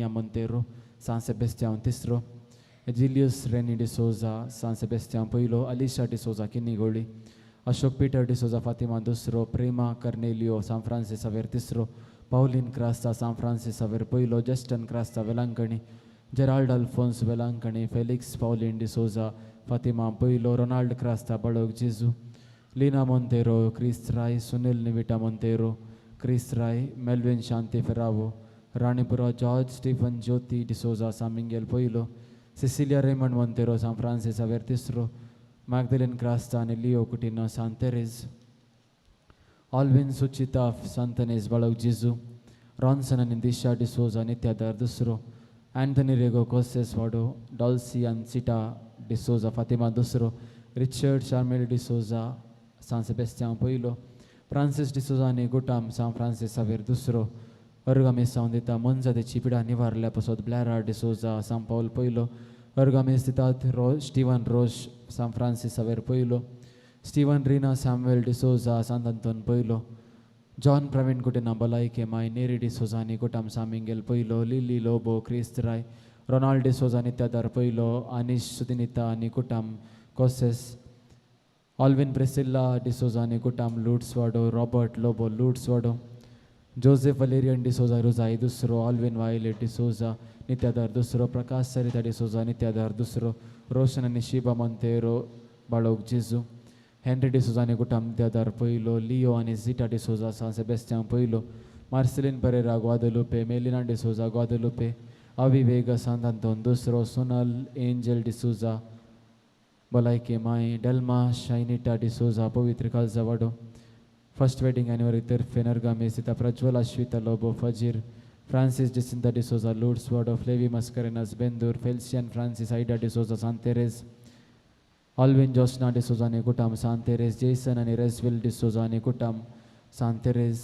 Monteiro, San Sebastian तिसरो, एजिलियस रेनी डिसोजा, सांत सेबेस्तियांव पयलो, अलिशा डिसोजा किन्नीगोळी, अशोक पीटर डिसोजा फातिमा दुसरो, प्रेमा कर्नेलियो सांत फ्रांसीस सावेर तिसरो, पावलीन क्रास्ता सांत फ्रांसीस सावेर पयलो, Justin Crasta Velankanni, Gerald Alphonse Velankanni, Felix Pauline D'Souza Fatima पयलो, रोनाल्ड क्रास्ता बळोग जेजू, Leena Monteiro, Krist Rai, Sunil Nivita Monteiro, Krist Rai, Melvin Shanti Ferrao, Ranipura George Stephen Jyoti D'Souza Sant Mingel पयलो, सिसिलिया रेमंड मोंतेरो सांत फ्रांसीस सावेर तिसरो, मॅगदलिन क्रास्ता आनी लिओ कुटिनो सांत तेरेज, ऑल्विन सुचिता सांतनेज बाळक जिजू, रॉन्सन आनी दिशा डिसोजा नित्यादार दुसरो, अँथनी रेगो कोसेस वाडो, डॉल्सी आनी सिटा डिसोजा फातिमा दुसरो, रिचर्ड शार्मेल डिसोजा सांत सेबेस्तियांव पयलो, फ्रांसीस डिसोजा आनी गुटाम सांत फ्रांसीस सावेर दुसरो, अर्गामेस सावन दिता मनजातीची पिडा निवारल्या पासत ब्लॅरा डिसोजा सांत पावल पयलो, अर्गामेस दितात रो स्टिवन रोश सांत फ्रांसीस सावेर पयलो, स्टिवन रिना सॅम्युएल डिसोजा सांत अंतोन पयलो, जॉन प्रवीण कुटिना बलायके माय, नेरी डिसोजा आनी कुटाम सामिंगेल पयलो, लिली लोबो क्रिस्त राय, रोनाल्ड डिसोजा नित्यादार पयलो, आनिश सुदिनिता आनी कुटाम कोसेस, ऑल्विन प्रेसिल्ला डिसोजा आनी कुटाम Lutswado, Robert Lobo Lutswado, Joseph Valerian D'Souza Rujai दुसरो, ऑल्विन वायलेट डिसोजा नित्यादार दुसरो, प्रकाश सरिता डिसोजा नित्यादार दुसरो, रोशन आनी शिबा मोंतेरो बाळोक जेजू, हेनरी डिसोजा आनी कुटाम नित्यादार पयलो, लिओ आनी झिटा डिसोजा सांत सेबेस्तियांव पयलो, मार्सेलीन परेरा ग्वादलुपे, मेलिना डिसोजा ग्वादलुपे, अवी वेग सांत आंतोन दुसरो, सोनल एंजल डिसोजा बलायके माय, डेल्मा शायनिटा डिसोजा पवित्र कालजा वाडो, फर्स्ट वेडिंग एनिवर्सरी तर्फे नरगामी सीता प्रज्वल अश्विता लोबो फजीर, Francis डिसिंता D'Souza Lutswado, Flavy Mascarenhas Bendur, Felcian Francis Ida D'Souza Sant Teres, Alvin Josna D'Souza आनी कुटाम सांत तेरेज, जेसन आनी रेजविल डिसोजा आनी कुटाम सांत Therese,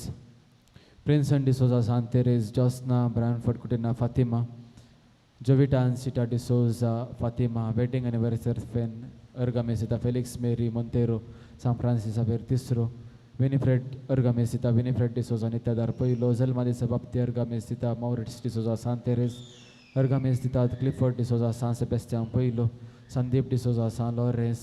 Prinson D'Souza Sant Teres, Josna Branford Coutinho Fatima, Jovita Ancita D'Souza Fatima, wedding anniversary तर्फेन अर्गामेसिता फेलिक्स मेरी मोंतेरो सांत फ्रांसीस सावेर तिसरो, विनिफ्रेड अर्गामेसिता विनिफ्रेड डिसोजा नित्यादार पयलो, जल्मा दिसा बाप्ती अर्गामेसिता मॉरिट्स डिसोजा सांत तेरेज, अर्गामेस दितात क्लिफर्ड डिसोजा सांत सेबेस्तियांव पयलो, संदीप डिसोजा सांत लॉरेन्स,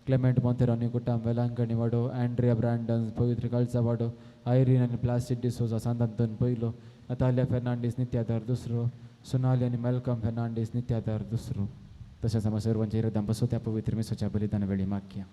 क्लेमेंट मोंतेरो आनी कुटाम वेलांकणी वाडो, अँड्रिया ब्रँडन पवित्र कालचा वाडो, आयरीन आनी प्लासिड डिसोजा सांत अंतोन पयलो, नतालिया फेर्नांडीस नित्यादार दुसरो, सोनाली आनी मेलकम फेर्नांडीस नित्यादार दुसरो. तशेंच आमी सर्वांच्या इरादां बसो त्या पवित्र मिसाच्या बलिदाना वेळी मागया.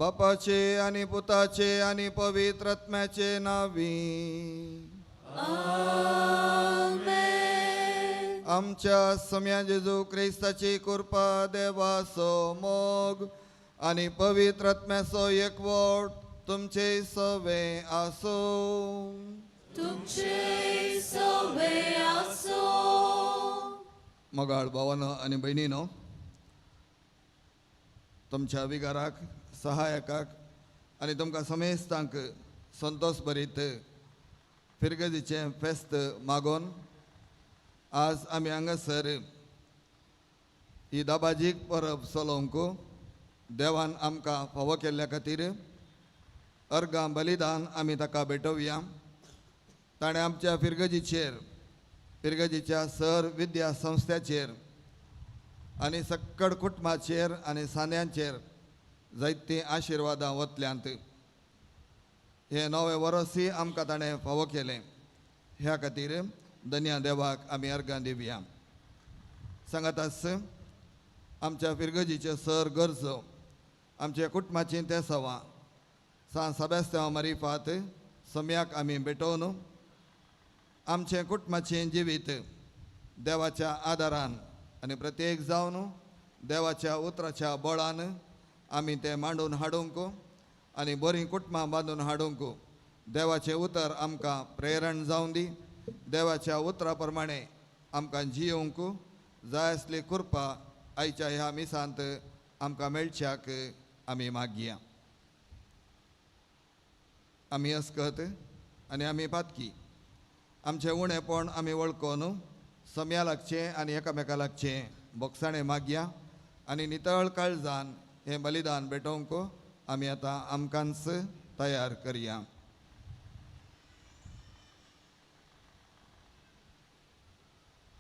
बापाचे आनी पुताचे आनी पवित्र आत्म्याचे नावी. आमच्या सम्या जेजू क्रिस्ताची कृपा, देवाचो मोग आनी पवित्र आत्म्याचो एकवट तुमचे सवे आसूं. तुमचे सवे आसूं. मोगाळ भावानो आनी भयणीनो, तुमच्या विगाराक, सहायकाक आनी तुमकां समेस्तांक संतोश भरीत फिरगजीचें फेस्त मागोवन आज आमी हांगासर ही दाबाजीक परब चलोवंक देवान आमकां फावो केल्ल्या खातीर अर्गां बलिदान आमी ताका भेटोवया. ताणें आमच्या फिरगजीचेर, फिरगजीच्या सर विद्या संस्थ्याचेर आनी सक्कड कुटुंबाचेर आनी सांद्यांचेर जायतीं आशिर्वादां वतल्यांत. हें नवें वरसूय आमकां ताणें फावो केलें, ह्या खातीर धन्या देवाक आमी अर्गां दिवया. सांगातास आमच्या फिरगजीच्यो सर गरजो, आमच्या कुटुंबाची तेसावां सान सेबास्त्यांव मारिफात सम्याक आमी भेटोवन आमचें कुटुंबाचें जिवीत देवाच्या आदारान आनी प्रत्येक जावन देवाच्या उतराच्या बळान आमी तें मांडून हाडूंक आनी बरीं कुटुंबां बांदून हाडूंक देवाचें उतर आमकां प्रेरण जावं दी. देवाच्या उतरा प्रमाणे आमकां जियोवंक जाय आसली कृपा आयच्या ह्या मिसांत आमकां मेळच्याक आमी मागया. आमी अस्कत आनी आमी पातकी, आमचें उणेपण आमी वळखून सम्या लागचें आनी एकामेका लागचें बोगसाणें मागया आनी नितळ काळजान हें बलिदान भेटोवंक आमी आतां आमकांच तयार करया.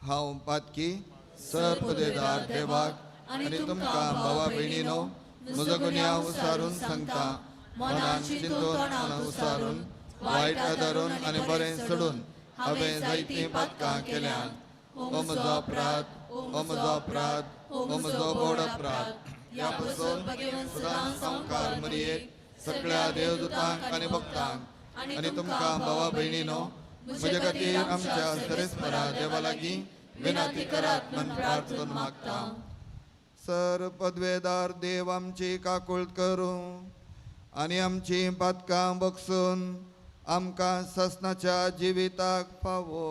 हांव पातकी सर पदेदार देवाक आनी तुमकां भावा भयणीनो म्हजो गुन्यांव उसारून सांगता. मनान चिंतून उसारून, वायट आदारून आनी बरें सोडून हांवें जायतीं पातकां केल्यांत. ओ म्हजो अपराध, ओ म्हजो अपराध, ओ म्हजो व्हड अपराध. ह्या पसून सदां सामकार मरयेक सगळ्या देवदूतांक आनी भक्तांक आनी तुमकां भावा भयणीनो म्हजे खातीर आमच्या सरेस्परा देवा लागीं विनंती करात म्हण प्रार्थना मागता. सर पदवेदार देव आमची काकूळट करूं आनी आमची पातकां बगसून आमकां ससनाच्या जिविताक फावो.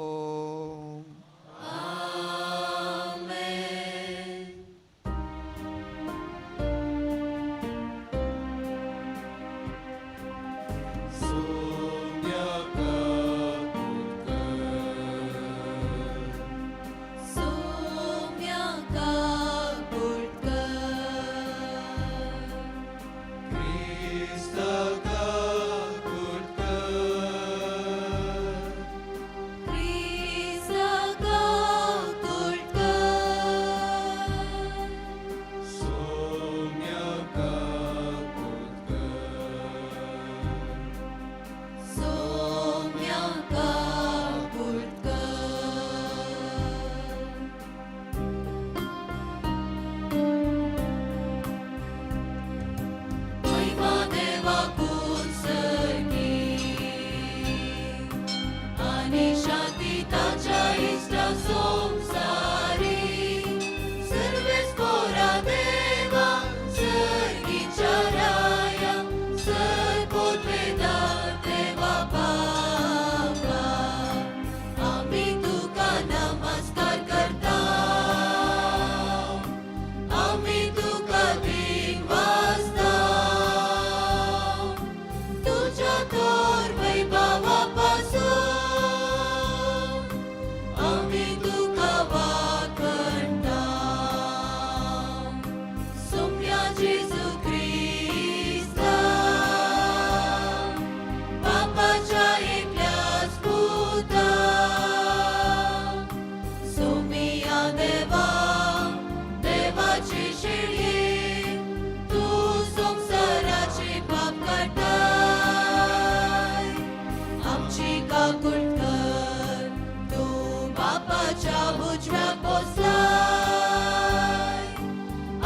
सोम्या काकुळकर. क्रिस्ता काकुळकर. सोम्या काकुळकर. महिमा देवाकून सर्गी आनी शांती ताच्या इश्टा संवसारी. सर्वेस पोरा देवा सर्गीच्या राया, सर पोतवेदार देवा बापा, आमी तुका नमस्कार करता, आमी तुका दिनवासता. तुझ्या थोर वैभवापासून आमी तुका वाखणता. सोम्या जेजू क्रिस्ता, बापाच्या एकल्याच पुता, सोमिया देवा, देवाची शेळये, तूं संवसाराचे पाप काडटाय, आमची काकूट कर. तूं बापाच्या उजव्या बसलाय,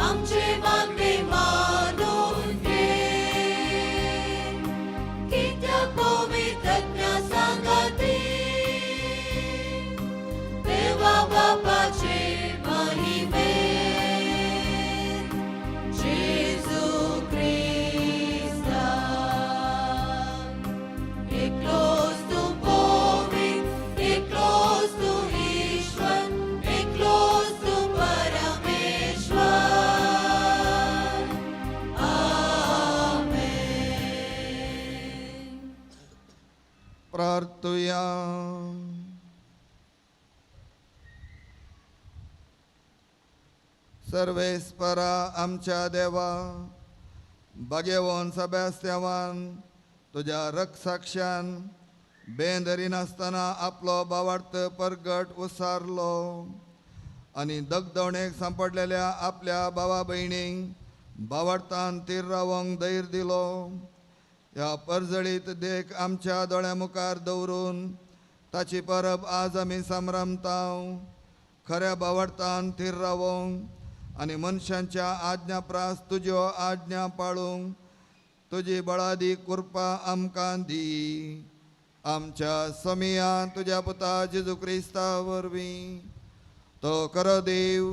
आमचे मागणे मानून घे. प्रार्थुया. सर्वेस्परा आमच्या देवा, भाग्यवंत सेबास्त्यावान तुज्या रक्षाक्षान बेंदरिनासतना आपलो बावार्थ परगट उसारलो आनी दगदवणेक सांपडलेल्या आपल्या भावा भयणींक बावार्थान तीर रावंक धैर्य दिलो. ह्या परजळीत देख आमच्या दोळ्या मुखार दवरून ताची परब आज आमी संभ्रमताव. खऱ्या बावार्थान थीर रावंक आनी मनशांच्या आज्ञा प्रास तुज्यो आज्ञा पाळूंक तुजी बळादी कृपा आमकां दी. आमच्या समिया तुज्या पुता जेजू क्रिस्ता वरवीं तो खरो देव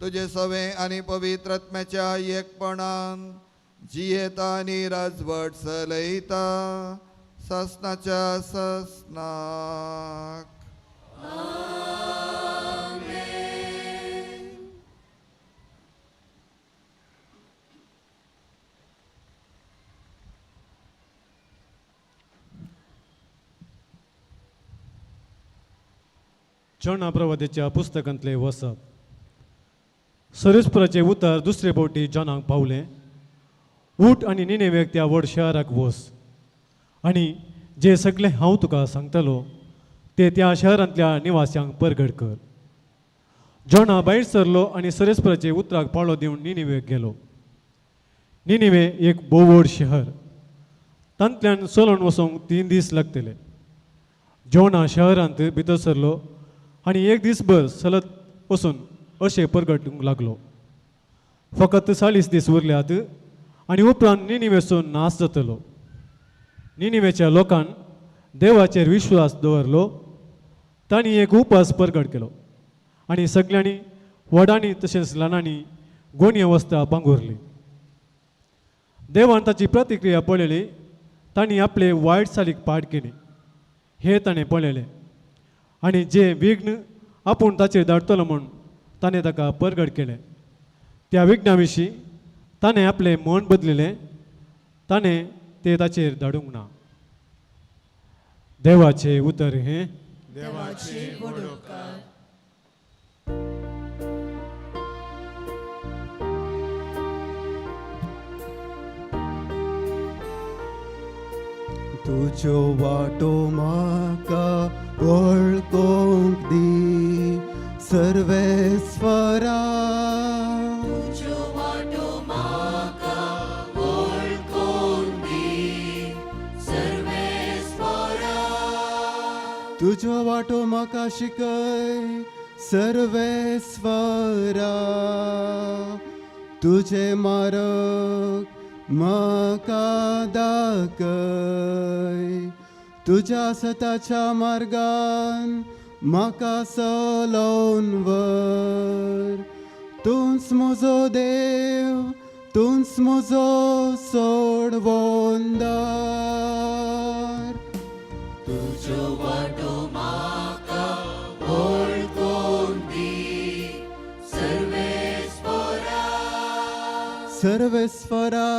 तुजे सवे आनी पवित्र आत्म्याच्या एकपणान जियेता आनी राजवट चलयता सासनाच्या सासनाक. जोना प्रवादेच्या पुस्तकांतले वसप. सरेस्पराचें उतर दुसरे फावटी जॉनाक पावलें, उठ आनी निनेवेक त्या व्हड शहराक वस आनी जे सगळें हांव तुका सांगतलो ते त्या शहरांतल्या निवास्यांक परगट कर. जोना भायर सरलो आनी सरेस्पराचे उतराक पाळो दिवन निनेवेक गेलो. निनेवे एक भोव व्हड शहर, तांतल्यान चलोन वचोंक 3 दीस लागतले. जोना शहरांत भितर सरलो आनी एक दीसभर चलत वचून अशें परगटूंक लागलो, फकत 40 दीस उरल्यात आनी उपरांत निनिवेचो नाश जातलो. निनिवेच्या लोकान देवाचेर विश्वास दवरलो. तांणी एक उपास परगट केलो आनी सगल्यांनी व्हडांनी तशेंच ल्हानांनी गोणी अवस्था पांगुरली. देवान ताची प्रतिक्रिया पळयली. तांणी आपले वायट चालीक पाड केली हें ताणें पळयलें आनी जे विघ्न आपूण ताचेर धाडटलो म्हूण ताणें ताका परगट केलें. त्या विघ्ना विशीं ताणें आपलें मन बदलिलें. ताणें तें ताचेर धाडूंक ना. देवाचें उतर हें. देवाचे व्हड उपकार. तुज्यो वाटो म्हाका वळखूंक दी सर्वेस्वरा. तुज्यो वाटो म्हाका वळखूंक दी सर्वेस्परा. तुज्यो वाटो म्हाका शिकय सर्वेस्वरा. तुजे मार्ग म्हाका दाखय. तुज्या सताच्या मार्गान म्हाका चलोवन व्हर. तूंच म्हजो देव, तूंच म्हजो सोडवणदार. तुज्यो वाटो म्हाका वळखूंक दी सर्वेस्परा. सर्वेस्वरा,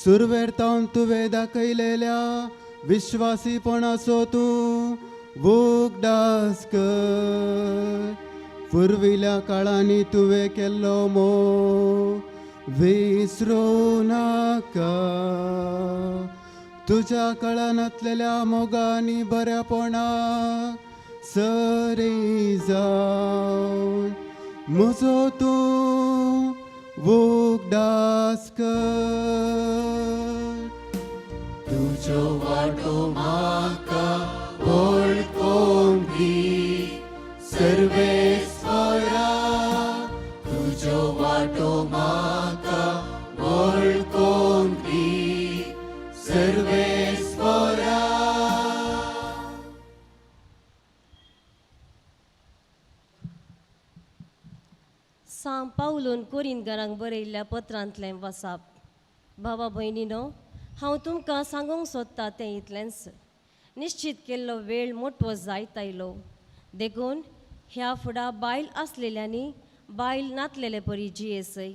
सुरवेर तावन तुवें दाखयलेल्या विश्वासीपणाचो तूं उगडास कर. पुर्विल्या काळांनी तुवें केल्लो मोग विसरूं नाका. तुज्या कळनातलेल्या मोगांनी बऱ्यापणाक सरी जावन म्हजो तूं उगडास कर. तुज्यो वाटो म्हाका वळखूंक दी सर्वेस्परा. तुज्यो वाटो म्हाका वळखूंक दी सर्वेस्परा. सांव पावलून कोरिंदकारांक बरयल्ल्या पत्रांतलें वसाप. भावा भयणीनो, हांव तुमकां सांगूंक सोदता तें इतलेंच. निश्चीत केल्लो वेळ मोटवो जायत आयलो, देखून ह्या फुडा बायल आसलेल्यांनी बायल नातलेले परी जियेसय,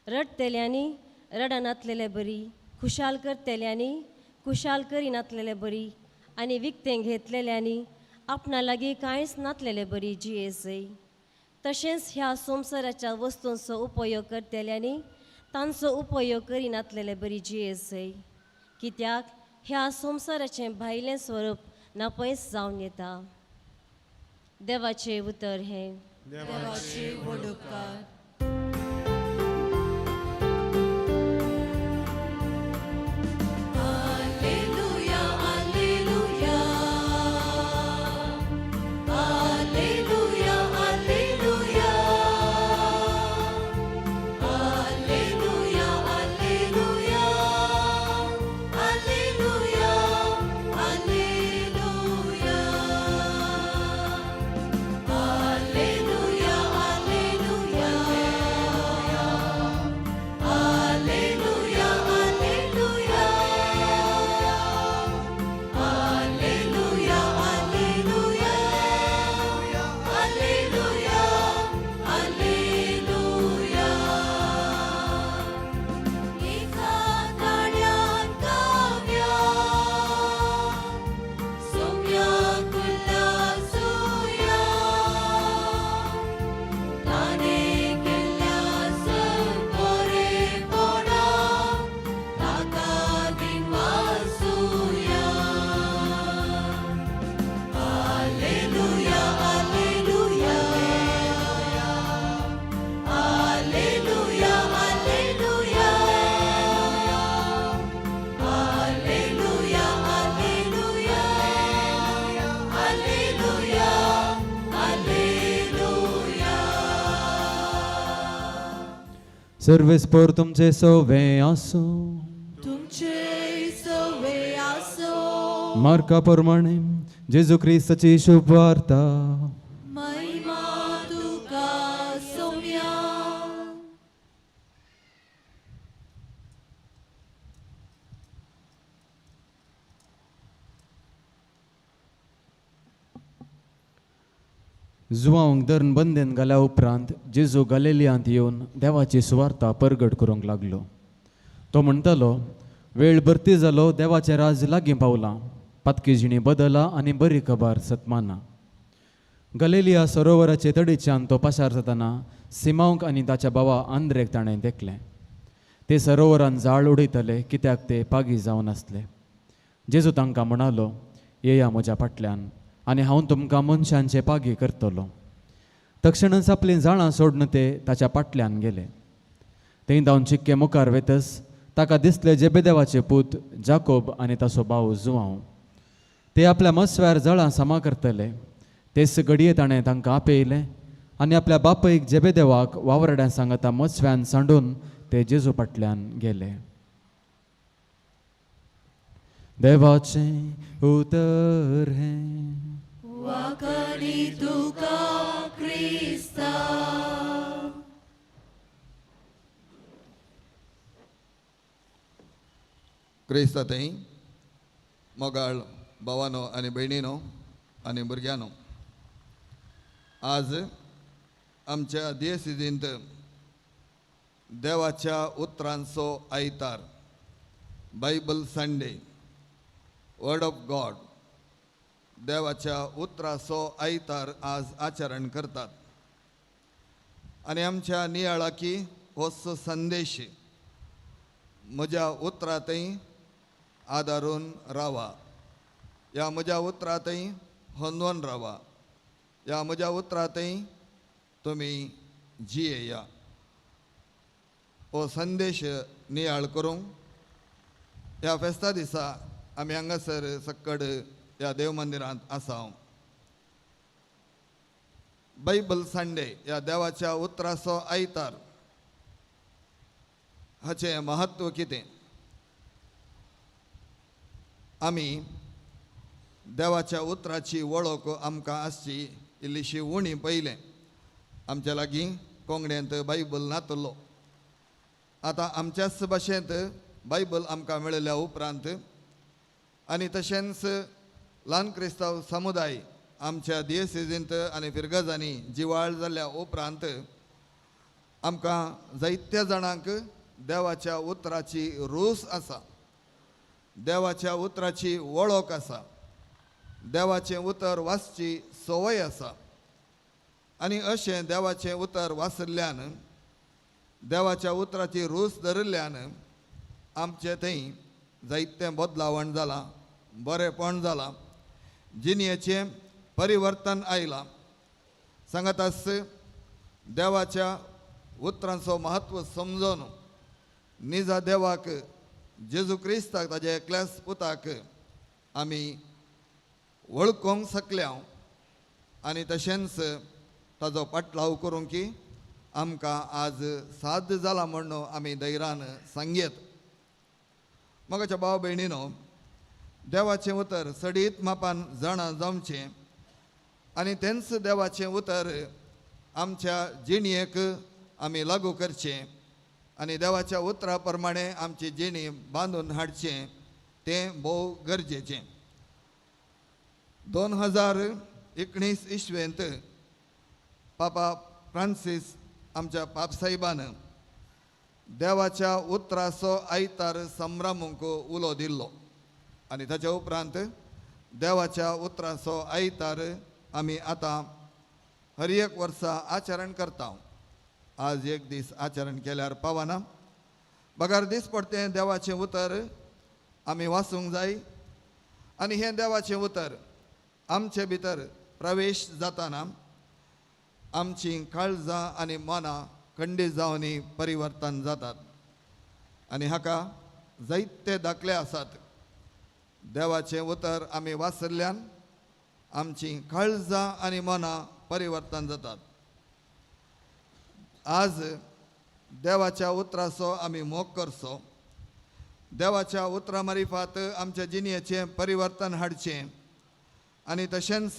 रडटेल्यांनी रडनातलेले बरी, खुशाल करतेल्यांनी खुशाल करिनातलेले बरी आनी विकतें घेतलेल्यांनी आपणा लागीं कांयच नातलेले बरी जियेसय. तशेंच ह्या संवसाराच्या वस्तूंचो उपयोग करतल्यांनी तांचो उपयोग करिनातलेले बरी जियेसय, कित्याक ह्या संवसाराचें भायलें स्वरूप नापयस जावन येता. देवाचें उतर हें. देवाचे व्हड उपकार. Alleluia, alleluia, alleluia, alleluia, alleluia, alleluia, alleluia, alleluia, alleluia, alleluia, alleluia, alleluia, alleluia, alleluia, alleluia, alleluia. एका ताळ्यान गावया, सोम्याक उल्हासूया, ताणें केल्ल्या बरेपणाक ताका दिनवासूया. Alleluia, alleluia, alleluia, alleluia, alleluia, alleluia, alleluia, alleluia. सर्वेस्पर तुमचे सवे आसूं. तुमचे सवे आसो. मार्का प्रमाणे जेजू क्रिस्ताची शुभ वार्ता. महिमा तुका सोम्या. जुवांक धरून बंदेन घाल्या उपरांत जेजू गलेलियांत येवन देवाची सुवार्ता परगट करूंक लागलो. तो म्हणटालो, वेळ भरती जालो, देवाचें राज लागीं पावलां, पातकी जिणी बदला आनी बरी खबर सतमाना. गलेलिया सरोवराचे तडीच्यान तो पाशार जातना सिमांवक आनी ताच्या भावा आंद्रेक ताणें देखलें. ते सरोवरान जाळ उडयतले, कित्याक ते पागी जावन आसले. जेजू तांकां म्हणालो, येया म्हज्या फाटल्यान आनी हांव तुमकां मनशांचे पागी करतलो. तक्षणच आपलीं जाळां सोडून ते ताच्या फाटल्यान गेले. थंय धांवन चिक्के मुखार वेतस ताका दिसले जेबेदेवाचे पूत जाकोब आनी ताचो भाव जुवांव, ते आपल्या मस्व्यार जळां सामा करतले. तेच घडये ताणें तांकां आपयलें आनी आपल्या बापयक जेबेदेवाक वावराड्यां सांगता मस्व्यान सांडून ते जेजू फाटल्यान गेले. देवाचें उतर हें. वाकणी तुका क्रिस्ता. क्रिस्ता थंय मोगाळ भावानो आनी भयणीनो आनी भुरग्यांनो, आज आमच्या दियसिजींत देवाच्या उतरांचो आयतार, Bible Sunday, word of God, देवाच्या उतराचो आयतार आज आचरण करतात. आनी आमच्या नियाळाकी होच संदेश, म्हज्या उतरांतय आदारून रावा, ह्या म्हज्या उतरांतय होंदोवन रावा, ह्या म्हज्या उतरांतय तुमी जियेया. हो संदेश नियाळ करूंक ह्या फेस्ता दिसा आमी हांगासर सक्कड ह्या देव मंदिरांत आसा. बायबल संडे ह्या देवाच्या उतराचो आयतार हाचें महत्व कितें? आमी देवाच्या उतराची वळख आमकां आसची इल्लीशी उणी. पयलें आमच्या लागीं कोंकणींत बायबल नातलो. आतां आमच्याच भाशेंत बायबल आमकां मेळिल्ल्या उपरांत आनी तशेंच ल्हान क्रिस्तांव समुदाय आमच्या दियसिजींत आनी फिरगजांनी जिवाळ जाल्ल्या उपरांत आमकां जायत्या जाणांक देवाच्या उतराची रूच आसा, देवाच्या उतराची वळख आसा. देवाचें उतर वाचची संवय आसा आनी अशें देवाचें उतर वाचिल्ल्यान, देवाच्या उतराची रूच धरिल्ल्यान आमचें थंय जायतें बदलावण जालां, बरेंपण जालां, जिणेचें परिवर्तन आयलां. सांगत आस देवाच्या उतरांचो म्हत्व समजून निजा देवाक, जेजू क्रिस्ताक, ताज्या एकल्याच पुताक आमी वळखूंक शकल्या आनी तशेंच ताजो पाटलाव करूंक की आमकां आज साध्य जाला म्हूण आमी धैर्यान सांगयेत. मोगाच्या भाव भयणीनो, देवाचें उतर सडीत मापान जाणा जावचें आनी तेंच देवाचें उतर आमच्या जिणेक आमी लागू करचें आनी देवाच्या उतरा प्रमाणे आमची जिणी बांदून हाडचें तें भोव गरजेचें. 2019 इसवेंत पापा फ्रांसीस आमच्या पापसाहेबान देवाच्या उतराचो आयतार संभ्रमूंक उलो दिल्लो आनी ताच्या उपरांत देवाच्या उतराचो आयतार आमी आतां हर एक वर्सा आचरण करता. आज एक दीस आचरण केल्यार पावना, बगर दीस पडतें देवाचें उतर आमी वाचूंक जाय आनी हें देवाचें उतर आमचे भितर प्रवेश जाताना आमची काळजां आनी मनां खंडीत जावन परिवर्तन जातात आनी हाका जायते दाखले आसात. देवाचें उतर आमी वाचिल्ल्यान आमची काळजां आनी मनां परिवर्तन जातात. आज देवाच्या उतराचो आमी मोग करचो, देवाच्या उतरा मारिफात आमच्या जिणेचें परिवर्तन हाडचें आनी तशेंच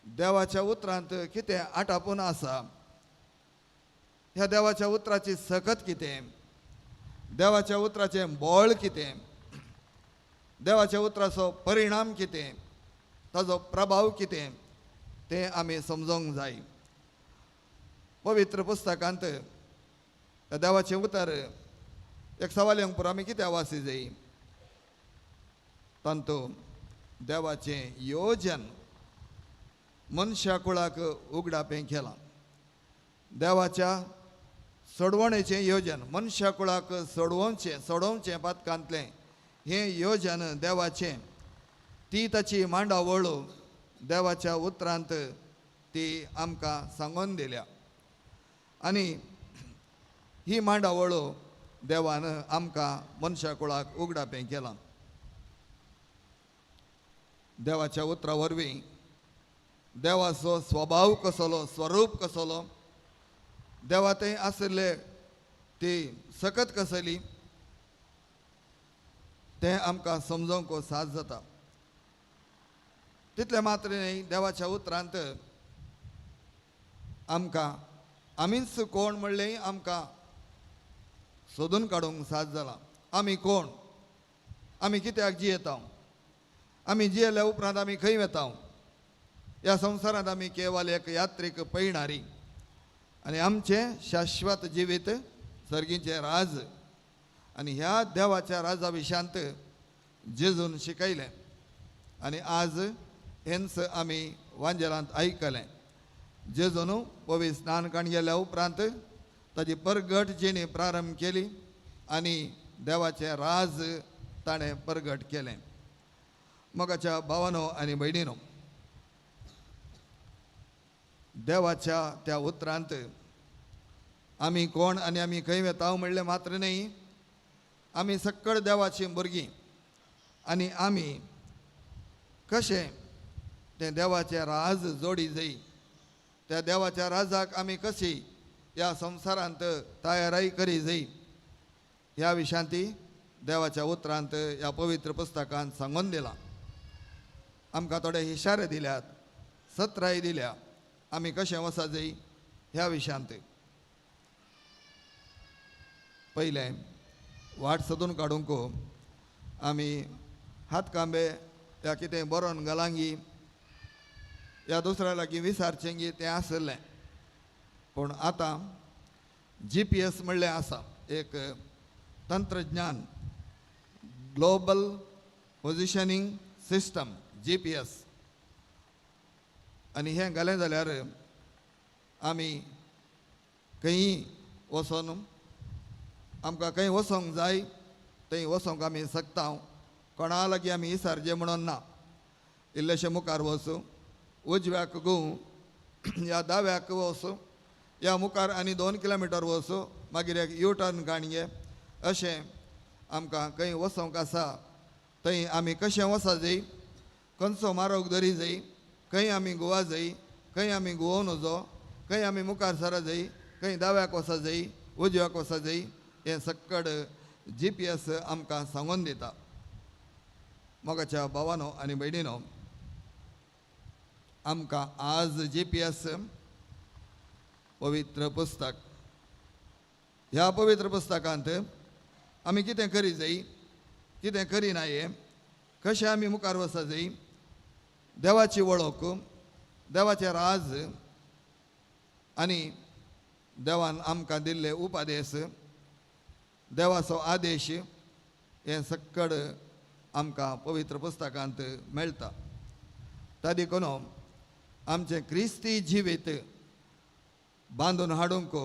देवाच्या उतरांत कितें आटापून आसा, ह्या देवाच्या उतराची सकत कितें, देवाच्या उतराचें बळ कितें, देवाच्या उतराचो परिणाम कितें, ताजो प्रभाव कितें तें आमी समजूंक जाय. पवित्र पुस्तकांत देवाचें उतर एक सवाल्यांक पुरो आमी कितें वाची जाय, तातूंत देवाचें योजन मनशा कुळाक उगडापें केलां. देवाच्या सोडवणेचें योजन, मनशा कुळाक सोडोवचें सोडोवचें पातकांतलें हें योजन देवाचें, ती ताची मांडावळ देवाच्या उतरांत ती आमकां सांगून दिल्या आनी ही मांडावळ देवान आमकां मनशा कुळाक उगडापें केलां. देवाच्या उतरा वरवीं देवाचो स्वभाव कसलो, स्वरूप कसलो, देवा थंय आशिल्ले ती सकत कसली तें आमकां समजूंक साथ जाता. तितलें मात्र न्हय, देवाच्या उतरांत आमकां आमीच कोण म्हणलें आमकां सोदून काडूंक साथ जाला. आमी कोण, आमी कित्याक जियेता, आमी जियेल्या उपरांत आमी खंय वता, ह्या संवसारांत आमी केवल एक यात्रीक पयणारी आनी आमचें शाश्वत जिवीत सर्गीचें राज आनी ह्या देवाच्या राजा विशांत जेजून शिकयलें आनी आज हेंच आमी वांजेलांत आयकलें. जेजून पवित्र स्नान काण गेल्या उपरांत ताजी परगट जिणी प्रारंभ केली आनी देवाचें राज ताणें परगट केलें. मोगाच्या भावानो आनी भयणीनो, देवाच्या त्या उतरांत आमी कोण आनी आमी खंय वता म्हणलें मात्र न्हय, आमी सक्कड देवाचीं भुरगीं आनी आमी कशें तें देवाचें राज जोडी जाय, त्या देवाच्या राजाक आमी कशी ह्या संवसारांत तयाराय करी जाय ह्या विशांती देवाच्या उतरांत ह्या पवित्र पुस्तकांत सांगून दिलां. आमकां थोडे इशारे दिल्यात, सत्राय दिल्या, आमी कशें वचा जाय ह्या विशयांत. पयलें वाट सोदून काडूंक आमी हातकांबे या कितें बरोवन घालांगी या दुसऱ्या लागीं विसारचेंगी तें आशिल्लें, पूण आतां GPS म्हणलें आसा एक तंत्रज्ञान, ग्लोबल पोजिशनींग सिस्टम GPS. आनी हें घालें जाल्यार आमी खंयी वचोन आमकां खंय वचोंक जाय थंय वचोंक आमी शकता. कोणा लागीं आमी इसारचें म्हणून ना. इल्लेशें मुखार वचूं, उजव्याक घुंव या दाव्याक वचूं या मुखार आनी 2 किलोमिटर वचूं, मागीर एक यू टर्न काडये. अशें आमकां खंय वचोंक आसा थंय आमी कशें वचा जाय, खंयचो मार्ग धरी जाय, खंय आमी गोवा जाय, खंय आमी गोवो नजो, खंय आमी मुखार सरा जाय, खंय दाव्याक वचा जाय, उजव्याक वचा जाय, हें सक्कड GPS आमकां सांगून दिता. मोगाच्या भावानो आनी भयणीनो, आमकां आज GPS पवित्र पुस्तक. ह्या पवित्र पुस्तकांत आमी कितें करी जाय, कितें करी नाये, कशें आमी मुखार वचा जाय, देवाची वळख, देवाचें राज आनी देवान आमकां दिल्ले उपदेश, देवाचो आदेश, हें सक्कड आमकां पवित्र पुस्तकांत मेळटा. ता देखून आमचें क्रिस्ती जिवीत बांदून हाडूंक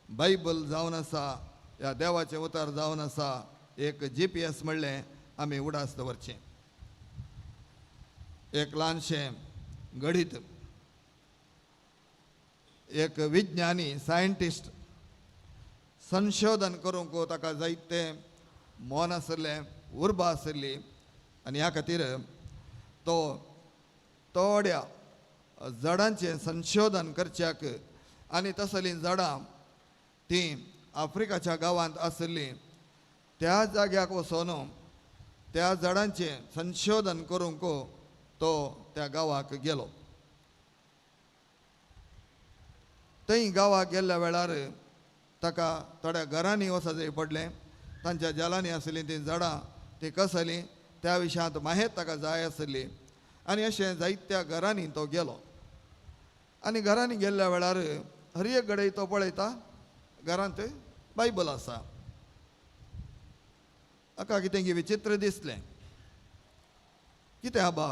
बायबल जावन आसा, ह्या देवाचें उतर जावन आसा एक GPS म्हणलें आमी उडास दवरचें. एक ल्हानशें गणीत, एक विज्ञानी सायंटिस्ट संशोधन करूंक ताका जायते मन आशिल्लें, उर्बा आशिल्ली आनी ह्या खातीर तो थोड्या झाडांचें संशोधन करच्याक आनी तसलीं झाडां तीं आफ्रिकाच्या गांवांत आशिल्लीं त्या जाग्याक वचून त्या झाडांचें संशोधन करूंक तो त्या गांवाक गेलो. थंय गांवाक गेल्ल्या वेळार ताका थोड्या घरांनी वचपाक जाय पडलें. तांच्या जालांनी आशिल्लीं तीं झाडां तीं कसलीं त्या विशयांत माहेत ताका जाय आशिल्ली आनी अशें जायत्या घरांनी तो गेलो. आनी घरांनी गेल्ल्या वेळार हर एक कडेन तो पळयता घरांत बायबल आसा. हाका कितें की विचित्र दिसलें, कितें आबा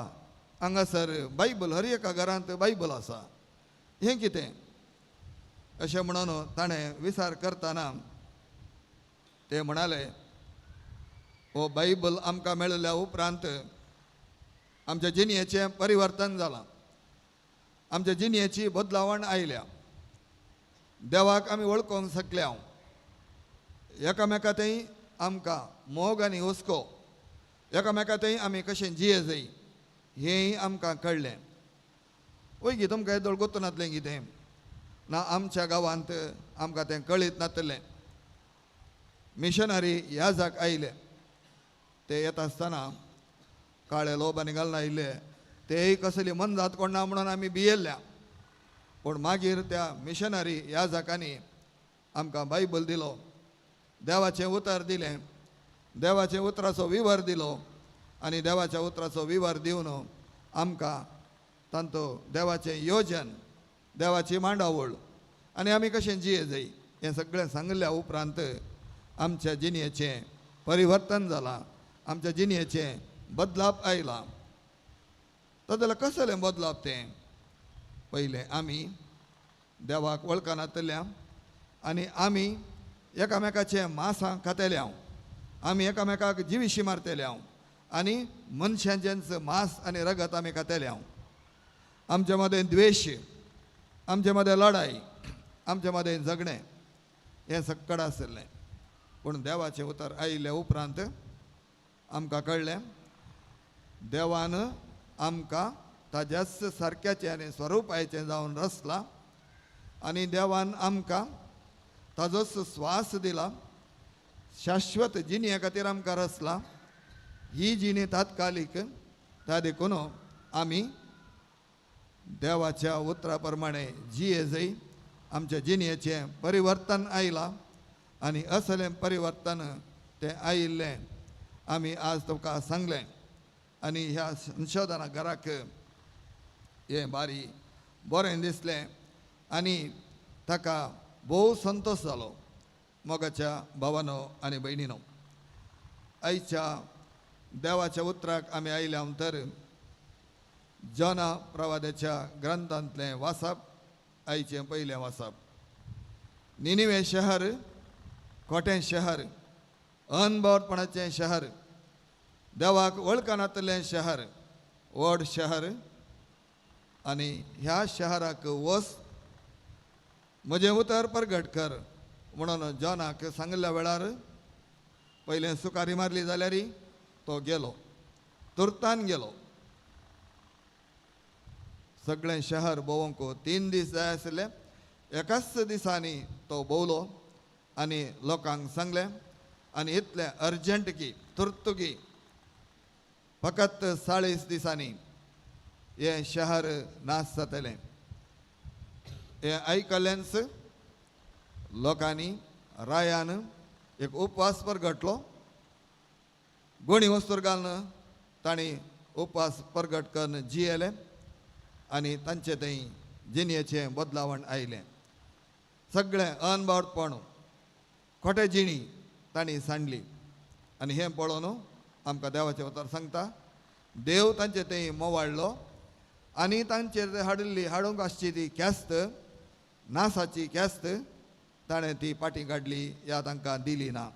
हांगासर बायबल, हर एका घरांत बायबल आसा, हें कितें अशें म्हणून ताणें विचार करतना ते म्हणाले, हो बायबल आमकां मेळिल्ल्या उपरांत आमच्या जिणेचें परिवर्तन जालां, आमच्या जिणेची बदलावण आयल्या, देवाक आमी वळखूंक शकल्या, एकामेका थंय आमकां मोग आनी हुस्को, एकामेका थंय आमी कशें जिये जाय हेंय आमकां कळ्ळें. वय तुमकां येदोळ गोत्तू नातलें कितें ना, आमच्या गांवांत आमकां तें कळीत नातलें. मिशनरी ह्या जाक आयले, ते येता आसतना काळे लोब आनी घालून आयिल्ले, तेय कसली मनजात कोण ना म्हणून आमी भियेल्ल्या. पूण मागीर त्या मिशनरी ह्या जाकांनी आमकां बायबल दिलो, देवाचें उतर दिलें, देवाच्या उतराचो विवर दिलो आनी देवाच्या उतराचो विवर दिवन आमकां तांचो देवाचें योजन, देवाची मांडावळ आनी आमी कशें जिये जाय हें सगळें सांगिल्ल्या उपरांत आमच्या जिणेचें परिवर्तन जालां, आमच्या जिणेचें बदलाप आयलां. तो जाल्यार कसलें बदलाप तें? पयलें आमी देवाक वळखनातल्या आनी आमी एकामेकाचें मासां खातेले हांव, आमी एकामेकाक जिविशी मारतले हांव आनी मनशांचेंच मांस आनी रगत आमी खातेले हांव. आमचे मदें द्वेश, आमचे मदें लडाय, आमचे मदें झगडें हें सक्कड आशिल्लें. पूण देवाचें उतर आयिल्ल्या उपरांत आमकां कळ्ळें देवान आमकां ताज्याच सारक्याचें आनी स्वरुपाचें जावन रचलां आनी देवान आमकां ताजोच स्वास दिला, शाश्वत जिणे खातीर आमकां रचला. ही जिणी तात्कालीक, त्या देखून आमी देवाच्या उतरा प्रमाणे जिये जाय. आमच्या जिणेचें परिवर्तन आयलां आनी असलें परिवर्तन तें आयिल्लें आमी आज तुमकां सांगलें. आनी ह्या संशोधना घराक हें बारी बरें दिसलें आनी ताका भोव संतोश जालो. मोगाच्या भावानो आनी भयणीनो, आयच्या देवाच्या उतराक आमी आयल्या तर जोना प्रवादाच्या ग्रंथांतलें वाचप आयचें पयलें वाचप. निनिवे शहर खोटें शहर, अनबावटपणाचें शहर, देवाक वळखनातलें शहर, व्हड शहर. आनी ह्या शहराक वस, म्हजें उतर परगट कर म्हणून जॉनाक सांगिल्ल्या वेळार पयलें सुकारी मारली जाल्यार तो गेलो, तुर्तान गेलो. सगळें शहर भोंवंक 3 दीस जाय आशिल्ले, एकाच दिसांनी तो भोंवलो आनी लोकांक सांगलें. आनी इतलें अर्जंट की तुर्त की फकत 40 दिसांनी हें शहर नाश जातलें. हें आयकल्लेंच लोकांनी रायान एक उपवास परगटलो. गोणी वस्तूर घालून तांणी उपवास परगट करून जियेले आनी तांचे थंय जिणेचें बदलावण आयलें. सगळें अनबावटपण खोटे जिणी तांणी सांडली. आनी हें पळोवन आमकां देवाचें उतर सांगता, देव तांचे थंय मोवाळ्ळो आनी तांचेर हाडिल्ली हाडूंक आसची ती ख्यास्त, नासाची ख्यास्त ताणें ती पाटी काडली या तांकां दिली ना.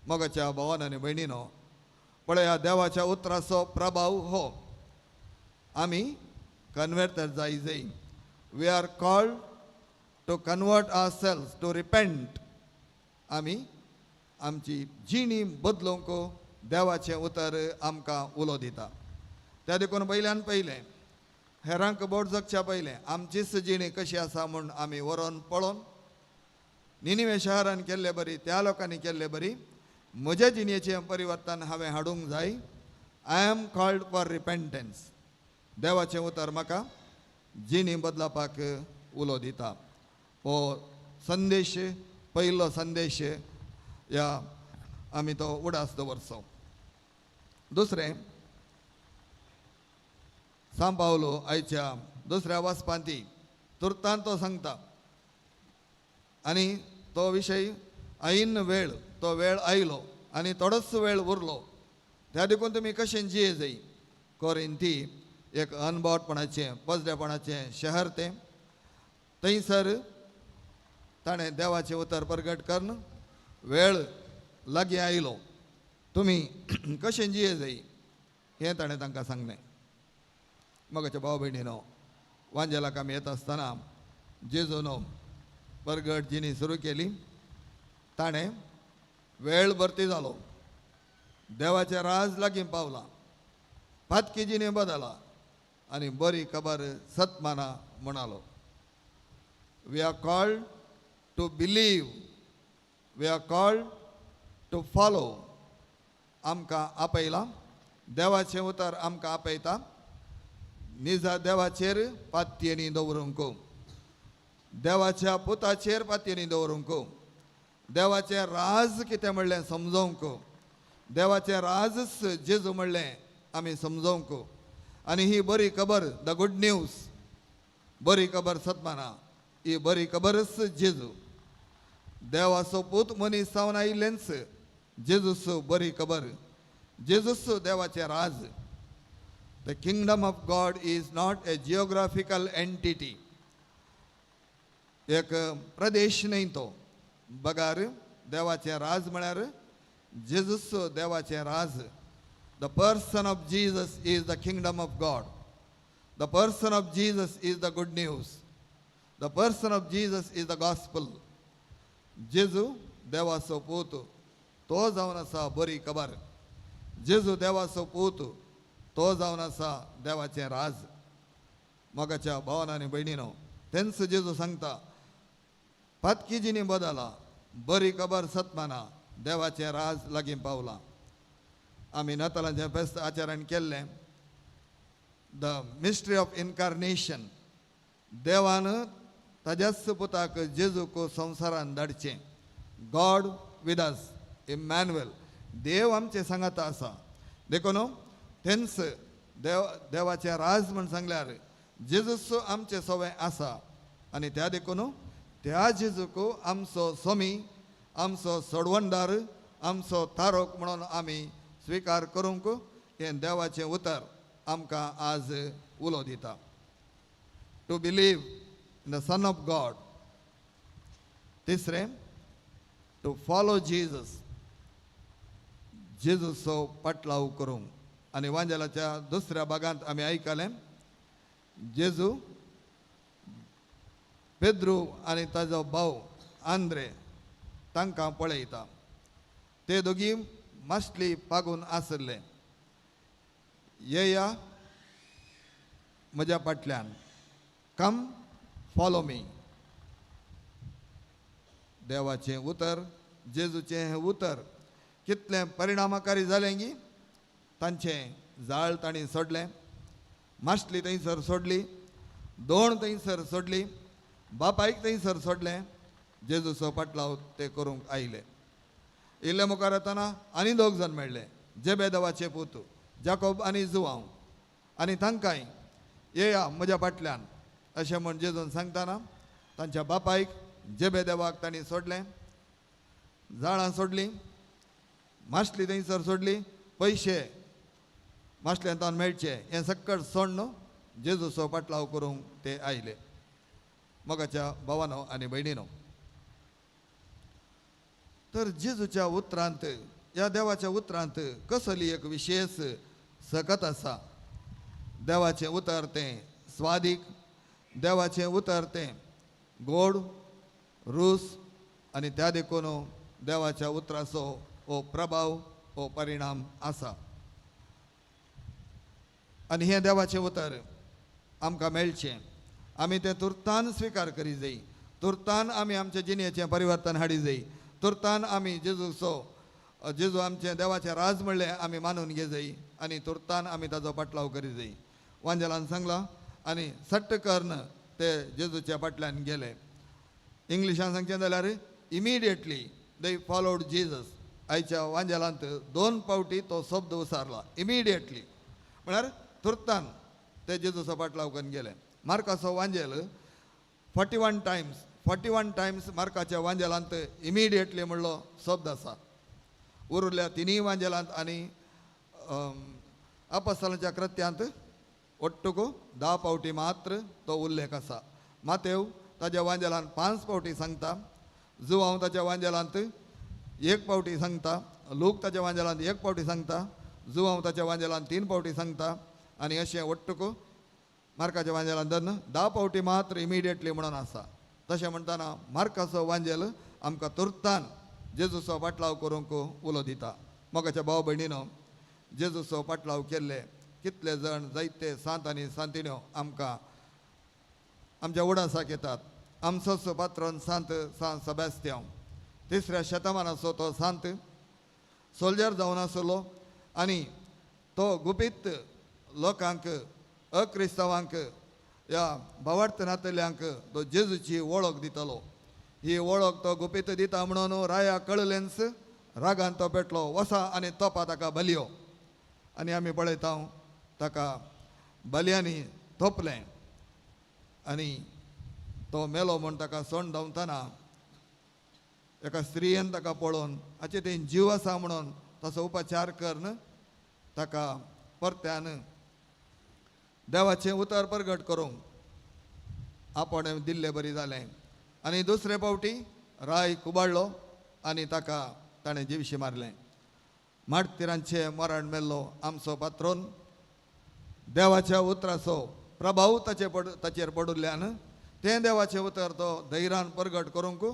मोगाच्या भावान आनी भयणीनो, पळया देवाच्या उतराचो प्रभाव हो. आमी कन्वर्टर जाय जाय. We are called to convert our self, to repent. आमी आमची जिणी बदलूंक देवाचें उतर आमकां उलो दिता. त्या देखून पयल्यान पयलें हेरांक बोट जगच्या पयलें आमचीच जिणी कशी आसा म्हूण आमी व्हरोन पळोवन निनिवे शहरान केल्ले बरी, त्या लोकांनी केल्ले बरी म्हज्या जिणेचें परिवर्तन हांवें हाडूंक जाय. I am called for repentance. देवाचें उतर म्हाका जिणी बदलपाक उलो दिता. हो संदेश, पयलो संदेश ह्या आमी तो उडास दवरचो. दुसरें, सांव पावलो आयच्या दुसऱ्या वाचपांती तुर्तान तो सांगता आनी तो विशय ऐन वेळ, तो वेळ आयलो आनी थोडोच वेळ उरलो, त्या देखून तुमी कशें जिये जाय. कोरिंथी एक अनबावटपणाचें पजरेपणाचें शहर तें. थंयसर ताणें देवाचें उतर परगट करून वेळ लागीं आयलो, तुमी कशें जिये जाय हें ताणें तांकां सांगलें. मोगाच्या भाव भयणीनो, वांजेलाक आमी येता आसतना जेजूनो परगट जिणी सुरू केली. ताणें वेळ भरती जालो, देवाचें राज लागीं पावलां, पातकी जिणी बदला आनी बरी खबर सतमाना म्हणालो. We are called to believe, we are called to follow. आमकां आपयलां देवाचें उतर, आमकां आपयता निजा देवाचेर पातयेनी दवरूंक, देवाच्या पुताचेर पातयेनी दवरूंक, देवाचें राज कितें म्हणलें समजोवंक, देवाचें राजच जेजू म्हणलें आमी समजोवंक. आनी ही बरी खबर, the good news, बरी खबर सतमाना, ही बरी खबरच जेजू. देवाचो पूत मनीस जावन आयिल्लेंच जेजूस बरी खबर, जेजूस देवाचें राज. The kingdom of God is not a geographical entity, एक प्रदेश न्हय तो. बगार देवाचें राज म्हळ्यार जेजूस देवाचें राज. The person of Jesus is the kingdom of God. The person of Jesus is the good news. The person of Jesus is the gospel. जेजू देवाचो पूत, तो जावन आसा बरी खबर. जेजू देवाचो पूत, तो जावन आसा देवाचें राज. मोगाच्या भावान आनी भयणीनो, तेंच जेजू सांगता, पातकी जिणी बदला, बरी खबर सतमाना, देवाचें राज लागीं पावलां. आमी नातालांचें फेस्त आचरण केल्लें, the mystery of incarnation. देवान ताज्याच पुताक जेजूक संवसारान धाडचें. गॉड विथ अस, इमॅन्युएल, देव आमचें सांगाता आसा. देखून तेंच देव देवाचें राज म्हण सांगल्यार जेजूस आमचें सवय आसा. आनी त्या देखून त्या जेजूक आमचो स्वामी, आमचो सोडवणदार, आमचो तारक म्हणून आमी स्विकार करूंक हें देवाचें उतर आमकां आज उलो दिता. To believe in the son of God. तिसरें, टू फॉलो जेजस, जेजूचो पाटलाव करूंक. आनी वांजेलाच्या दुसऱ्या भागांत आमी आयकलें जेजू पेद्रू आनी ताजो भाव आंद्रे तांकां पळयता. ते दोगी मासली पागून आसले. येया म्हज्या फाटल्यान, कम फॉलो मी. देवाचें उतर, जेजूचें हें उतर कितलें परिणामकारी जालें की तांचें जाळ तांणी सोडलें, मासली थंयसर सोडली, दोण थंयसर सोडली, बापायक थंयसर सोडलें. जेजूचो पाटलाव ते करूंक आयले. इल्ले मुखार येतना आनी दोग जाण मेळ्ळे, जेबेदवाचे पूत जाकोब आनी जुवांव, आनी तांकांय येया म्हज्या फाटल्यान अशें म्हण जेजून सांगतना तांच्या बापायक जेबेदेवाक तांणी सोडलें, जाळां सोडलीं, मासली थंयसर सोडली, पयशे मासल्यांतान मेळचे हें सक्कड सोडून जेजूचो पाटलाव करूंक ते आयले. मोगाच्या भावानो आनी भयणीनो, तर जेजूच्या उतरांत, ह्या देवाच्या उतरांत कसली एक विशेष सकत आसा. देवाचें उतर तें स्वादीक, देवाचें उतर तें गोड रूस, आनी त्या देखून देवाच्या उतराचो हो प्रभाव, हो परिणाम आसा. आनी हें देवाचें उतर आमकां मेळचें, आमी तें तुर्तान स्विकार करी जाय, तुर्तान आमी आमच्या जिणेचें परिवर्तन हाडी जाय, तुर्तान आमी जेजूचो, जेजू आमचें देवाचें राज म्हणलें आमी मानून घे जाय आनी तुर्तान आमी ताजो पाटलाव करी जाय. वांजेलान सांगलां आनी सट्ट करून ते जेजूच्या फाटल्यान गेले. इंग्लिशान सांगचें जाल्यार इमिडिएटली they followed Jesus. आयच्या वांजेलांत 2 फावटी तो शब्द उसारला, इमिडिएटली म्हळ्यार तुर्तान ते जेजूचो पाटलाव करून गेले. मार्काचो वांजेल 41 टायम्स मार्काच्या वांजेलांत इमिडिएटली म्हणलो शब्द आसा. उरल्या तिनूय वांजेलांत आनी अपस्तलांच्या कृत्यांत ಒಟ್ಟುಕು 10 फावटी मात्र तो उल्लेख आसा. मातेव ताज्या वांजेलांत 5 फावटी सांगता, जुवांव ताज्या वांजेलांत 1 फावटी सांगता, लूक ताज्या वांजेलांत 1 फावटी सांगता, जुवांव ताज्या वांजेलांत 3 फावटी सांगता, आनी अशें ಒಟ್ಟುಕು मार्काच्या वांजेलांत धरून 10 फावटी मात्र इमिडिएटली म्हणून आसा. तशें म्हणटना मार्काचो वांजेल आमकां तुर्तान जेजूचो पाटलाव करूंक उलो दिता. मोगाच्या भाव भयणीनो, जेजूचो पाटलाव केल्ले कितले जाण जायते सांत आनी सांतिण्यो आमकां आमच्या उडासाक येतात. आमचोच पात्रोन सांत सांत सेबास्तियांव, 3ऱ्या शतमानाचो तो सांत सोल्जर जावन आसलो आनी तो गुपीत लोकांक, अक्रिस्तांवांक, ह्या भावार्थ नातल्यांक तो जेजूची वळख दितालो. ही वळख तो गुपीत दिता म्हणून राया कळलेंच रागान तो पेटलो, वसा आनी तोपा ताका बलयो. आनी आमी पळयता ताका बलयांनी तोपलें आनी तो मेलो म्हूण ताका सोंड धांवतना एका स्त्रियेन ताका पळोवन हाचे तें जीव आसा म्हणून ताचो उपचार करून ताका परत्यान देवाचें उतर प्रगट करूंक आपण दिल्ले बरी जालें. आनी दुसरे फावटी राय कुबाडलो आनी ताका ताणें जिवशी मारलें. मार्तिरांचें मरण मेल्लो आमचो पात्रोन देवाच्या उतराचो प्रभाव ताचेर पडिल्ल्यान तें देवाचें उतर तो धैर्यान प्रगट करूंक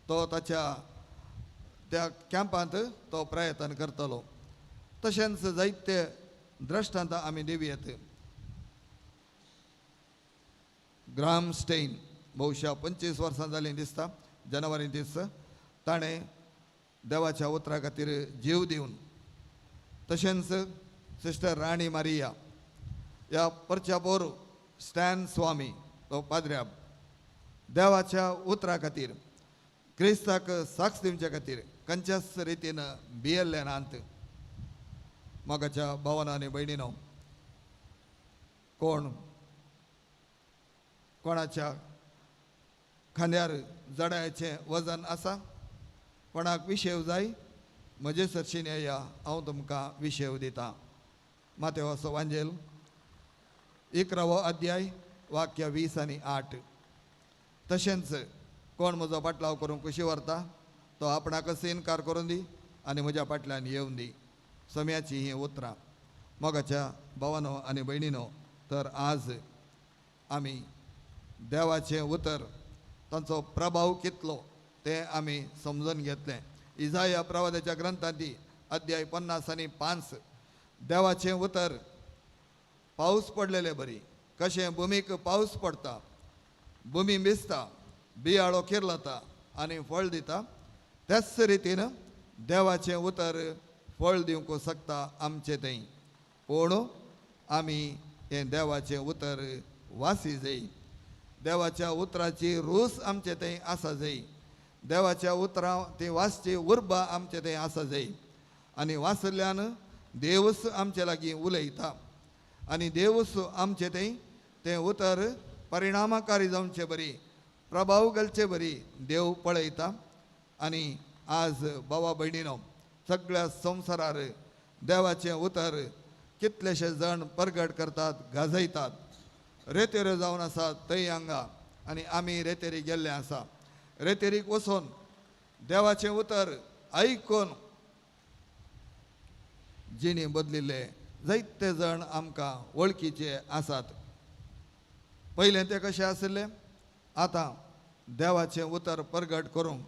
तो ताच्या त्या कॅम्पांत तो प्रयत्न करतलो. तशेंच जायते दृश्टांत आमी दिवयेत. ग्राम स्टेन बहुशा 25 वर्सां जालीं दिसता, जानेवारी दीस ताणें देवाच्या उतरा खातीर जीव दिवन, तशेंच सिस्टर राणी मारिया ह्या परच्यापोर स्टॅन स्वामी तो पाद्र्याब देवाच्या उतरा खातीर क्रिस्ताक साक्ष दिवचे खातीर खंयच्याच रितीन भियेल्ले नात. मोगाच्या भावानो आनी भयणीनो, कोण कोणाच्या खांद्यार जडायचें वजन आसा, कोणाक विशेव जाय म्हजे सरशीन येया, हांव तुमकां विशेव दितां. मातेवाचो वांजेल 11वो अध्याय वाक्य 20 आनी 8. तशेंच कोण म्हजो पाटलाव करूंक कुशी व्हरता तो आपणाकच इनकार करून दी आनी म्हज्या फाटल्यान येवन दी. सम्याची हीं उतरां. मोगाच्या भावानो आनी भयणीनो, तर आज आमी देवाचें उतर तांचो प्रभाव कितलो तें आमी समजून घेतलें. इजाया प्रवादाच्या ग्रंथांत अध्याय 50 आनी 5 देवाचें उतर पावस पडलेले बरी कशें भुमीक पावस पडटा, भुमी भिजता, बियाळो किर्लता आनी फळ दिता, त्याच रितीन देवाचें उतर फळ दिवंक शकता आमचे थंय. पूण आमी हें देवाचें उतर वासी जाय, देवाच्या उतराची रूच आमचे थंय आसा जाय, देवाच्या उतरां ती वाचची उर्बा आमचे थंय आसा जाय आनी वाचल्यान देवूच आमचे लागीं उलयता आनी देवूच आमचे थंय तें उतर परिणामकारी जावचे बरी, प्रभाव घालचे बरी देव पळयता. आनी आज भावा भयणीनो, सगळ्या संवसारार देवाचें उतर कितलेशे जाण परगट करतात, गाजयतात. रेतेर जावन आसात थंय हांगा आनी आमी रेतेरी गेल्ले आसा. रेतेरीक वचून देवाचें उतर आयकून जिणे बदलिल्ले जायते जाण आमकां वळखीचे आसात. पयलें ते कशें आशिल्ले, आतां देवाचें उतर परगट करूंक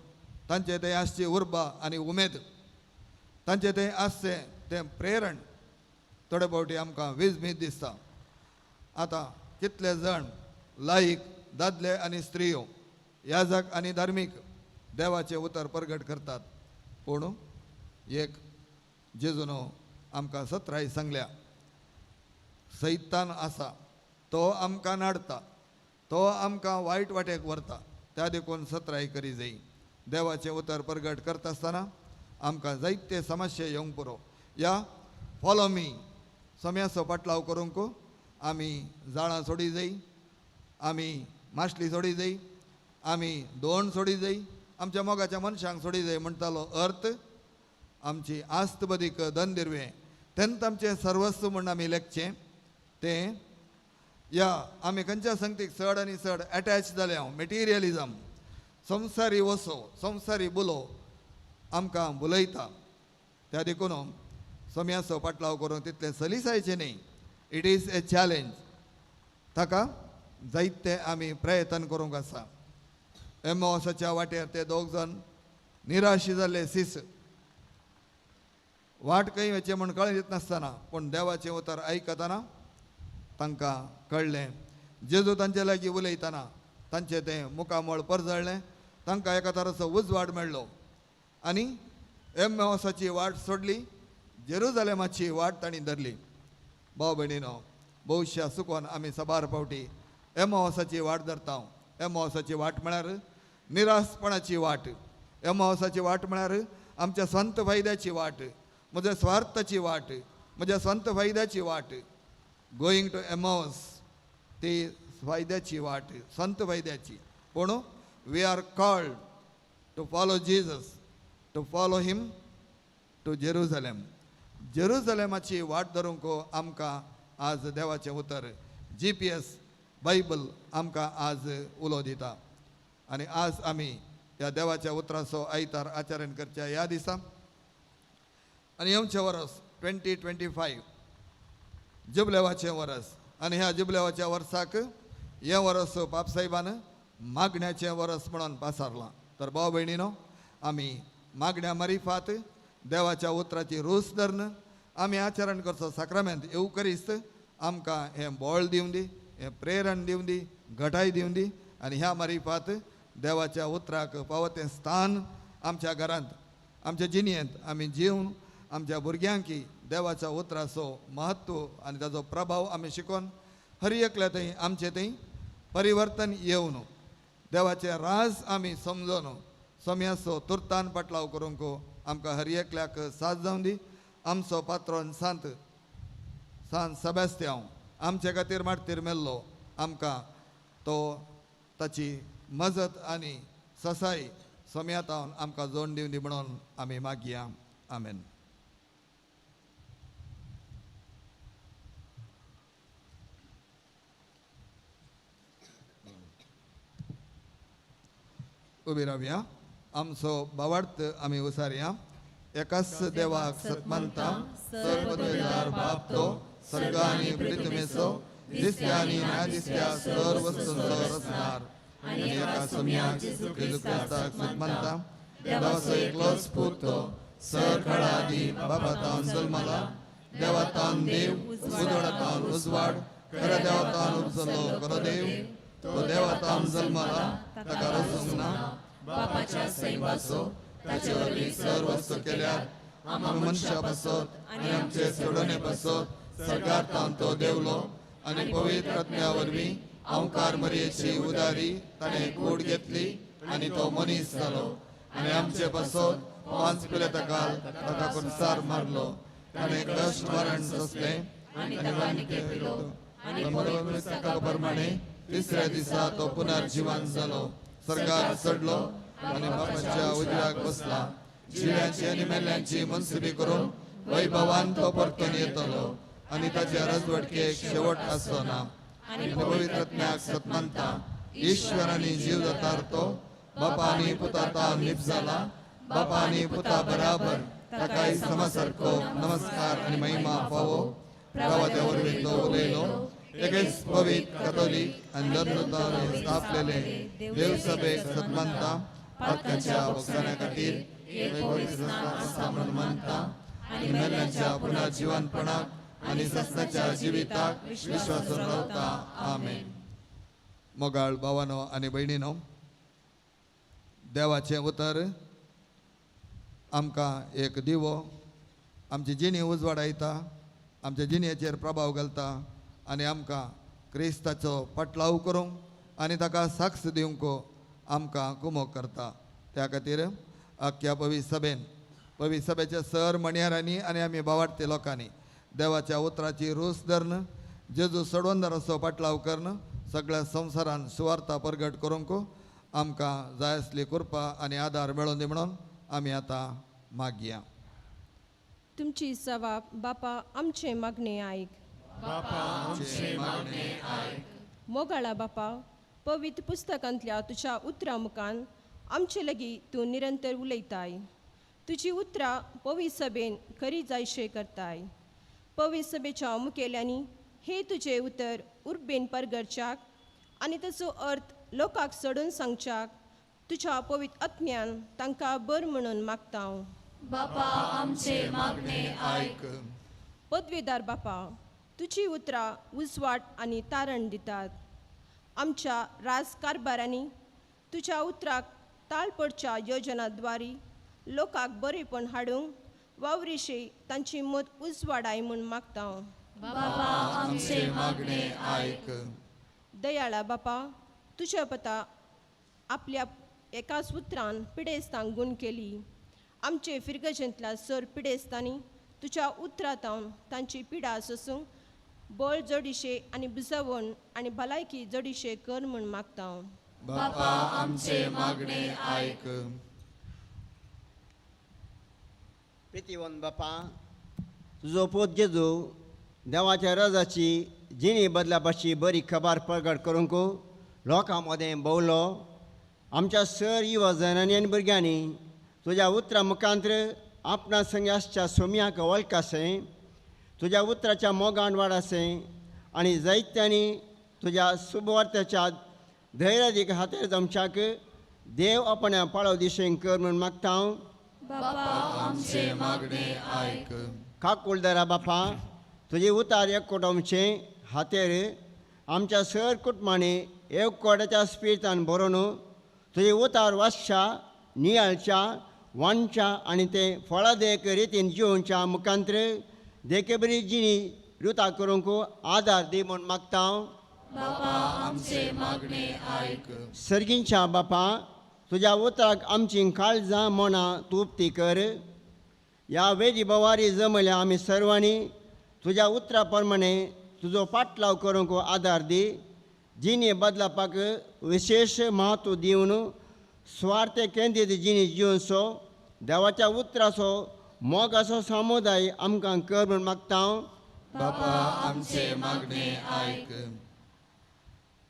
तांचे तें आसची उर्बा आनी उमेद, तांचे तें आसचें तें प्रेरण थोडे फावटी आमकां विजमीत दिसता. आतां कितले जाण लायक दादले आनी स्त्रियो, याजक आनी धार्मीक देवाचें उतर परगट करतात. पूण एक जेजून आमकां सत्राय सांगल्या, सैतान आसा तो आमकां नाडता, तो आमकां वायट वाटेक व्हरता, त्या देखून सत्राय करी जाय. देवाचें उतर परगट करता आसतना आमकां जायते समस्या येवंक पुरो. या फॉलो मी सम्याचो पाटलाव करूंक आमी जाळां सोडी जाय, आमी मासली सोडी जाय, आमी दोण सोडी जाय, आमच्या मोगाच्या मनशांक सोडी जाय म्हणटालो अर्थ आमची आस्त बदीक दंदिरवें तेन्ना आमचें सर्वस्व म्हूण आमी लेखचें तें. या आमी खंयच्या संगतीक चड आनी चड एटॅच जाले हांव, मटेरियलिजम, संवसारी वसो, संवसारी बुलो आमकां बुलयता. त्या देखून सम्याचो पाटलाव करून तितलें सलिसायचें न्ही. It is a challenge, ताका जायते आमी प्रयत्न करूंक आसा. एमोसाच्या वाटेर ते दोग जाण निराश जाल्ले सीस, वाट खंय वचचें म्हूण कळीत नासतना पूण देवाचें उतर आयकतना तांकां कळ्ळें. जेजू तांचे लागीं उलयतना तांचें तें मुखामळ परजळ्ळें, तांकां एका तराचो उजवाड मेळ्ळो आनी एमोसाची वाट सोडली, जेरुजालेमाची वाट तांणी धरली. भाव भयणीनो, भोवश्या चुकोन आमी साबार फावटी एमोसाची वाट धरता. एमोसाची वाट म्हळ्यार निराशपणाची वाट, एमोसाची वाट म्हळ्यार आमच्या संत फायद्याची वाट, म्हज्या स्वार्थाची वाट, म्हज्या संत फायद्याची वाट. गोईंग टू एमोस ती फायद्याची वाट, संत फायद्याची. पूण we are called to follow Jesus, to follow him to Jerusalem. जेरुजलेमाची वाट धरूंक आमकां आज देवाचें उतर, GPS, Bible आमकां आज उलो दिता. आनी आज आमी ह्या देवाच्या उतराचो आयतार आचरण करच्या ह्या दिसा आनी येवचें वर्स 2025 जुबलेवाचें वर्स आनी ह्या जुबलेवाच्या वर्साक हें वर्स पापसाहेबान मागण्याचें वर्स म्हणून पासारलां. तर भाव भयणीनो, आमी मागण्या मारिफात देवाच्या उतराची रूच धरून आमी आचरण करचो साक्रामेंत येवकरिस्त आमकां हें बळ दिवं दी, हें प्रेरण दिवं दी, घटाय दिवं दी आनी ह्या मारिफात देवाच्या उतराक फावो तें स्थान आमच्या घरांत, आमच्या जिणेंत आमी जिवन आमच्या भुरग्यांकी देवाच्या उतराचो महत्व आनी ताचो प्रभाव आमी शिकोवन हर एकल्या थंय आमचे थंय परिवर्तन येवन देवाचें राज आमी समजून सम्याचो तुर्तान पाटलाव करूंक आमकां हर एकल्याक साथ जावं दी. आमचो पात्रोन सांत सांत सेबास्त्यांव आमचे खातीर मार्तीर मेल्लो, आमकां तो ताची मजत आनी ससाय सम्यातावन आमकां जोड दिवं दी म्हणून आमी मागया. आमेन. उबी रावया. आमचो भावार्थ आमी उसारया. एकाच देवाक सतमानता, सर्वपदवेदार बाप तो सर्ग आनी पृथ्वीचो दिसत्या आनी ना दिसत्या सर्व वस्तूंचो रचणार, आनी एका सोम्याक जेजू क्रिस्ताक सतमानता, देवाचो एकलोच पूत तो सर काळा आदी बाबा तावन जल्मला, देवातावन देव, उजवाडातावन उजवाड, खऱ्या देवातावन उपजलो खरो देव, तो देवातावन जल्मला, ताका रचूंक ना, बापाच्या सैमाचो, ताचे वरवीं सर्व वस्तू केल्यात, आमी मनशां पासत आनी आमचे सोडोवणे पासत सरकार तावन तो देवलो, आनी पवित्र आत्म्या वरवीं अंकार मरयेची उदारी ताणें कूड घेतली आनी तो मनीस जालो, आनी आमचे पासत पांच पिलेतकाल ताका कुर्सार मारलो, ताणें कश्ट मरण सोंसलें आनी पुस्तका प्रमाणे तिसऱ्या दिसा तो पुनर्जिवन जालो, स्वर्गार चडलो आनी बापाच्या उजव्याक बसला, जिव्यांची आनी मेल्ल्यांची मनसुबी करून वैभवान तो परतून येतलो, आनी ताच्या राजवटकेक शेवट आसचो ना. आनी पवित्र आत्म्याक सतमानता, ईश्वरानी जीव दातार तो बापा आनी पुता निप जाला, बापा आनी पुता बराबर ताकाय समसारको नमस्कार आनी महिमा फावो. प्रवाच्या वरवीं तो उलयलो, एकेच पवित्र कथोलीक आनी धर्मदूतान स्थापलेले देवसभेक सतमानता, पातकांच्या भोगसण्या खातीर एक पवित्र आसा म्हणून मानता, आनी मेल्ल्यांच्या पुनर्जिवनपणाक आनी सस्नाच्या जिविताक विश्वासून रावता. आमेन. मोगाळ भावानो आनी भयणीनो, देवाचें उतर आमकां एक दिवो, आमची जिणी उजवाडायता, आमच्या जिणेचेर प्रभाव घालता आनी आमकां क्रिस्ताचो पाटलाव करूंक आनी ताका साक्ष दिवंक आमकां कुमोक करता. त्या खातीर आख्ख्या पवित्र सभेन, पवित्र सभेच्या सर मणयारांनी आनी आमी भावार्थी लोकांनी देवाच्या उतराची रूच धरून जेजू सडवंदराचो पाटलाव करून सगळ्या संवसारान सुवार्ता परगट करूंक आमकां जाय आसली कृपा आनी आदार मेळोवन दी म्हणून आमी आतां मागया. तुमची सवाब बापा आमचे मागणे आयक. मोगाळा बापा, पवित्र पुस्तकांतल्या तुज्या उतरां मुखान आमचे लागीं तूं निरंतर उलयताय. तुजी उतरां पवित्र सभेन खरी जायशे करताय. पवित्र सभेच्या मुखेल्यांनी हे तुजें उतर उर्बेन परगरच्याक आनी ताचो अर्थ लोकांक सोडून सांगच्याक तुज्या पवित्र आत्म्यान तांकां बर म्हणून मागता हांव. बापा आमचे मागणे आयक. पदवेदार बापा, तुजी उतरां उजवाड आनी तारण दितात. आमच्या राज कारभारांनी तुज्या उतराक ताळ पडच्या योजनाद्वारी लोकांक बरेपण हाडूंक वावरिशी तांची मत उजवाडाय म्हूण मागता हांव. बापा आमचे मागणे आयक. दयाळा बापा, तुज्या पता आपल्या एकाच उतरान पिडेस्तांक गूण केली. आमचे फिरगजेंतल्या सर पिडेस्तांनी तुज्या उतरांत तांची पिडा सोसूंक बळ जडिशे आनी बुजवण आनी भलायकी जडिशे कर म्हूण मागता हांव. बापा आमचे मागणे आयक. प्रितीवन बापा, तुजो पूत जेजू देवाच्या रजाची जिणी बदलापाची बरी खबर प्रगट करूंक लोकां मदें भोवलो. आमच्या सर युवा जनांनी आनी भुरग्यांनी तुज्या उतरां मुखांत्र आपणा संग आसच्या सोम्याक वळखासें, तुज्या उतराच्या मोगान वाडासें आनी जायत्यांनी तुज्या सुबवार्त्याच्या धैर्यादीक हातेर जमच्याक देव आपणा पाळो दिशेन कर म्हूण मागता हांव. बापा आमचे मागणे आयक. काकुळदारा बापा, तुजी उतार एकवटावचें हातेर आमच्या सर कुटुंबांनी एकवटाच्या स्पिरितान बरोवन तुजी उतार वाचच्या, नियाळच्या, वांटच्या आनी तें फळादेक रितीन जिवोवच्या मुखांत्र देखेबरी जिणी रुता करूंक आदार दी म्हूण मागता हांव. बापा आमचे मागणे आयक. सर्गींच्या बापा, तुज्या उतराक आमची काळजां मनां तृप्ती कर. ह्या वेदी भवारी जमल्या आमी सर्वांनी तुज्या उतरा प्रमाणे तुजो पाटलाव करूंक आदार दी. जिणे बदलापाक विशेश म्हत्व दिवन स्वार्थ केंद्रीत जिणी जिवनसो देवाच्या उतराचो मोगाचो समुदाय आमकां कर म्हूण मागता हांव. बापा आमचे मागणे आयक.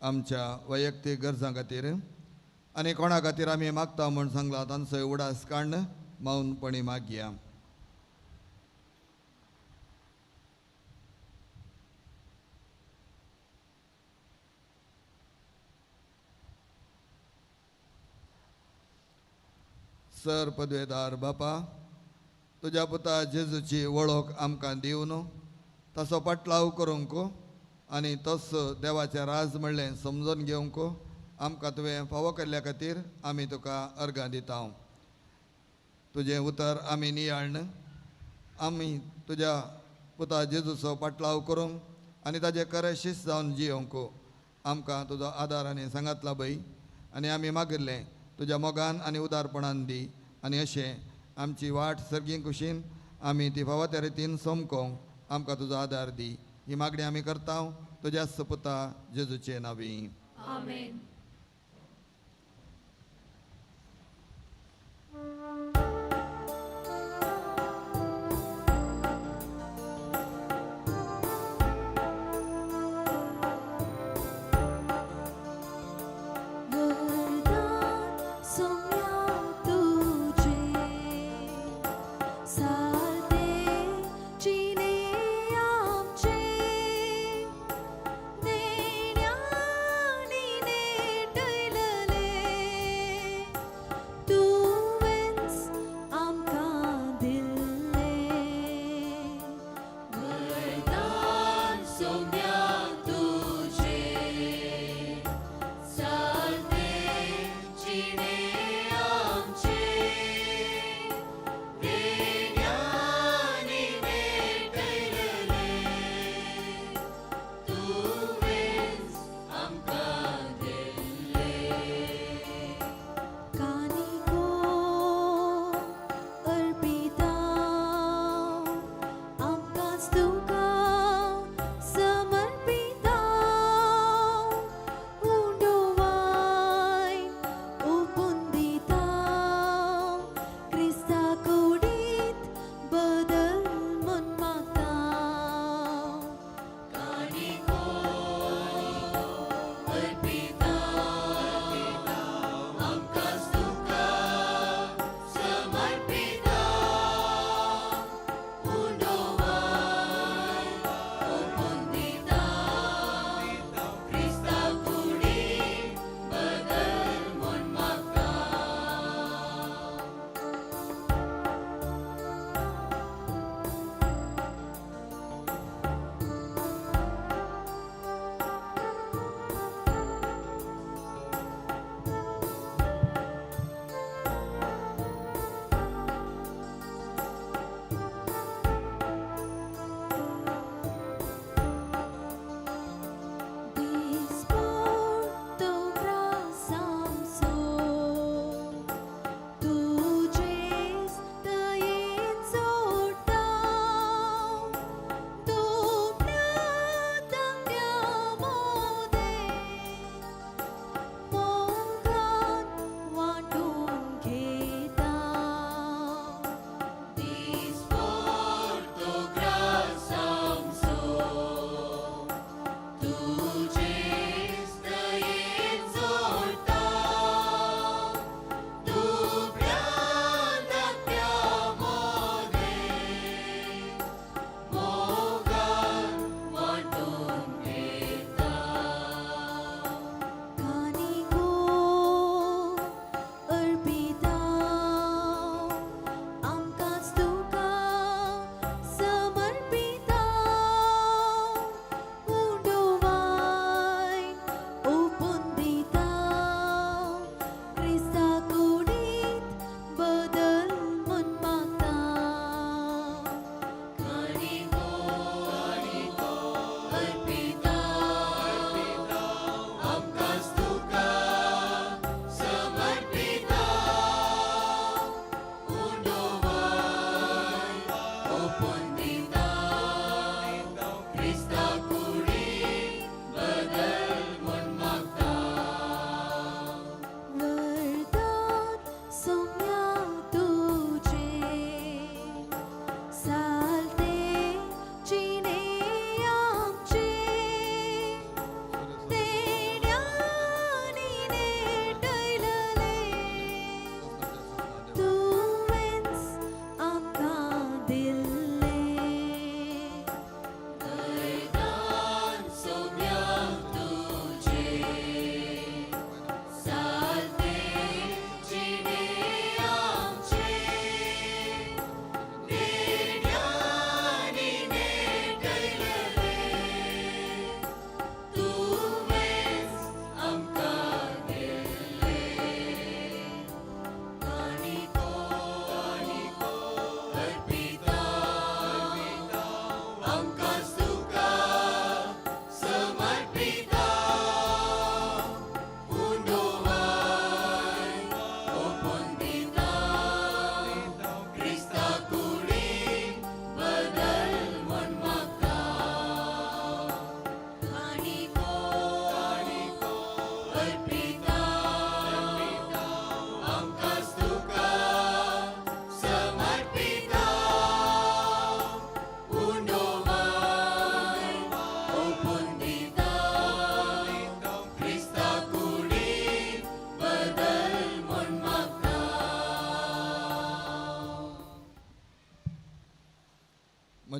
आमच्या वैयक्तीक गरजां खातीर आनी कोणा खातीर आमी मागता म्हूण सांगला तांचो उडास काडून मौनपणी मागया. सर पदवेदार बापा, तुज्या पुता जेजूची वळख आमकां दिवन तसो पाटलाव करूंक आनी तस देवाचें राज म्हणलें समजून घेवंक आमकां तुवें फावो केल्ल्या खातीर आमी तुका अर्गां दिता. तुजें उतर आमी नियाळ्ण आमी तुज्या पुता जेजूचो पाटलाव करूंक आनी ताजें खरें शिस्त जावन जियोवंक आमकां तुजो आदार आनी सांगात लाभय आनी आमी मागिल्लें तुज्या मोगान आनी उदारपणान दी आनी अशें आमची वाट सर्गी कुशीन आमी ती फावो त्या रितीन सोमकोंक आमकां तुजो आदार दी. ही मागणी आमी करता तुज्या पुता जेजूचे नांवी. आमेन.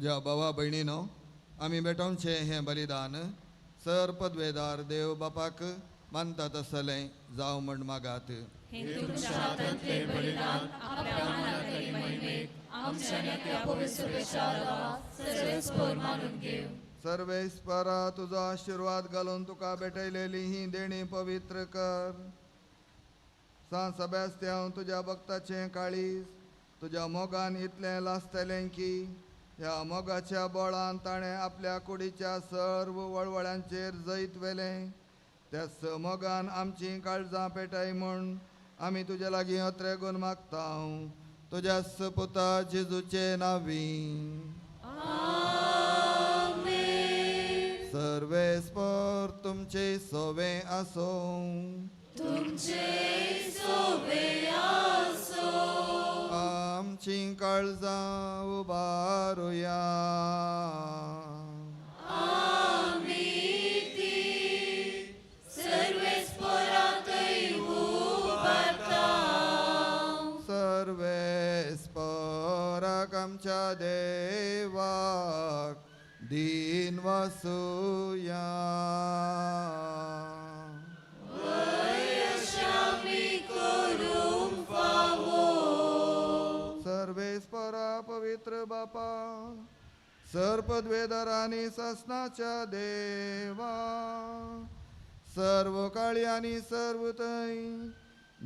म्हज्या भावा भयणीनो, आमी भेटोवचें हें बलिदान सर पदवेदार देव बापाक मानता तसलें जावं म्हण मागात. सर्वेस्परा तुजो आशिर्वाद घालून तुका भेटयलेली ही देणी पवित्र कर. सांत सेबास्त्यांव तुज्या भक्ताचें काळीज तुज्या मोगान इतलें लासतलें की ह्या मोगाच्या बळान ताणें आपल्या कुडीच्या सर्व वळवळ्यांचेर जैत व्हेलें. त्याच मोगान आमचीं काळजां पेटाय म्हूण आमी तुज्या लागीं अत्रे गुण मागता तुज्या पुता जेजूचे नांवी. सर्वेस्पर तुमचे सोवे आसूं. आमचीं काळजां उबारुया. सर्वेस्पराक आमच्या देवाक दीन वासुया. सर्वेस्परा पवित्र बापा, सर्पद्वेदर आनी सासनाच्या देवा, सर्व काळी आनी सर्व थंय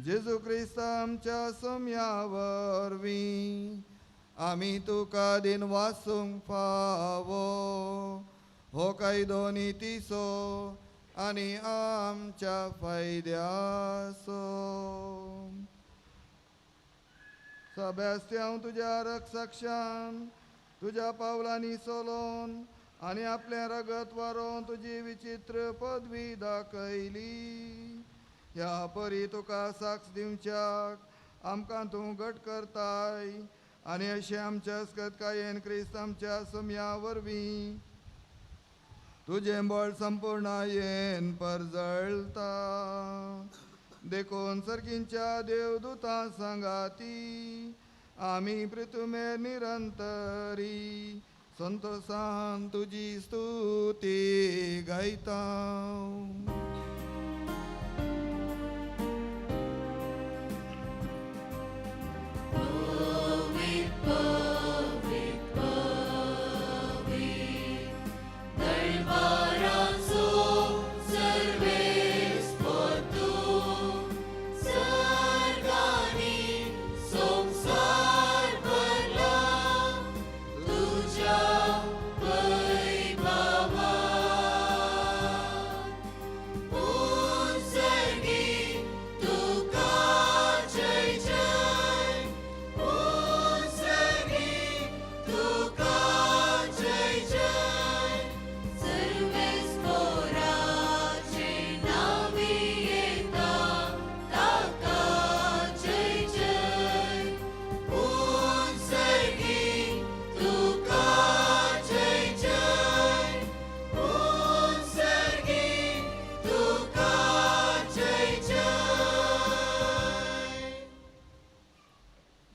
जेजू क्रिस्त आमच्या सोम्या वरवीं आमी तुका दिन वासूंक फावो हो कायदो नितीचो आनी आमच्या फायद्याचो. सेबास्त्यांव तुज्या रक्षाक्षान तुज्या पावलांनी चलोवन आनी आपलें रगत वारोवन तुजी विचित्र पदवी दाखयली. ह्या परी तुका साक्ष दिवच्याक आमकां तूं घट करताय आनी अशें आमच्या अस्कतकायेन क्रिस्त आमच्या सोम्या वरवीं तुजें बळ संपूर्णायेन परजळता. देखून सर्गींच्या देवदूतां सांगाती आमी पृथ्वीर निरंतरी संतोषान तुजी स्तुती गायता.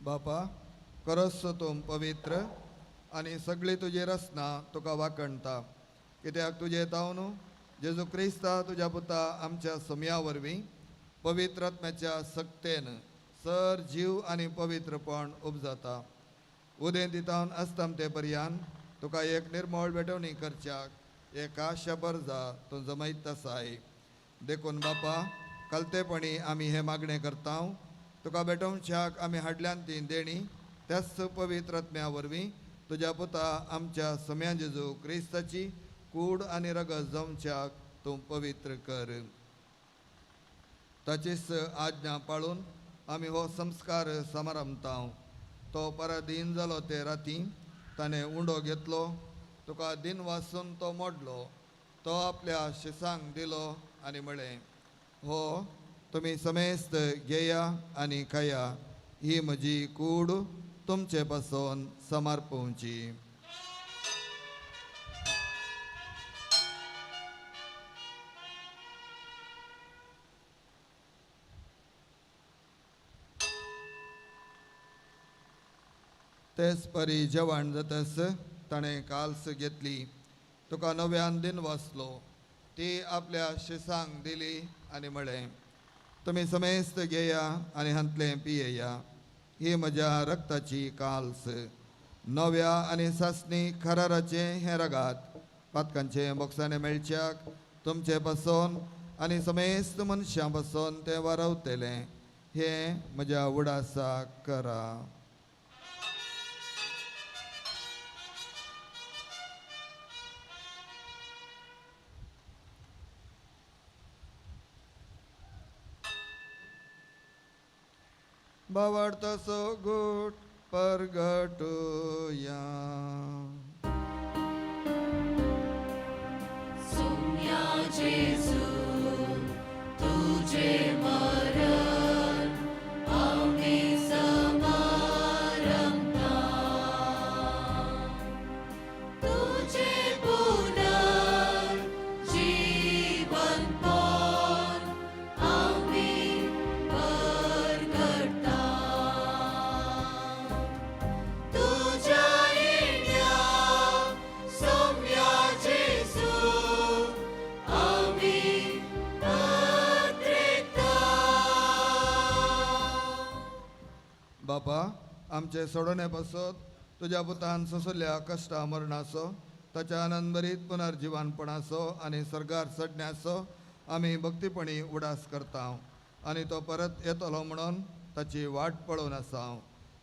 बापा, करस तूं पवित्र आनी सगळी तुजी रचना तुका वाकणता, कित्याक तुजें तावन जेजू क्रिस्ता तुज्या पुता आमच्या सोम्या वरवीं पवित्र आत्म्याच्या सक्तेन सर जीव आनी पवित्रपण उपजाता. उदेंत अस्तमते पर्यान तुका एक निर्मळ भेटवणी करच्याक एक आशा बरजा तूं जमयत आसाय. देखून बापा, कलतेपणी आमी हें मागणें करता तुका भेटोवच्याक आमी हाडल्यान ती देणी त्याच पवित्र आत्म्या वरवीं तुज्या पुता आमच्या सोम्या जेजू क्रिस्ताची कूड आनी रगत जावच्याक तूं पवित्र कर. ताचीच आज्ञा पाळून आमी हो संस्कार समारंभता. तो पराधीन जालो ते राती ताणें उंडो घेतलो, तुका दिन वासून तो मोडलो, तो आपल्या शिसांक दिलो आनी म्हळें, हो तुमी समेस्त घेया आनी खाया, ही म्हजी कूड तुमचे पासून समर्पोवची. तेच परी जेवण जातस ताणें काल्स घेतली, तुका नव्यान दिन वाचलो, ती आपल्या शिसांक दिली आनी म्हळें, तुमी समेस्त घेया आनी हांतलें पियेया, ही म्हज्या रक्ताची काल्स, नव्या आनी सासणी खराराचें हें रगात, पातकांचें बोगसाणें मेळच्याक तुमचे पासून आनी समेस्त मनशां पासून तें वारवतलें, हें म्हज्या उडासाक करा. बावडतो गुट परगटुया. सुम्या जेजू तुझे मरण आम्ही समारंभता, तुझे पुनर्जीवनपण आम्ही परगटता, तुझ्या येण्या सौम्या जेजू आम्ही पत्रेता. बापा, आमचे सोडोवणे पासत तुज्या पुतान सोंसल्या कश्टा मरणाचो, ताच्या आनंदभरीत पुनर्जिवानपणाचो आनी सर्गार चडण्याचो आमी भक्तीपणी उडास करता आनी तो परत येतलो म्हणून ताची वाट पळोवन आसा.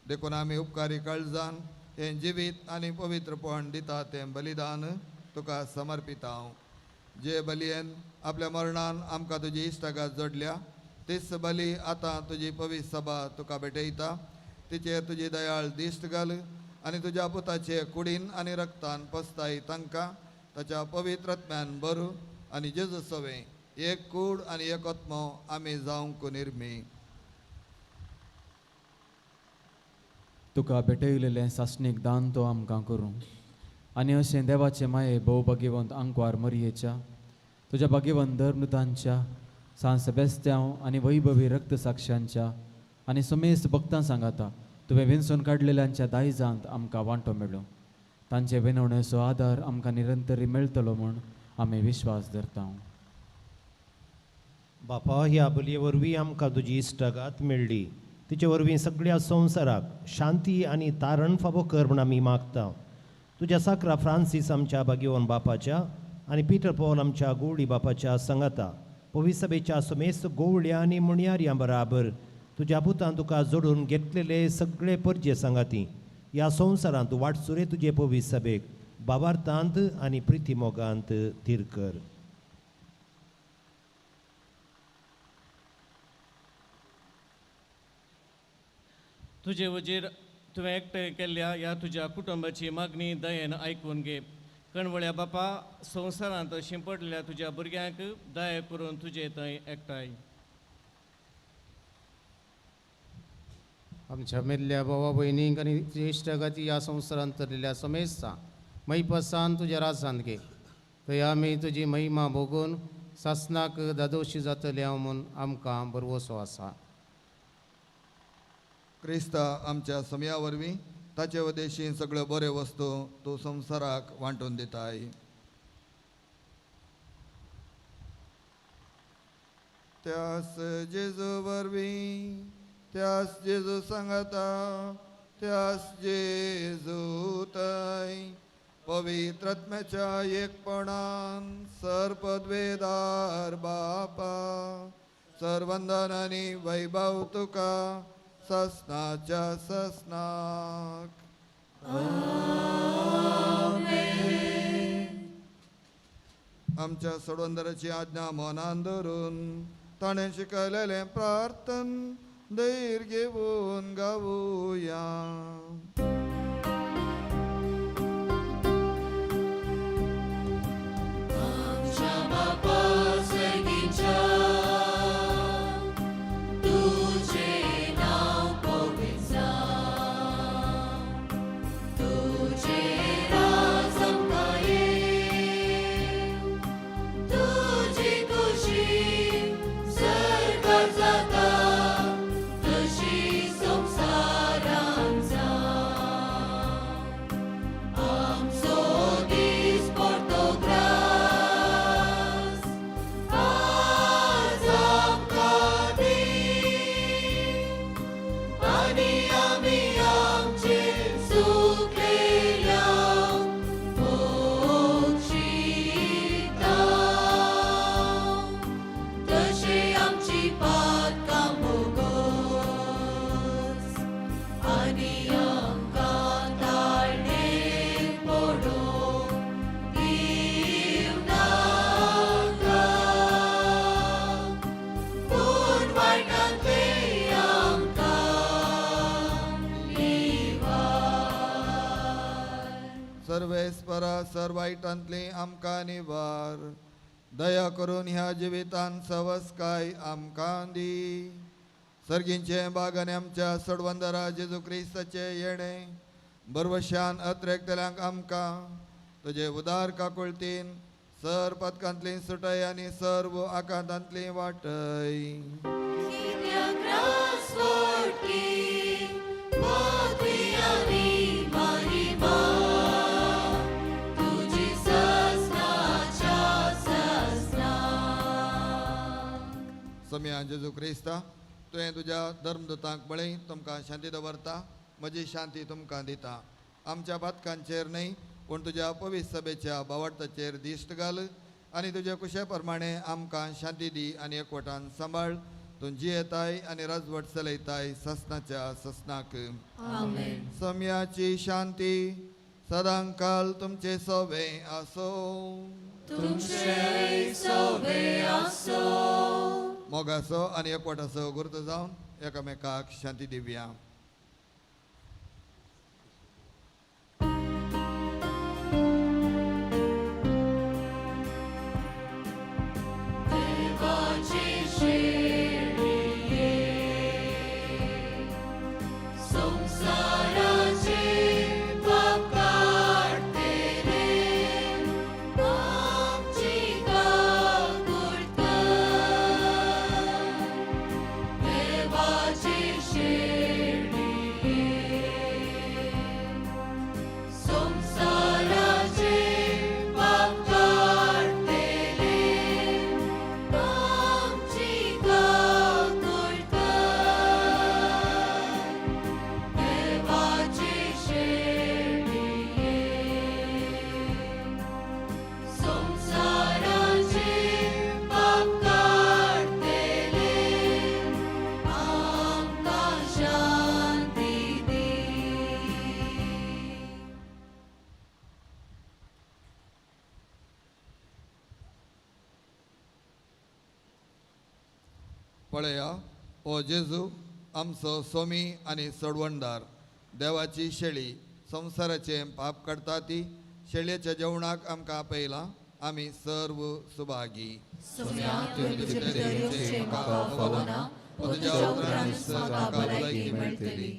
देखून आमी उपकारी काळजान हें जिवीत आनी पवित्रपण दिता तें बलिदान तुका समर्पिता. जे बलयेन आपल्या मरणान आमकां तुजी इश्टागत जोडल्या, तीच बली आतां तुजी पवित्र सभा तुका भेटयता. तिचेर तुजी दयाळ दिश्ट घाल आनी तुज्या पुताचे कुडीन आनी रक्तान पसताय तांकां ताच्या पवित्र आत्म्यान बरू आनी जेजू सवें एक कूड आनी एक आत्मो आमी जावंक निर्मी. तुका भेटयलेलें सासणीक दान तो आमकां करूं आनी अशें देवाचे माये भोव भाग्यवंत आंकवार मरयेच्या, तुज्या भाग्यवंत धर्मदूतांच्या, सांत सेबेस्त्यांव आनी वैभवी रक्त साक्षांच्या आनी समेस्त भक्तां सांगाता तुवें विंचून काडलेल्यांच्या दायजांत आमकां वांटो मेळूं. तांचे विनवणेचो आदार आमकां निरंतरी मेळटलो म्हूण आमी विश्वास धरता. बापा, ह्या बलये वरवीं आमकां तुजी इश्टागात मेळ्ळी, तिचे वरवीं सगळ्या संवसाराक शांती आनी तारण फावो कर म्हूण आमी मागता. तुज्या साक्रा फ्रांसीस आमच्या भाग्यवन बापाच्या आनी पिटर पॉल आमच्या गोवळी बापाच्या सांगाता पवित्र सभेच्या समेस्त गोवळ्या आनी मुणयारयां बराबर तुज्या पुतान तुका जोडून घेतलेले सगळे परजे सांगाती ह्या संवसारांत वाटसुरे तुजे पवित्र सभेक बाबार्थांत आनी प्रिती मोगांत थीर कर. तुजे वजीर तुवें एकटें केल्ल्या ह्या तुज्या कुटुंबाची मागणी दयेन आयकून घे. कणवळ्या बापा, संवसारांत शिंपडलेल्या तुज्या भुरग्यांक दया करून तुजे थंय एकठांय. आमच्या मेल्ल्या भावा भयणींक आनी ज्येश्ठ गाती ह्या संवसारांत चलिल्ल्या समेस्तां मैपसान तुज्या राजांत घे, थंय आमी तुजी महिमा भोगून सासनाक दादोशी जातले हांव म्हूण आमकां भरवसो आसा. क्रिस्ता आमच्या समया वरवीं ताचे वदेशी सगळ्यो बऱ्यो वस्तू तूं संवसाराक वांटून दिताय. त्यास जेजू वरवीं, त्यास जेजू सांगता, त्यास जेजू तय पवित्र आत्म्याच्या एकपणान सर्पद्वेदार बापा सर्वंदन आनी वैभव तुका ससनाच्या ससनाक. आमच्या सोडवंदराची आज्ञा मनान धरून ताणें शिकयलेलें प्रार्थन धैर्य घेवन गावुया. आमच्या बापा सर्गीच्या, तुझे नाव पवित्र जावं, तुझे राज आमकां येवं, तुजी खुशी सर्गात जाता तशी संवसारांत जावं. सर वायटांतली आमकां निवार. दया करून ह्या जिवितान सवसकाय आमकां दी. सर्गींचे बाग आनी आमच्या सडवंदरा जेजू क्रिस्ताचे येणें बरवशान अत्रेकतल्यांक आमकां तुजे उदार काकुळतीन सर पदकांतली सुटय आनी सर्व आकांतांतली वाटय. सम्या जेजू क्रिस्ता, तुवें तुज्या धर्मदूतांक म्हळें, तुमकां शांती दवरता, म्हजी शांती तुमकां दिता. आमच्या पातकांचेर न्हय पूण तुज्या पवित्र सभेच्या बावडताचेर दिश्ट घाल आनी तुज्या कुशे प्रमाणे आमकां शांती दी आनी एकवटान सांबाळ. तूं जियेताय आनी राजवट चलयताय ससनाच्या ससनाक. सम्याची शांती सदांकाल तुमचे सोवे आसो. तुमचे सोवे आसो. मोगाचो आनी एकवटाचो गुर्त जावन एकामेकाक शांती दिवया. पळया ओ जेजू आमचो सोमी आनी सडवणदार, देवाची शेळी संवसाराचें पाप काडटा ती शेळयेच्या जेवणाक आमकां आपयलां. आमी सर्व सुभागी. भलायकी मेळटली.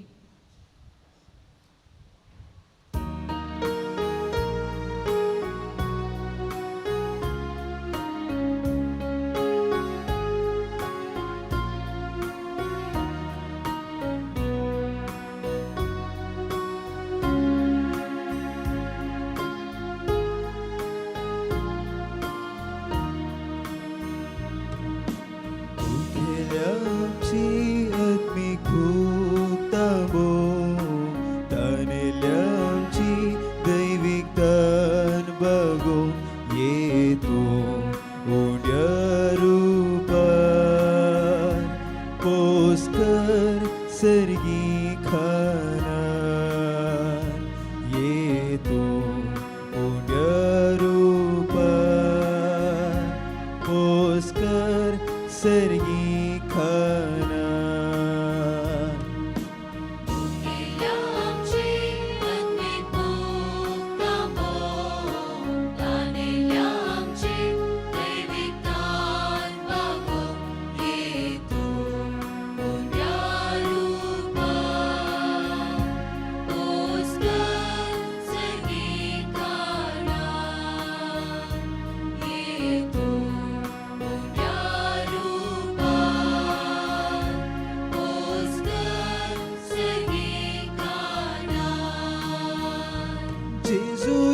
Jesu,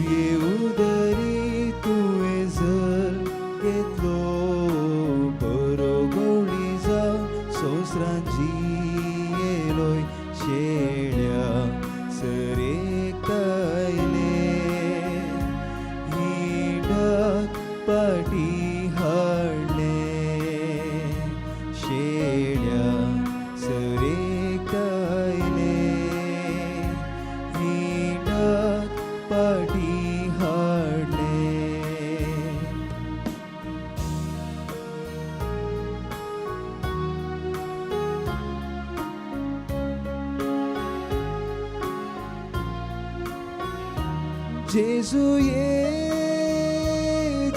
सुर्ये उदरी तुवें जल्म घेतलो बरो गवळी जावन संवसारान जियेलोय शेळ्या सरेक आयले हिंडाक पाटी हाडले शेळ्या सरेक आयले हिंडाक पाटी हाडले. जेजू ये,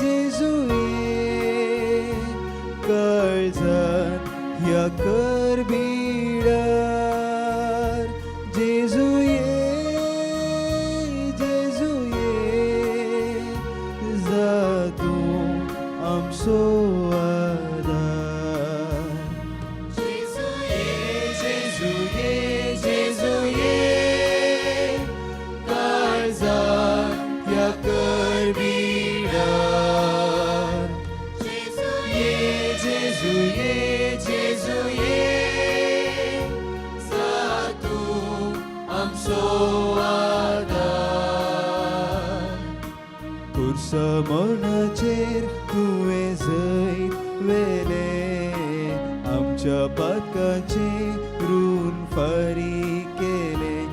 जेजू ये, काळजात ह्या कर बिडार. जेजू ये, जेजू ये, जा तूं आमचो आदार. जेजू ये, जेजू ये, जेजू ये, काळजात ह्या कर बिडार. जेजू ये, जेजू ये, जेजू ये, जा तूं आमचो आदार. कुर्सा मरणाचेर तुवें जैत व्हेलें, आमच्या पातकाचें ऋण फारीक केलें,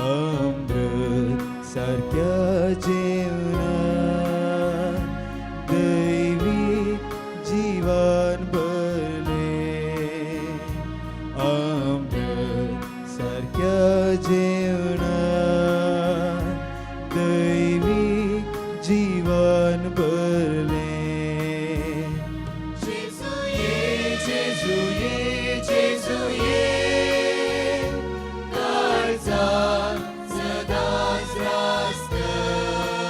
अमृत सारक्या जेवणान दैवीक जिवन भरलें, अमृत सारक्या जेवणान दैवीक जीवन भरलें. जेजू ये, जेजू ये, जेजू ये, काळजात सदांच रास कर.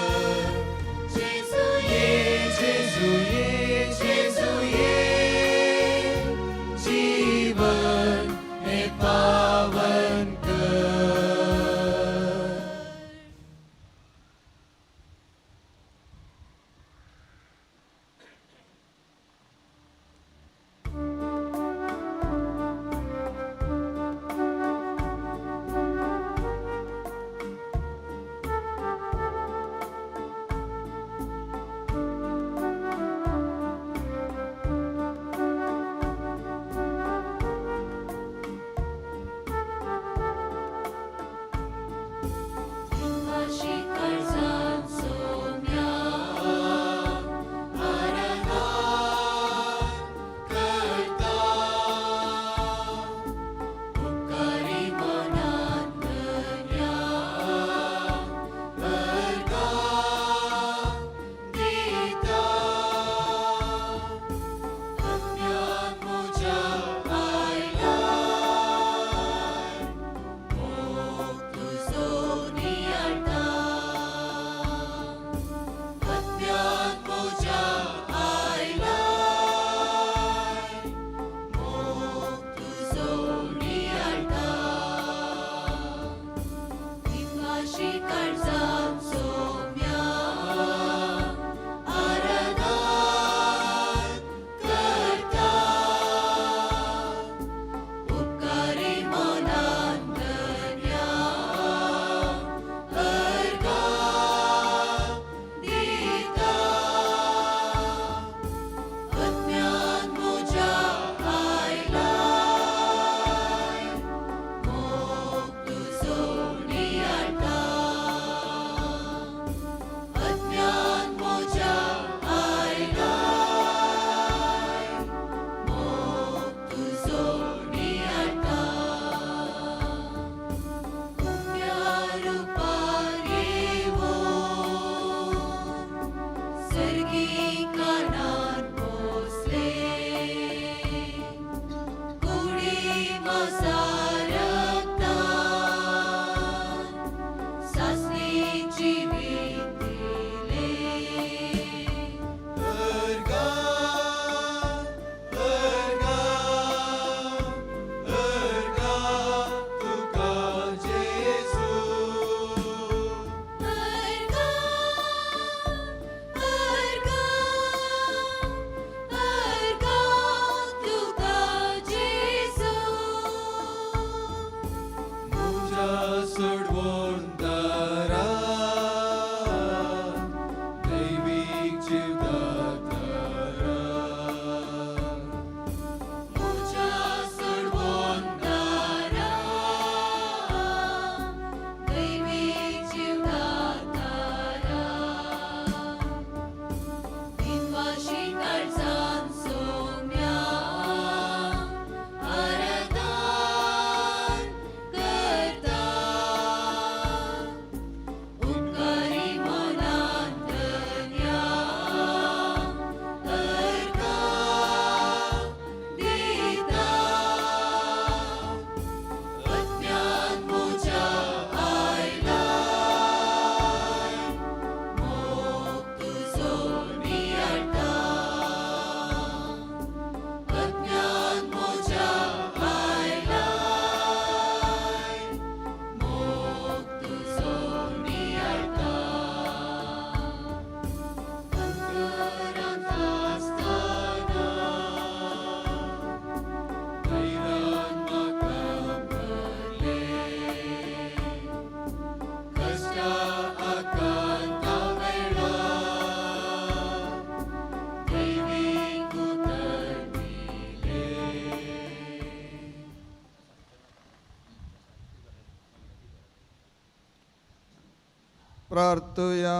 प्रार्थुया.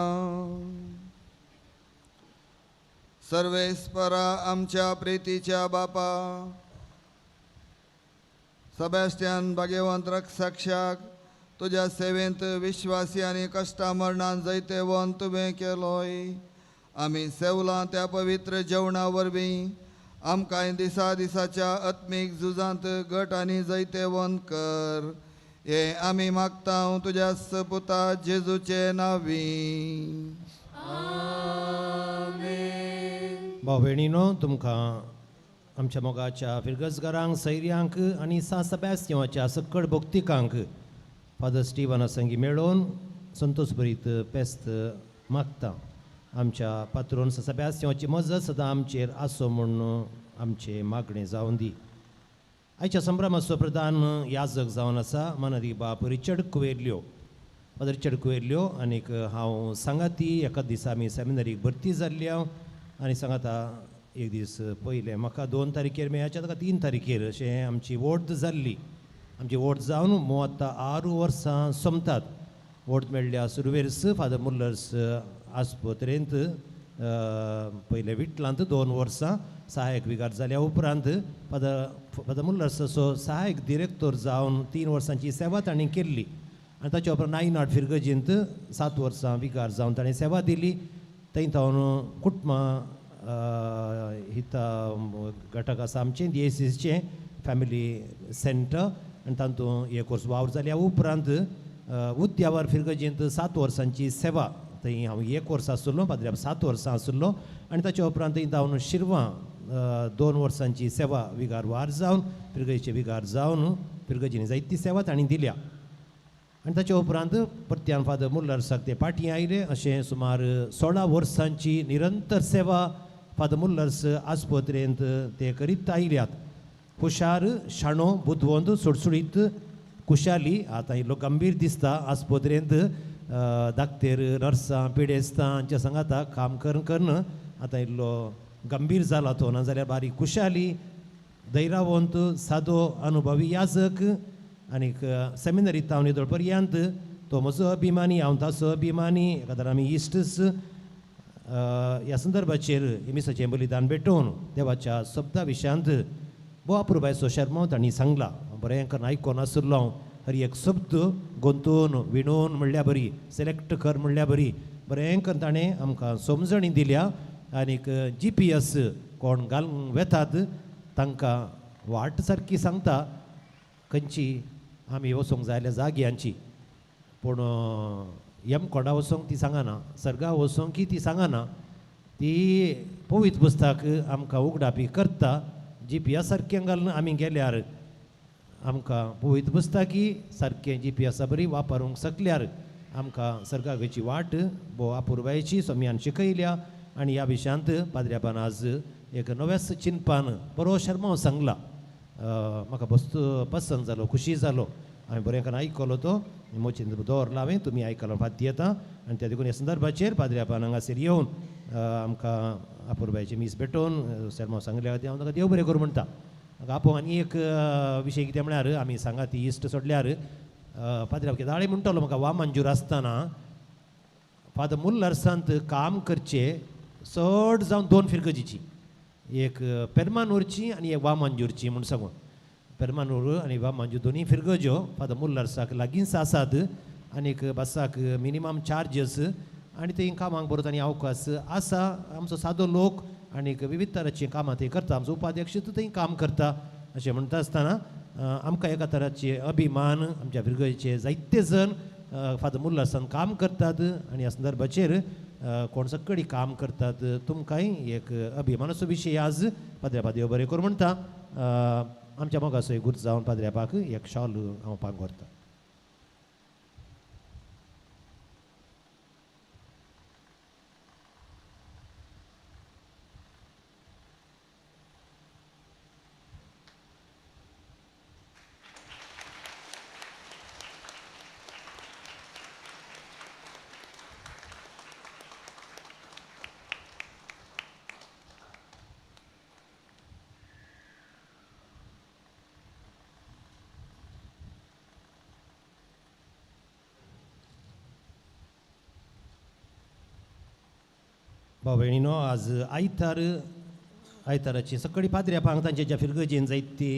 सर्वेस्परा आमच्या प्रितीच्या बापा सेबास्टियन भाग्यवंत रक्षक्षाक तुज्या सेवेंत विश्वासी आनी कश्टा मरणान जैतेवंत तुवें केलोय. आमी सेवलां त्या पवित्र जेवणा वरवीं आमकां दिसा दिसाच्या आत्मीक झुजांत गट आनी जैतेवंत कर. हे आमी मागता तुज्या पुता जेजूचे नांवी. भाव भयणीनो, तुमकां आमच्या मोगाच्या फिरगजगारांक, सैर्यांक आनी सां सेबास्तियांवाच्या सक्कड भक्तिकांक फादर स्टिवना संगी मेळोवन संतोष भरीत पेस्त मागता. आमच्या पात्रोन सां सेबास्तियांवाची मजत सदां आमचेर आसो म्हूण आमचें मागणें जावन दी. आयच्या संभ्रमाचो प्रधान याजक जावन आसा मानादी बाप रिचर्ड कुवेल्यो, फादर रिचर्ड कुवेल्यो. आनीक हांव सांगाती एका दिसा आमी सेमिनरीक भरती जाल्ली हांव आनी सांगाता एक दीस पयलें म्हाका 2 तारखेर मेळाच्या ताका 3 तारखेर अशें आमची वोट जाल्ली. आमची वोट जावन आतां 6 वर्सां सोंपतात. वोट मेळ्ळ्या सुरवेर्स फादर मुल्लर्स आस्पत्रेंत पयले विटलांत 2 वर्सां सहायक विगार जाल्या उपरांत फादर मुल्लर्साचो सहायक डिरेक्टर जावन 3 वर्सांची सेवा तांणी केल्ली. आनी ताच्या उपरांत नायनाट फिरगजींत 7 वर्सां विगार जावन ताणें सेवा दिली. थंय तावन कुटुंबां हिता घटक आसा आमचें डीएसीचें फॅमिली सेंटर आनी तातूंत एक वर्स वावर जाल्या उपरांत उद्यावर फिरगजींत 7 वर्सांची सेवा थंय हांव 1 वर्स आसलो, पाद्र्याब 7 वर्सां आसलो. आनी ताच्या उपरांत थंय धांवन शिरवां 2 वर्सांची सेवा विगार वार जावन फिरगजीचे विगार जावन फिरगजींनी जायती सेवा तांणी दिल्या. आनी ताच्या उपरांत परत्यान फादर मुल्लर्साक ते पाटी आयले. अशें सुमार 16 वर्सांची निरंतर सेवा फादर मुल्लर्स आस्पत्रेंत ते करीत आयल्यात. हुशार, शाणो, बुदवंत, सुडसुडीत, कुशाली. आतां इल्लो गंभीर दिसता आस्पत्रेंत दाक्तेर, नर्सां, पिडेस्तां हांच्या सांगाता काम करून करून आतां इल्लो गंभीर जाला तो. नाजाल्यार बारीक कुशाली, धैर्यवंत, सादो, अनुभवी याजक आनीक सेमिनरी तावन येदोळ पर्यंत तो म्हजो अभिमानी, हांव ताचो अभिमानी. एकादर आमी इश्टच. ह्या संदर्भाचेर मिसाचें बलिदान भेटोवन देवाच्या शब्दा विशयांत भोव अपुरबायचो शर्मांव तांणी सांगला. बरें करून आयकोन आसलो हांव. हर एक शब्द गोंतून विणून म्हणल्या बरी, सिलेक्ट कर म्हणल्या बरी बरें करून ताणें आमकां समजणी दिल्या. आनीक GPS कोण घालूंक वेतात तांकां वाट सारकी सांगता खंयची आमी वचूंक जाय जाल्यार जाग्यांची. पूण यमकोंडा वचोंक ती सांगना, सर्गा वचोंक की ती सांगना. ती पवित्र पुस्तक आमकां उगडापी करता. GPS सारकें घालून आमी गेल्यार आमकां पवित्र पुस्तकी सारकें GPS बरी वापरूंक शकल्यार आमकां सर्गाची वाट भोव अपुरबायेची सोम्यान शिकयल्या. आनी ह्या विशयांत पाद्र्यापान आज एक नव्याच चिंतपान बरो शर्मांव सांगला. म्हाका बस्त पसंत जालो, खुशी जालो. हांवें बरें करून आयकलो तो मोचीन दवरला हांवें, तुमी आयकलो फाती येता. आनी त्या देखून ह्या संदर्भाचेर पाद्र्यापान हांगासर येवन आमकां अपुरबायेचें मीस भेटोवन शर्मांव सांगल्या खातीर हांव ताका देव बरें करूं म्हणटा. म्हाका आपोवंक आनी एक विशय कितें म्हळ्यार आमी सांगा ती इश्ट सोडल्यार पाद्र्याप केदाळे म्हणटलो म्हाका वा मंजूर आसतना फादर मुल्लर्सांत काम करचें चड जावन 2 फिरगजीची, एक पेरमानूरची आनी एक वामांजूरची म्हूण सांगून. पेरमानूर आनी वामांजूर दोनूय फिरगज्यो फादर मुल्लर्साक लागींच आसात आनीक बसाक मिनिमम चार्जीस आनी थंय कामाक बरो तांणी अवकाश आसा. आमचो सादो लोक आनीक विविध तरांचीं कामां थंय करता. आमचो उपाध्यक्ष थंय काम करता. अशें म्हणटा आसतना आमकां एका तराचे अभिमान आमच्या फिरगजेचे जायते जण फादर मुल्लर्सान काम करतात आनी ह्या संदर्भाचेर कोण सकडी काम करतात. तुमकांय एक अभिमानाचो विशय आज पाद्र्यापा देव बरें करूं म्हणटा. आमच्या मोगाचो एक गुर्ज जावन पाद्र्यापाक एक शॉल हांव पांग व्हरता. भाव भयणीनो, आज आयतार, आयताराची सकाळी पाद्र्यापांक तांच्या फिरगजेन जायती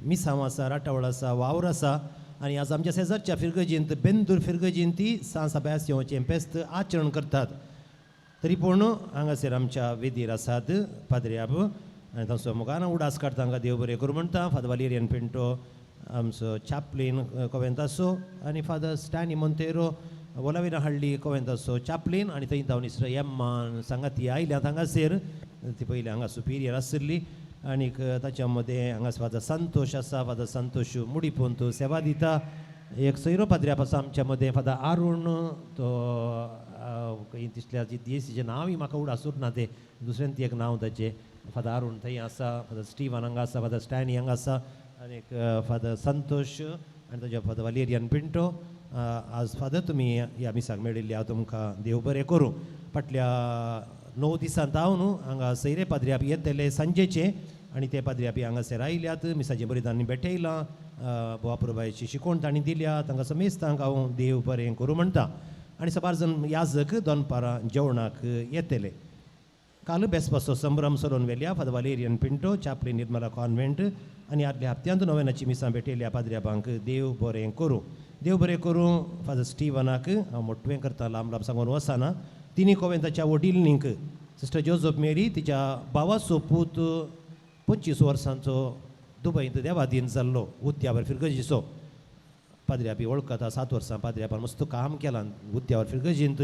मिसांव आसा, राटावळ आसा, वावर आसा. आनी आज आमच्या शेजारच्या फिरगजेंत बेंदूर फिरगजेंत ती सांत सेबास्तियांवचें फेस्त आचरण करतात. तरी पूण हांगासर आमच्या वेदीर आसात पाद्र्याब आनी तांचो मुखार उडास काडटा, तांकां देव बरें करूं म्हणटा. फादर वालेरियन पिंटो आमचो चॅपलीन कोवेंताचो आनी फादर स्टॅनी मोंतेरो वोलाविना हाडली कोवेंताचो चॅपलीन. आनी थंय जावन इस्र एम्मान सांगाती आयल्यात हांगासर, ती पयली हांगा सुपिरियर आशिल्ली. आनीक ताच्या मदें हांगा फादर संतोश आसा, फादर संतोश मुडीपोंत सेवा दिता. एक सोयरो पाद्र्याप आसा आमच्या मदें, फादर आरुण, तो खंय दिसल्या दियेसीचें नांवूय म्हाका उडास उरना, तें दुसऱ्यान ती एक नांव ताचें. फादर आरुण थंय आसा, फादर स्टिवन हांगा आसा, फादर स्टॅनी हांगा आसा आनीक फादर संतोश आनी ताच्या फादर वालेरियन पिंटो. आज फादर तुमी ह्या मिसाक मेळिल्ली, हांव तुमकां देव बरें करूं. फाटल्या 9 दिसांत हांव न्हू हांगा सैरे पाद्र्याप येतले सांजेचे आनी ते पाद्र्यापी हांगासर आयल्यात, मिसाचे बरी तांणी भेटयलां, बोवा पुरबायची शिकवण तांणी दिल्या. तांकां समेस्तांक हांव देव बरें करूं म्हणटा. आनी सबार जण याजक दनपारां जेवणाक येतले. काल बेसपाचो संभ्रम सरोवन व्हेल्या father Valerian Pinto chaplain Nirmala convent आनी आदल्या हप्त्यांत नोवेनाची मिसां भेटयल्या पाद्र्याबांक देव बरें करूं. देव बरें करूं फादर स्टिवनाक. हांव मोटवें करता, लांब लांब सांगून वचना. तिनी कोवेंताच्या वडीलनीक सिस्टर जोजफ मेरी तिच्या भावाचो पूत 25 वर्सांचो दुबयंत देवादीन जाल्लो, उद्यावर फिरगजीचो पाद्र्यापी वळखता. 7 वर्सां पाद्र्यापान मस्त काम केलां उद्यावर फिरगजींत.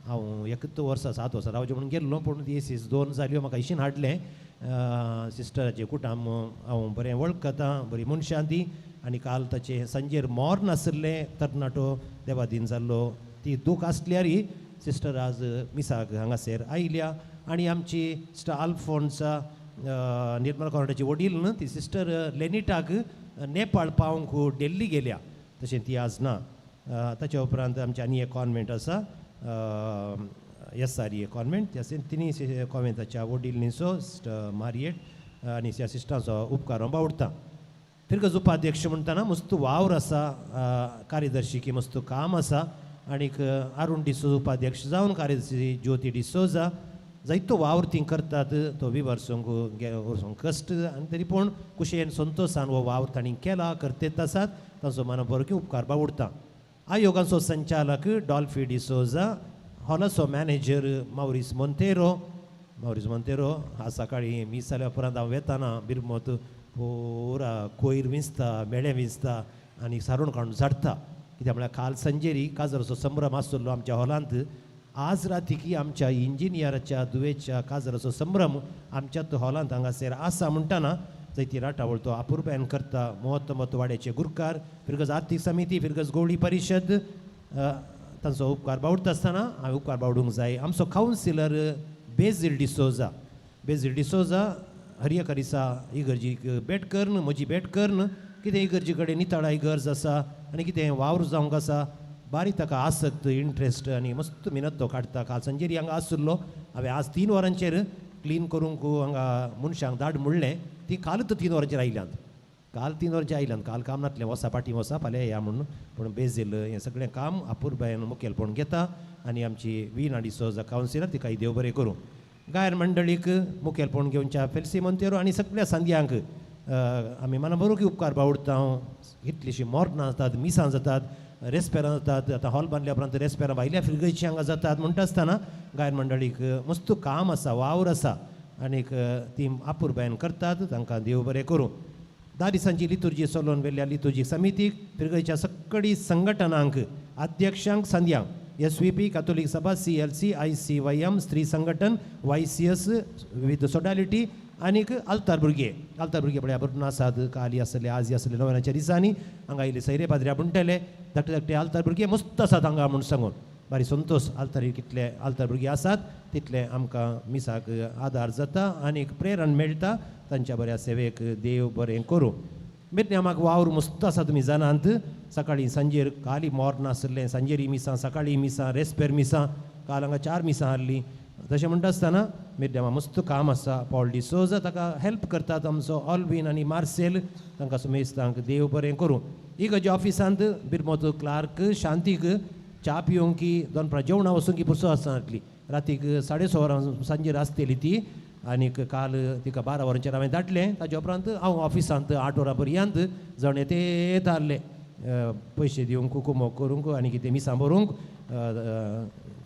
हांव एकच वर्सां 7 वर्सां रावचें म्हणून गेल्लो, पूण दियेसीस 2 जाल्यो म्हाका इशीन हाडलें. सिस्टराचें कुटुंब हांव बरें वळखता, बरी मनशां ती. आनी काल ताचें सांजेर मोर नाशिल्लें, तरणाटो देवादीन जाल्लो, ती दूख आसल्यारय सिस्टर आज मिसाक हांगासर आयल्या. आनी आमची सिस्टर आल्फोन्सा निर्मल कॉर्नाची वडील न्हू ती सिस्टर लेनिटाक नेपाळ पावंक डेल्ली गेल्या, तशें ती आज ना. ताच्या उपरांत आमचें आनी एक कॉन्वेंट आसा, SRA convent, त्या तिनी कॉन्वेंटाच्या वडील न्हीसो सिस्टर मारियेट आनी त्या सिस्टरांचो उपकार हांव बावडटा. फिरगज उपाध्यक्ष म्हणटना मस्त वावर आसा, कार्यदर्शी की मस्त काम आसा. आनीक अरुण डिसोजा उपाध्यक्ष जावन कार्यदर्शी ज्योती डिसोजा जायतो वावर ती करतात, तो विवर्सूंक वचूंक कश्ट आनी तरी पूण कुशेन संतोशान हो वावर तांणी केला, करतेत आसात, तांचो मना उपकार बावडटा. आयोगाचो संचालक डॉल्फी डिसोजा, हॉलाचो मॅनेजर मावरीस मोंतेरो. मावरीस मोंतेरो आज सकाळीं मीस जाल्या उपरांत हांव वेताना बिरमत पुरा कोयर विंचता, मेळे विंचता आनी सारून काडून झाडटा. कित्याक म्हळ्यार काल संजेरी काजराचो संभ्रम आसलो आमच्या हॉलांत. आज राती आमच्या इंजिनियराच्या दुवेच्या काजराचो संभ्रम आमच्या हॉलांत हांगासर आसा म्हणटना जायती राटावळ तो अपुरबायन करता. महत्व वाड्याचे गुरकार, फिरगज आर्थीक समिती, फिरगज गोवळी परिशद तांचो उपकार बावडटा आसतना हांवें उपकार बावडूंक जाय. आमचो councillor Basil D'Souza, Basil D'Souza हर एका दिसा इगर्जीक भेट करून, म्हजी भेट करून कितें इगर्जी कडेन नितळाय इगर्ज आसा आनी कितें वावर जावंक आसा, बारीक ताका आसक्त इंट्रस्ट आनी मस्त मिनत तो काडटा. काल सांजेरी हांगा आशिल्लो, हांवें आज 3 वरांचेर क्लीन करूंक हांगा मनशांक धाड म्हणलें, ती कालूच 3 वरांचेर आयल्यांत, काल 3 वरांचेर आयल्यान. काल काम नासलें, वसा फाटीं वसा फाल्यां या म्हणून, पूण बेजील हें सगळें काम अपुरबायेन मुखेलपण घेता. आनी आमची वीणा डिसोजा कावन्सिलर तिकाय देव बरें करूं. गायर मंडळीक मुखेलपण घेवच्या फेल्सी मोंतेरो आनी सगळ्या सांद्यांक आमी मना बरोवपी उपकार बावडटा. हांव कितलींशीं मोरनां जातात, मिसां जातात, रेस्पेरां जातात, आतां हॉल बांदल्या उपरांत रेस्पेरां भायल्या फिरगयची हांगा जातात. म्हणटा आसतना गायर मंडळीक मस्त काम आसा, वावर आसा आनीक ती अपुरबायेन करतात, तांकां देव बरें करूं. 10 दिसांची लितुर्जी चलोवन व्हेल्ल्या लितुर्जी समितीक, फिरगयच्या सगळी संघटनांक, अध्यक्षांक, संद्यांक, SVP, Catholic Sabha, CLC, ICYM, स्त्री संघटन, YCS with सोडालिटी आनीक आल्तार भुरगे. आल्तार भुरगे पळय बरोबर आसात, काली आसले, आजी आसले नव्याच्या दिसांनी हांगा आयले सैरे पाद्र्या म्हणटले धाकटे धाकटे आल्तार भुरगे मस्त आसात हांगा म्हूण सांगून बारी संतोश. आल्तारी कितले आल्तार भुरगे आसात तितले आमकां मिसाक आदार जाता आनीक प्रेरण मेळटा. तांच्या बऱ्या सेवेक देव बरें करूं. मिरन्यामाक वावर मस्त आसा, तुमी जाणात. सकाळीं सांजेर काली मोर नासलें, सांजेरी मिसां, सकाळीं मिसां, रेस्पेर मिसां, काल हांगा 4 मिसां हाडलीं. तशें म्हणटा आसतना मिरन्यामा मस्त काम आसा. पॉल डिसोजा ताका हेल्प करतात आमचो ऑल्वीन आनी मार्सेल, तांकां सुमेस्तांक देव बरें करूं. इगर्जे ऑफिसांत बिरमोत क्लार्क शांतीक च्या पिवंक की दनपरां जेवणां वचूंक की पुरसो आसनासली. रातीक 6:30 वरां सांजेर आसतली ती आनीक काल तिका 12 वरांचेर हांवें धाडलें. ताजे उपरांत हांव ऑफिसांत 8 वरां पर्यंत जण येते आहले पयशे दिवंक कुमोक करूंक आनी कितें मिसां बरोवंक.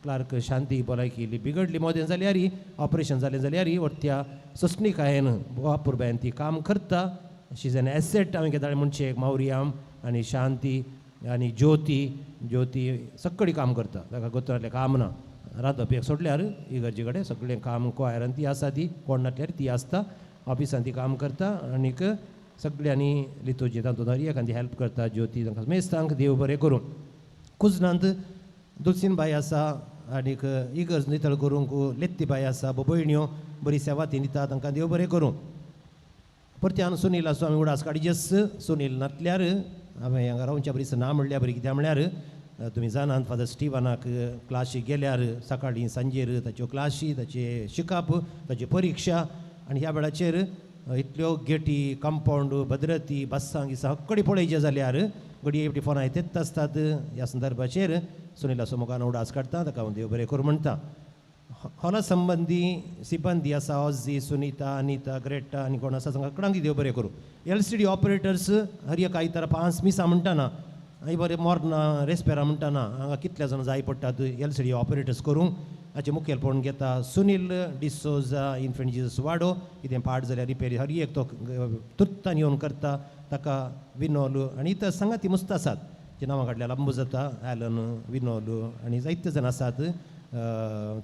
क्लार्क शांती भलायकी इल्ली बिगडली मोदें जाल्यार ऑपरेशन जालें जाल्यार वरत्या ससणिकायेन वापुरबायन ती काम करता. शी is an asset. हांवें केदाळे म्हणचें एक मावरियाम आनी शांती आनी ज्योती ज्योती सगळी काम करता. ताका गोत्रांतलें काम ना, रांदप एक सोडल्यार इगर्जे कडेन सगळें काम क्वायरान ती आसा, ती कोण नासल्यार ती आसता ऑफिसान ती काम करता आनीक सगळ्यांनी लितोजी तातूंत हर एकान ती हेल्प करता. ज्योती तांकां मेस्तांक देव बरें करूं. कुजनांत दुलसीन बाय आसा आनीक इगर्ज नितळ करूंक लेत्ती बाय आसा, भयण्यो बरी सेवा ती दिता, तांकां देव बरें करूं. परत्यान सुनील आसो आमी उडास काडीजस. सुनील नातल्यार हांवें हांगा रावच्या बरी ना म्हणल्यार बरी, कित्याक म्हणल्यार तुमी जाणात फादर स्टिवनाक क्लाशी गेल्यार सकाळीं सांजेर ताच्यो क्लाशी, ताचें शिकप, ताची परिक्षा आनी ह्या वेळाचेर इतल्यो गेटी कंपावंड भद्रती बस्सां गिसां सगळी पळयचें जाल्यार घडये एकटी फोनां येतच आसतात. ह्या संदर्भाचेर सुनील मुखार उडास काडटा, ताका हांव देव बरें करूं म्हणटा. हॉला संबंदी सिबंदी आसा ऑझी, सुनीता, अनिता, ग्रेटा आनी कोण आसा तांकां कडांक देव बरें करूं. LCD operators हर एक आयतारा 5 मिसां म्हणटाना हांवें बरें मोर्ना रेस्पेरा म्हणटाना हांगा कितले जाण जाय पडटात LCD operators करूंक. हाचें मुखेलपण घेता सुनील डिसोजा इन्फंट जिजस वाडो. कितें पाड जाल्यार रिपेरी हर एक तो तुर्तान येवन करता. ताका विनोल आनी इतर सांगाती मुस्त आसात जे नांवां काडल्यार लांबू जाता. एलन, विनोल आनी जायते जाण आसात,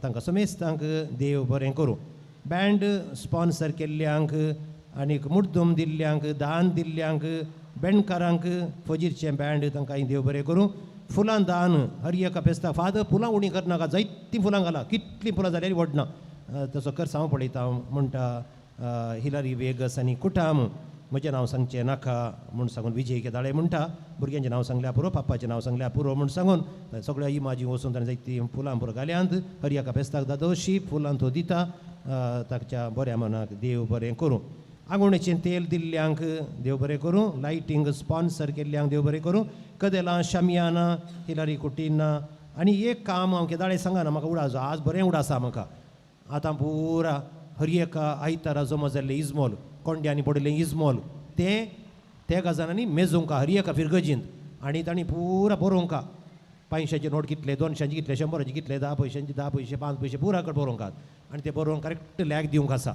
तांकां समेस्तांक देव बरें करूं. बँड स्पॉन्सर केल्ल्यांक आनीक मुड्डूम दिल्ल्यांक, दान दिल्ल्यांक, बँडकारांक फजीरचें बँड तांकां देव बरें करूं. फुलां दान हर एका फेस्ता फादर फुलां उणी करनाका, जायतीं फुलां घाला, कितलीं फुलां जाल्यार व्हडना तसो खर्च हांव पळयता म्हणटा हिलरी वेगस आनी कुटाम म्हजें नांव सांगचें नाका म्हूण सांगून विजय केदाळे म्हणटा. भुरग्यांचें नांव सांगल्यार पुरो, पापाचें नांव सांगल्यार पुरो म्हूण सांगून सगळ्या इमाजी वचून ताणें जायतीं फुलां पुरो घाल्यांत. हर एका फेस्ताक दादोशी फुलां तो दिता. ताच्या बऱ्या मनाक देव बरें करूं. आंगोणेचें तेल दिल्ल्यांक देव बरें करूं. लायटींग स्पॉन्सर केल्ल्यांक देव बरें करूं. कदेलां, शामियाना, हिलारी कुटिना आनी एक काम हांव केदाळे सांगना, म्हाका उडास आज बरें उडासा म्हाका. आतां पुरा हर एका आयतारा जमा जाल्लें इजमोल, कोंड्यांनी पडिल्लें इजमोल तें त्या गजानांनी मेजूंक हर एका फिरगजींत आनी तांणी पुरा बरोवंक 500चे नोट कितले, 200चे कितले, 100चे कितले, 10 पयशांचे 10 पयशे, 5 पयशे पुरा कडेन बरोवंक आनी ते बरोवन करेक्ट लॅग दिवंक आसा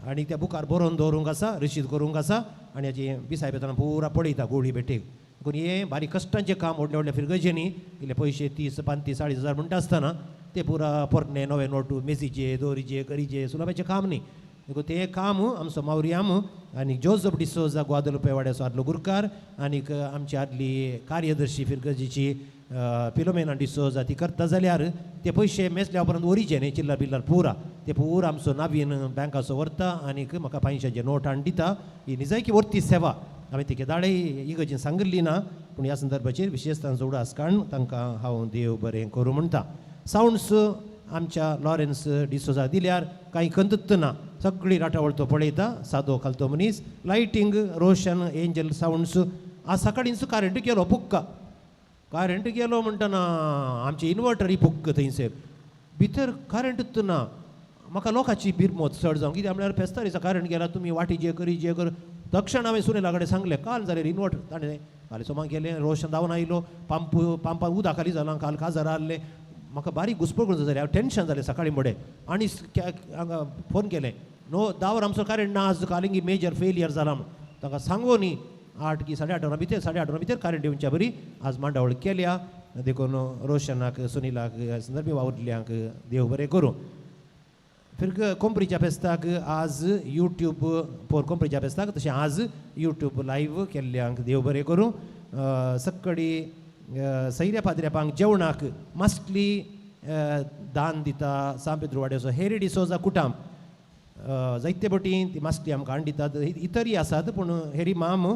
आनी त्या बुकार बरोवन दवरूंक आसा, रशीद करूंक आसा आनी हाची बिसाय येतना पुरा पळयता गोळी भेटेक. देखून हें बारीक कश्टांचें काम व्हडल्या व्हडल्या फिरगजेंनी इल्ले पयशे 30, 35, 40 हजार म्हणटा आसतना ते पुरा पोरणे नवे नोट मेजीचे, दोरीचे, करीचे सुलाबाचें काम न्ही. देखून तें काम आमचो मावरियाम आनी जोजफ डिसोजा ग्वादलुपे वाड्याचो आदलो गुरकार आनीक आमची आदली कार्यदर्शी फिरगजीची फिलोमेना डिसोजा ती करता जाल्यार ते पयशे मेजल्या उपरांत ओरिजे न्ही चिल्लर बिल्लर पुरा ते पुरा आमचो नावीन बँकाचो व्हरता आनीक म्हाका 500चे नोट हाडून दिता. ही निजायकी व्हरती सेवा हांवें ती केदाळे इगर्जेन सांगिल्ली ना, पूण ह्या संदर्भाचेर विशेश तांचो उडास काडून तांकां हांव देव बरें करूं म्हणटा. सावंड्स आमच्या लॉरेन्स डिसोजा दिल्यार कांय खंतूच ना, सगळी राटावळ तो पळयता, सादो खालतो मनीस. लायटींग रोशन एंजल सावंड्स आज सकाळींच करंट गेलो पुक्का, करंट गेलो म्हणटना आमचे इन्वर्टरय पुक्क थंयसर भितर करंटूच ना. म्हाका लोकांची बिरमत चड जावं कित्याक म्हळ्यार फेस्ता दिसा करंट गेला तुमी वाटी जे करी जे कर. तक्षण हांवें सुनेला कडेन सांगलें काल जाल्यार इन्वर्टर ताणें काल सोमाक गेलें, रोशन धांवन आयलो, पंप पंपान उदक खाली जालां, काल काजार आहलें. म्हाका बारीक घुसपळ करून जालें, हांव टेंशन जालें सकाळीं मडें आनी हांगा फोन केलें नो 10 वरां आमचो करंट ना आज कालिंगी मेजर फेलियर जाला म्हूण. तांकां सांगो न्ही 8 की 8:30 वरां भितर 8:30 वरां भितर करंट येवच्या बरी आज मांडावळ केल्या. देखून रोशनाक सुनीलाक संदर्भी वावुरल्यांक देव बरें करूं. फिर कोंपरीच्या फेस्ताक आज यूट्यूब पोर कोंपरीच्या फेस्ताक तशें आज यूट्यूब लायव्ह केल्ल्यांक देव बरें करूं. सकाळी सैऱ्या पाद्र्यापांक जेवणाक मासली दान दिता सांत पेद्रू वाड्याचो हेरी डिसोजा कुटाम. जायते पटी ती मासली आमकां हाडून दितात, इतरय आसात पूण हेरी माम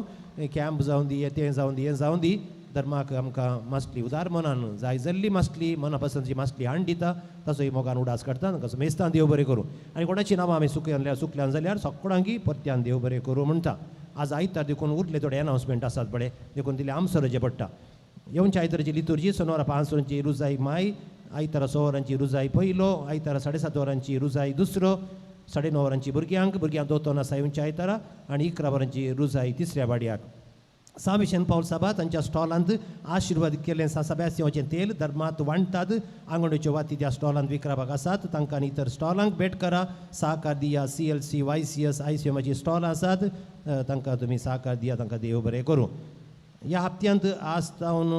कॅम्प जावं दी तें जावं दी हें जावं दी धर्माक आमकां मासली उदार मनान जाय जाल्ली मासली मना पसंतची मासली हाडून दिता. ताचोय मोगान उडास काडटा, तांकां मेस्तान देव बरें करूं. आनी कोणाची नांवां आमी सुकल्यान सुकल्यान जाल्यार सगळ्यांकी परत्यान देव बरें करूं म्हणटा. आज आयतार देखून उरले थोडे एनावन्समेंट आसात पळय, देखून तितलें आमसो रजे पडटा. येवच्या आयताराची लितुर्जी सोनवारा 5 वरांची रुजाई माय, आयतारा 6 वरांची रुजाई पयलो, आयतारा 7:30 वरांची रुजाई दुसरो, 9:30 वरांची भुरग्यांक, भुरग्यांक दोतोन आसा येवच्या आयतारा आनी 11 वरांची रुजाई तिसऱ्या वाड्याक. सां विशेन पावल साबा तांच्या स्टॉलांत आशिर्वाद केलें सां सेबास्तियांचें तेल धर्मांत वांट्टात. आंगणच्यो वाती त्या स्टॉलांत विकरापाक आसात, तांकां आनी इतर स्टॉलांक भेट करा. साकार दिया C L C Y C S I C एमाची स्टॉलां आसात, तांकां तुमी साकार दिया, तांकां देव बरें करूं. ह्या हप्त्यांत आज जावन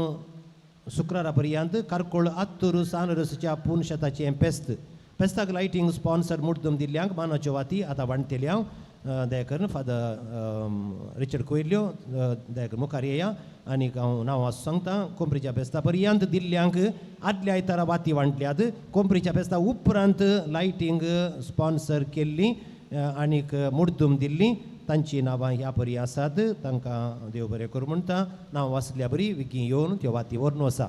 शुक्रारा पर्यंत कारकोळ आत्तूर सानरसच्या पूर्ण शेताचें पेस्त पेस्ताक लायटींग स्पॉन्सर मुड्डम दिल्ल्यांक मानाच्यो वाती आतां वांट्टले हांव. दया करून फादर रिचर्ड कोयल्यो दया करून मुखार येया आनीक हांव नांव सांगता. कोंपरीच्या फेस्ता पर्यंत दिल्ल्यांक आदल्या आयतारा वाती वांटल्यात. कोंपरीच्या फेस्ता उपरांत लायटींग स्पॉन्सर केल्ली आनीक मुड्डम दिल्ली तांची नांवां ह्या परी आसात. तांकां देव बरें करूं म्हणटा. नांव वाचल्या बरी विकी येवन त्यो वाती व्हरून आसा.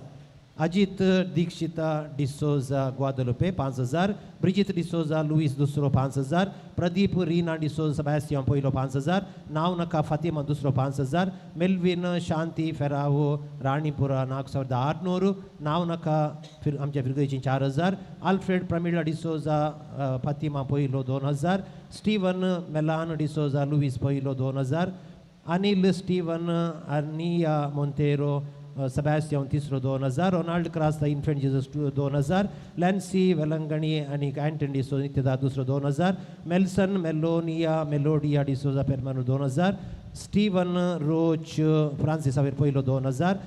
अजीत दीक्षिता डिसोजा ग्वादलुपे 5000, ब्रिजीत डिसोजा लुईस दुसरो 5000, प्रदीप रीना डिसोजा सेबास्तियां पयलो 5000, नांव नका फातिमा दुसरो 5000, मेल्विन शांती फेरावो राणीपुरा 4600, नांव नका आमच्या फिरगयची 4000, आल्फ्रेड प्रमिळा डिसोजा फातिमा पयलो 2000, स्टीवन मेलान डिसोजा लुईस पयलो 2000, अनिल स्टीवन अर्निया मोंतेरो सेबास्तियां तिसरो 2000, Ronald Crasta infant Jesus 2000, Lancy Velankanni आनी अँटन डिसोजा नित्यदा दुसरो 2000, मेल्सन मेलोनिया मेलोडिया डिसोजा पेरमानू 2000, स्टीवन रोच फ्रांसीस हावेर पयलो 2000,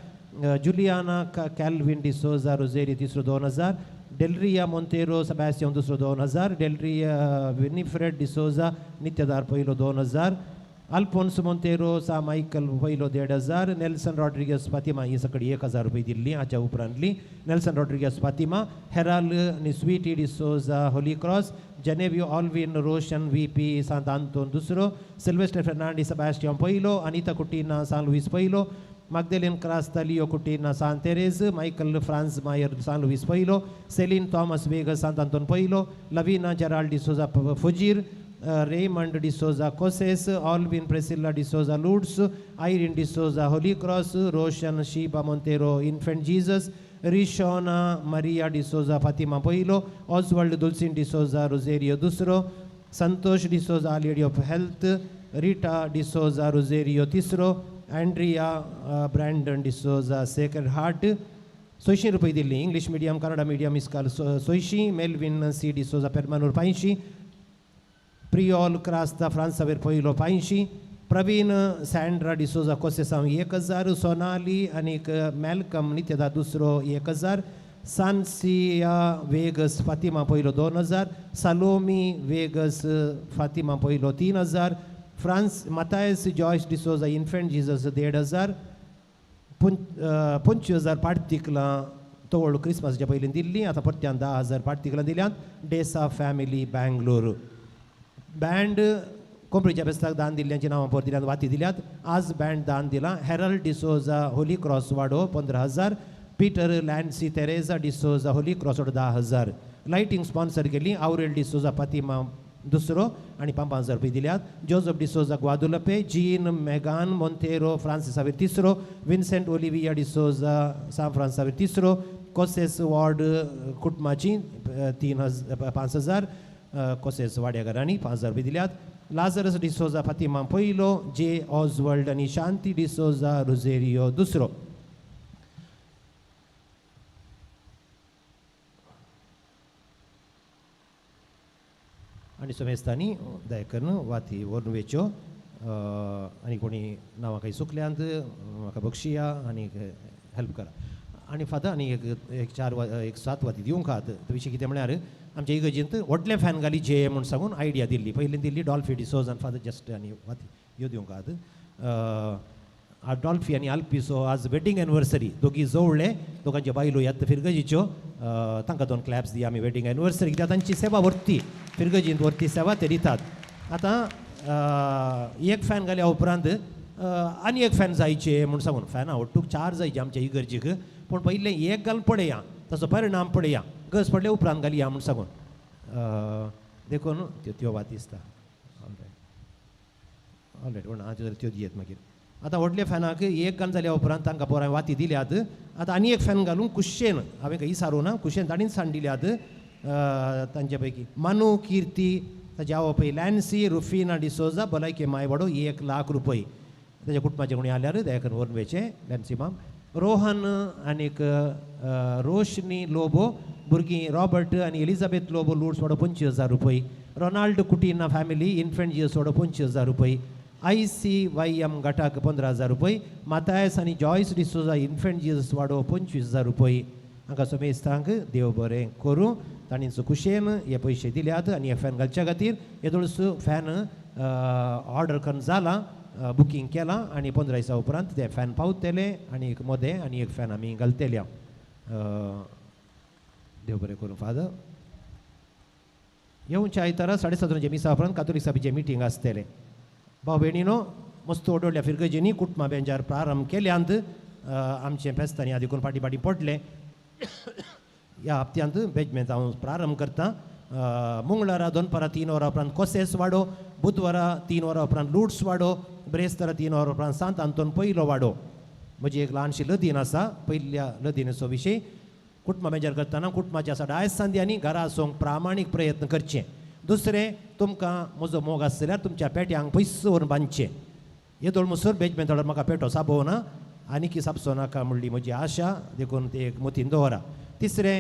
जुलियाना कॅल्विन डिसोजा रोजेरी तिसरो 2000, डेलरिया मोंतेरो सेबास्तियां दुसरो 2000, डेलरिया विनिफ्रेड डिसोजा नित्यदार पयलो 2000, अल्फोन्स मोंतेरो सा मायकल पयलो 1500, नेल्सन रॉड्रिगस फातिमा ही सगळी 1000 रुपये दिल्ली हाच्या उपरांतली. नेल्सन रॉड्रिगस फातिमा, हेराल आनी Sweety D'Souza Holy Cross, Genevieve Alvin Roshan V P Sant Anton दुसरो, सिल्वेस्टर फेर्नांडीस सेबास्टियन पयलो, अनिता कुटीना सान लुईस पयलो, Magdalene Crasta Leo Coutinho Sant Therese, Michael Franz Mayer San Luis पयलो, सेलीन थॉमस वेगस सांत आंतोन पयलो, लवीना जेराल्ड डिसोजा फुजीर, Raymond D'Souza Cosses, Alvin Priscilla D'Souza Lourdes, Irene D'Souza Holy Cross, Roshan Sheeba Monteiro infant Jesus, Rishona Maria D'Souza Fatima पयलो, ऑजवर्ल्ड Dulcine D'Souza Rogerio दुसरो, Santosh D'Souza lady of health, Rita D'Souza Rosario तिसरो, Andrea Brandon D'Souza sacred heart. 100 रुपये दिल्ली. English medium Kannada medium इस्काल 100, Melvin C D'Souza Permannur 85, प्रियोल क्रास्ता फ्रांसावेर पयलो 85, Praveen Sandra D'Souza कोसेसांव 1000, सोनाली आनीक मॅलकम नित्यदा दुसरो 1000, सानसिया वेगस फातिमा पयलो 2000, सालोमी वेगस फातिमा पयलो 3000, Frans Mathias Joyce D'Souza infant Jesus 1500, 25000 पार्टिकलां तवळ क्रिसमसाच्या पयलीं दिल्ली, आतां परत्यान 10000 पार्टिकलां दिल्यात. डेसा फॅमिली बँगलोर बँड कोंपरीच्या फेस्ताक दान दिल्ल्यांची नांवां परत दिल्यात, वाती दिल्यात. आज बँड दान दिलां. हेरल्ड डिसोजा होली क्रॉस वाडो 15000, Peter Lancy Teresa D'Souza Holy Cross वाडो 10000. लायटींग स्पॉन्सर केली आवरेल डिसोजा फातिमा दुसरो आनी 5000 रुपये दिल्यात. Joseph D'Souza Guadalupe, Jean Megan Monteiro Francis Xavier तिसरो, विन्सेंट ओलिविया डिसोजा सान फ्रांस सावेर तिसरो, कोसेस वॉर्ड कुटुंबाची 5000, कोसेस वाड्याघरांनी 5000 रुपये दिल्यात. लाजरस डिसोजा फातिमा पयलो, जे ऑजवर्ल्ड आनी शांती डिसोजा रोजेरियो दुसरो. आनी समेस्तांनी दया करून वाती व्हरून वेच्यो. आनी कोणी नांवां काही चुकल्यांत म्हाका बक्षिया आनी हेल्प करा. आनी फादर आनी एक 4 एक 7 वाती दिवंक आहात. ते विशीं कितें म्हळ्यार आमच्या इगर्जेंत व्हडलें फॅन घाली जे म्हूण सांगून आयडिया दिल्ली, पयलीं दिल्ली डॉल्फी डिसोज आनी फादर जस्ट आनी वाती ह्यो दिवंक आहात. डॉल्फी आनी आल्पिसो आज वेडींग एनिवर्सरी, दोगी जोडले, दोगांच्यो बायलो येता फिरगजीच्यो, तांकां 2 क्लॅप्स दी आमी वेडींग एनिवर्सरी, कित्याक तांची सेवा व्हरती फिरगजींत व्हरती सेवा ते दितात. आतां एक फॅन घाल्या उपरांत आनी एक फॅन जायचे म्हूण सांगून फॅनां ಒಟ್ಟುक 4 जायचे आमच्या इगर्जीक, पूण पयलें एक घालून पळया ताचो परिणाम पळया, गरज पडले उपरांत घालया म्हूण सांगून देखून त्यो त्यो वाती दिसता. ऑलरायट ऑलरायट, पूण हांव जाल्यार त्यो दियत मागीर. आतां व्हडल्या फॅनाक एक घाल जाल्या उपरांत तांकां पोरां वाती दिल्यात. आतां आनी एक फॅन घालूंक कुशेन हांवें खंय विचारूं ना, कुशेन ताणीच सांड दिल्यात. तांचे पैकी मानू किर्ती ताजे आवय पळय लॅन्सी रुफिना डिसोजा भलायकी माय वाडो 1 लाख रुपये. ताच्या कुटुंबाचे कोणी आल्यार दया करून व्हरून वयचें लॅन्सी माम. रोहन आनीक रोशनी लोबो भुरगीं रॉबर्ट आनी एलिजाबेथ लोबो लुड्स वाडो 25,000 रुपये. रोनाल्ड कुटिना फॅमिली इन्फेंट जीएस वाडो 25,000 रुपये. ICYM गटाक 15,000 रुपये. मातायस आनी जॉयस डिसोजा इन्फेंट जीएस वाडो 25,000 रुपये. हांगा समेस्तांक देव बरें करूं. तांणी कुशेन हे पयशे दिल्यात आनी हे फॅन घालच्या खातीर येदोळसो फॅन ऑर्डर करून जाला, बुकींग केलां आनी 15 दिसां उपरांत ते फॅन पावतले आनी एक मदें आनी एक फॅन आमी घालतले. देव बरें करूं फादर. येवच्या आयतारा 7:30 वरांचे मिसा उपरांत कातोलीक सभेचें मिटींग आसतलें. भाव भयणीनो मस्त ओडोडल्या फिरगजेनी कुटुंबा बेंजार प्रारंभ केल्यांत. आमचें फेस्तांनी आदी करून फाटीं फाटीं पडलें. ह्या हप्त्यांत बेजमेंत हांव प्रारंभ करतां. मंगळारा दनपारां 3 वरां उपरांत कोसेस वाडो, बुधवारा 3 वरां उपरांत लुड्स वाडो, ब्रेस्तारा 3 वरां उपरांत सांत आंतोन पयलो वाडो. म्हजी एक ल्हानशी लदीन आसा. पयल्या लदीनेचो विशय कुटुंबा मेजर करतना कुटुंबाच्या सदांच सांद्यांनी घरा आसूंक प्रामाणीक प्रयत्न करचें. दुसरें, तुमकां म्हजो मोग आसल्यार जाल्यार तुमच्या पेट्यांक पयस व्हरून बांदचें. येदोळ मुसर बेजमेंताळार म्हाका पेटो साबोवना आनी सापसो नाका म्हणली म्हजी आशा, देखून ते एक मतीन दवरा. तिसरें,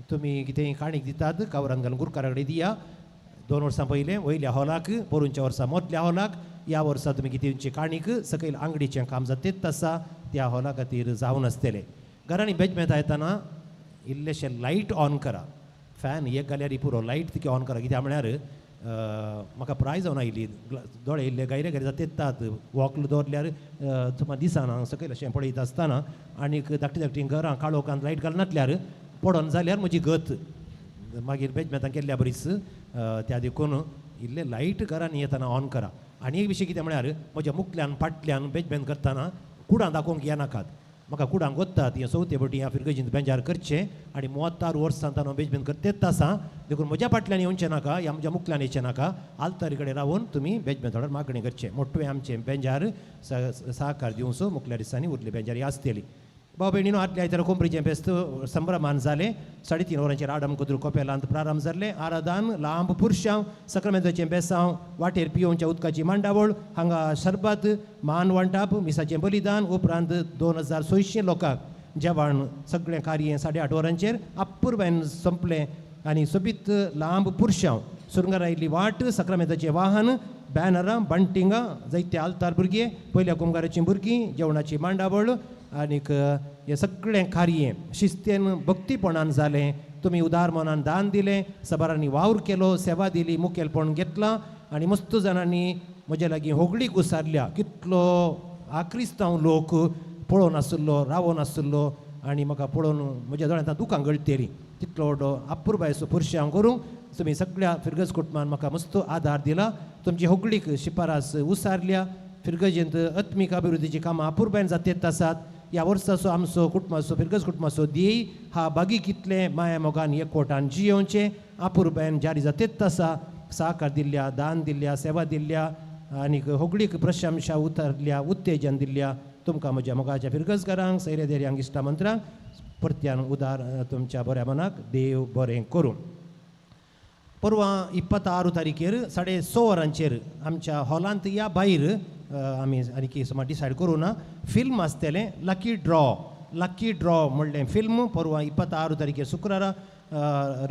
तुमी कितेंय काणीक दितात कावरान घालून गुरकारा कडेन दिया. 2 वर्सां पयलें वयल्या हॉलाक, पोरूंच्या वर्सा मदल्या हॉलाक, ह्या वर्सा तुमी कितेंची काणीक सकयल आंगडीचें काम जातेच आसा त्या हॉला खातीर जावन आसतलें. घरांनी बेजमेंत येतना इल्लेशें लायट ऑन करा. फॅन एक घाल्यार पुरो, लायट तिके ऑन करा. कित्याक म्हळ्यार म्हाका प्राय जावन आयली, दोळे इल्ले गायरे गायरे जातात, वॉकल दवरल्यार तुमकां दिसना सकयल अशें पळयता आसतना. आनीक धाकटी धाकटी घरां काळोखान लायट घालनातल्यार पडोन जाल्यार म्हजी गत मागीर बेजमेंतां केल्ल्या बरीच. त्या देखून इल्ले लायट घरांनी येतना ऑन करा. आनी एक विशय कितें म्हळ्यार म्हज्या मुखल्यान फाटल्यान बेजमेंत करतना कुडां दाखोवंक येनाकात. म्हाका कुडांक वतात हें चवथे पटी ह्या फिरगजींत बेंजार करचें आनी 76 वर्सां हांव बेजमेंत करतेच आसा. देखून म्हज्या फाटल्यान येवचें नाका ह्या म्हज्या मुखल्यान येवचें नाका. आल्तारी कडेन रावून तुमी बेजमेंत मागणी करचें. मोटवें आमचें बेंजार सहकार दिवचो मुखल्या दिसांनी उरले बेंजार आसतली. भाव भयणीनो आदल्या आयतारा कोंबरीचें फेस्त संभ्रमान जालें. 3:30 वरांचेर आडम कुदूर कोपेलांत प्रारंभ जालें. आरादान लांब पुरशांव, सक्रामेंताचें बेसांव, वाटेर पियोवच्या उदकाची मांडावळ, हांगा सरबत, मान वांटाप, मिसाचें बलिदान. उपरांत 2600 लोकांक जेवण. सगळें कार्य 8:30 वरांचेर अपुरबायेन सोंपलें आनी सोबीत लांब पुरशांव, सुरंगार आयिल्ली वाट, सक्रामेंताचें वाहन, बॅनरां, बंटिंगां, जायते आल्तार भुरगीं, पयल्या कुमगाराचीं भुरगीं, जेवणाची मांडावळ आनीक हें सगळें कार्य शिस्तेन भक्तीपणान जालें. तुमी उदार मनान दान दिलें, सबारांनी वावर केलो, सेवा दिली, मुखेलपण घेतलां आनी मस्त जाणांनी म्हज्या लागीं होगळीक उसारल्या. कितलो आक्रिस्तांव लोक पळोवन आसलो, रावोन आसलो आनी म्हाका पळोवन म्हज्या दोळ्यांत दुकां गळटेलीं. तितलो व्हडलो अपुरबायेचो पुरशांव करूंक तुमी सगळ्या फिरगज कुटुंबान म्हाका मस्त आदार दिला. तुमची होगळीक शिफारास उसारल्या. फिरगजेंत आत्मीक अभिवृद्धीचीं कामां अपुरबायेन जातेत आसात. ह्या वर्साचो आमचो कुटुंबाचो फिरगज कुटुंबाचो ध्येय हा बागी कितलें माया मोगान एकवटान जियोवचें अपुरबायेन जारी जातेच आसा. साकार दिल्ल्या, दान दिल्ल्या, सेवा दिल्ल्या आनीक होगळीक प्रशंसा उतरल्या, उत्तेजन दिल्ल्या तुमकां म्हज्या मोगाच्या फिरगजकारांक, सैरे देर्यांक, इश्टा मंत्रांक परत्यान उदार तुमच्या बऱ्या मनाक देव बरें करूं. परवां 26 तारखेर 6:30 वरांचेर आमच्या हॉलांत या भायर आमी आनी सुमार डिसायड करूं ना फिल्म आसतलें लकी ड्रॉ. लकी ड्रॉ म्हणलें फिल्म परवां 26 तारखेर शुक्रारा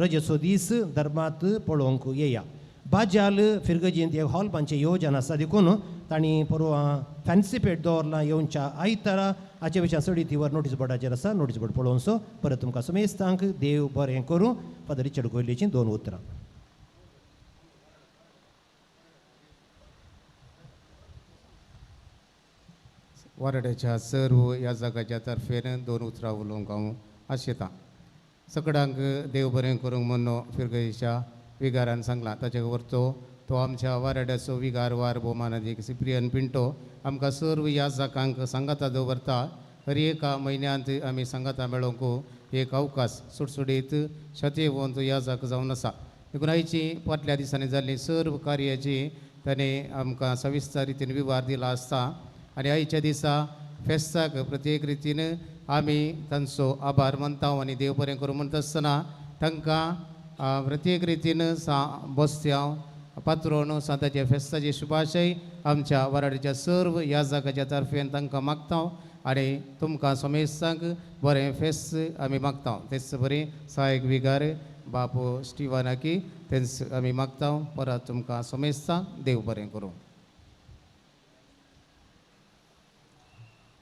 रजेचो दीस धर्मांत पळोवंक येया. बाजाल फिरगजींत एक हॉल बांदचें योजन आसा देखून तांणी परवां फॅन्सी पेट दवरलां येवच्या आयतारा. हाचे विशीं चडीत वर नोटीस बोर्डाचेर आसा, नोटीस बोर्ड पळोवचो. परत तुमकां सुमेस्तांक देव बरें करूं. फादर रिचर्ड कोयलेचीं 2 उतरां. वारड्याच्या सर्व ह्या जागाच्या तर्फेन 2 उतरां उलोवंक हांव आशेतां. सगळ्यांक देव बरें करूंक म्हूण फिरगजेच्या विगारान सांगलां. ताचे वरतो तो आमच्या वाराड्याचो विगार वार भोवमानादीक सिप्रियन पिंटो आमकां सर्व ह्या जागांक सांगाता दवरता. हर एका म्हयन्यांत आमी सांगाता मेळोवंक एक अवकाश सुटसुटीत शतेवंत ह्या जाग जावन आसा. देखून आयची फाटल्या दिसांनी जाल्ली सर्व कार्याची ताणें आमकां सविस्तर रितीन विवार दिला आसता आनी आयच्या दिसा फेस्ताक प्रत्येक रितीन आमी तांचो आभार मानता आनी देव बरें करूं म्हणटा आसतना तांकां प्रत्येक रितीन सा बस्त्यांव पात्रोन सांताच्या फेस्ताचे शुभाशय आमच्या वराडीच्या सर्व ह्या जाग्याच्या तर्फेन तांकां मागता आनी तुमकां समेस्तांक बरें फेस्त आमी मागता. तेच बरें सहायक विगार बापू स्टिवनाकी तेंच आमी मागता. परत तुमकां समेस्तांक देव बरें करूं.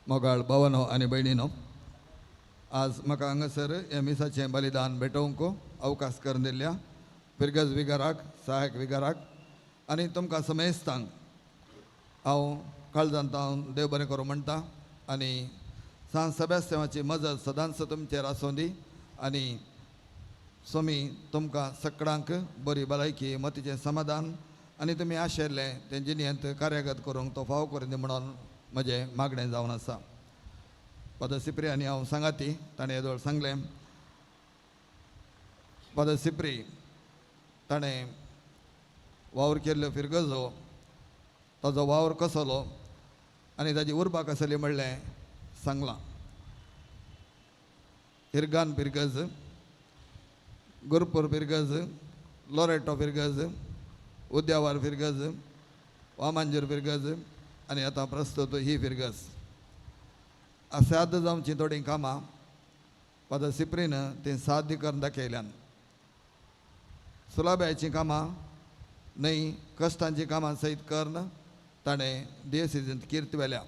मोगाळ भावानो आनी भयणीनो, आज म्हाका हांगासर ह्या मिसाचें बलिदान भेटोवंक अवकाश करून दिल्ल्या फिरगज विगाराक, सहायक विगाराक आनी तुमकां समेस्तांक हांव काळजांत हांव देव बरें करूं म्हणटा आनी सांत सेबास्त्यांवाची मजत सदांच तुमचेर आसूं दी आनी स्वामी तुमकां सगळ्यांक बरी भलायकी, मतीचें समाधान आनी तुमी आशिल्लें तें जिणेंत कार्यगत करूंक तो फाव करून दी म्हणून म्हजें मागणें जावन आसा. फादर सिप्री आनी हांव सांगाती ताणें येदोळ सांगलें, फादर सिप्री ताणें वावर केल्लो फिरगजो, ताजो वावर कसलो आनी ताजी उर्बा कसली म्हणलें सांगलां. हिरगान फिरगज, गुरपूर फिरगज, लोरेटो फिरगज, उद्यावर फिरगज, वामांजूर फिरगज आनी आतां प्रस्तुत ही फिरगज. असाध्य जावचीं थोडीं कामां फादर सिप्रीन तीं साध्य करून दाखयल्यान. सुलाब्याचीं कामां न्हय, कश्टांचीं कामां सयत करून ताणें दियसिजींत कीर्त व्हेल्या.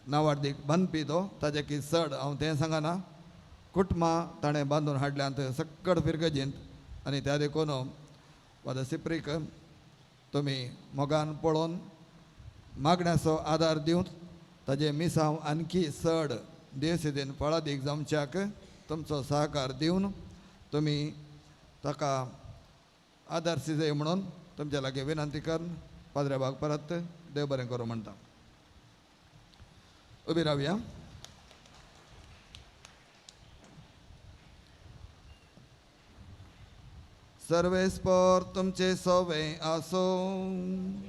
नावार्दीक बांदपी तो, ताजे की चड हांव तें सांगना. कुटुंबां ताणें बांदून हाडल्यांत सक्कड फिरगजींत आनी त्या देखून फादर सिप्रीक तुमी मोगान पळोवन मागण्याचो आदार दिवन ताजें मिसांव आणखी चड देवसिदीन फळादीक जावच्याक तुमचो सहकार दिवन तुमी ताका आदार सिजय म्हणून तुमच्या लागीं विनंती करून पाद्रे बाग परत देव बरें करूं म्हणटा. उबी रावया. सर्वेस्पोर तुमचे सोवे आसो,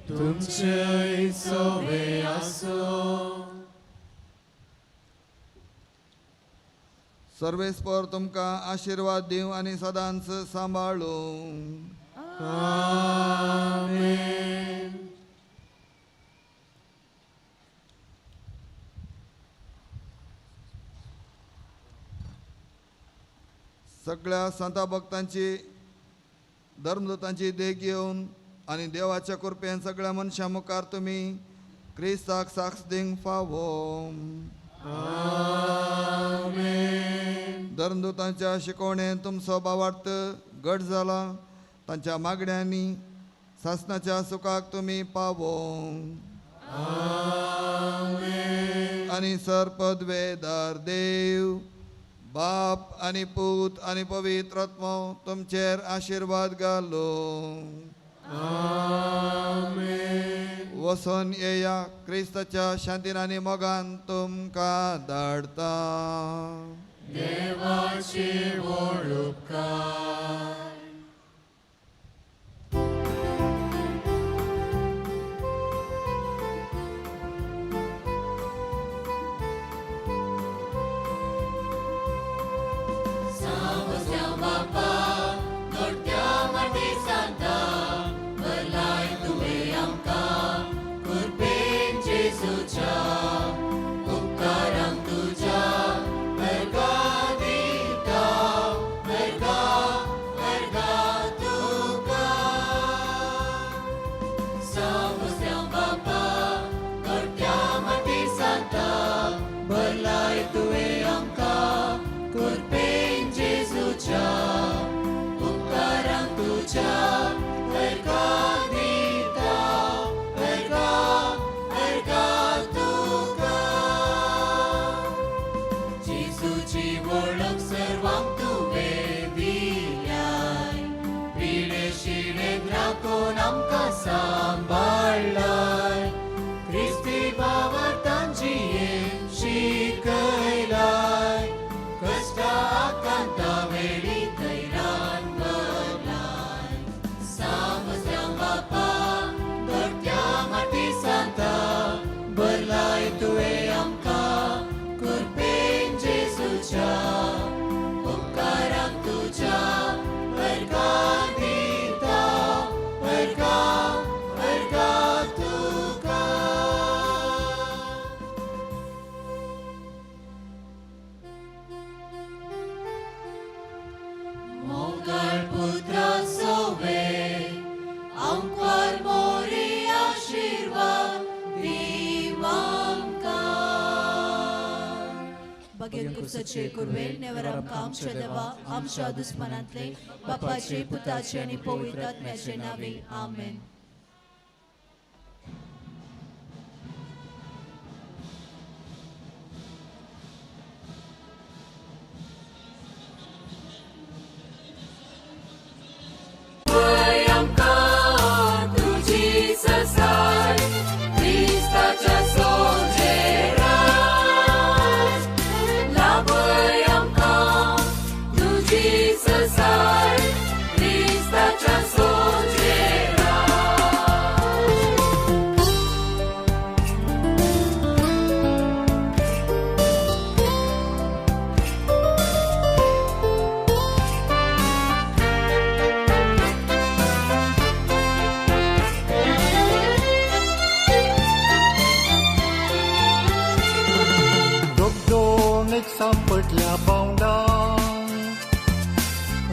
तुमचे सोवे आसो. सर्वेस्पोर तुमकां आशिर्वाद दिवं आनी सदांच सांबाळूं. आमेन. सगळ्या संता भक्तांची धर्मदूतांची देख घेवन आनी देवाच्या कृपेन सगळ्या मनशां मुखार तुमी क्रिस्ताक साक्ष दिवंक फावो. आमेन. धर्मदूतांच्या शिकवणेन तुमचो भावार्थ घट जाला, तांच्या मागण्यांनी सासणाच्या सुखाक तुमी पावो. आमेन. आनी सर पदवेदार देव बाप आनी पूत आनी पवित्र आत्मो तुमचेर आशिर्वाद घालो. आमेन. वसोन येया क्रिस्ताच्या शांतीन आनी मोगान तुमकां धाडता. देवाची वळख. खुर्साचे कुरवेल नेवर आमकां आमच्या देवा आमच्या दुस्मनांतले बापाचे पुताचे आनी पवित्र आत्म्याचे नावे आमेन. सांपडल्या बावडा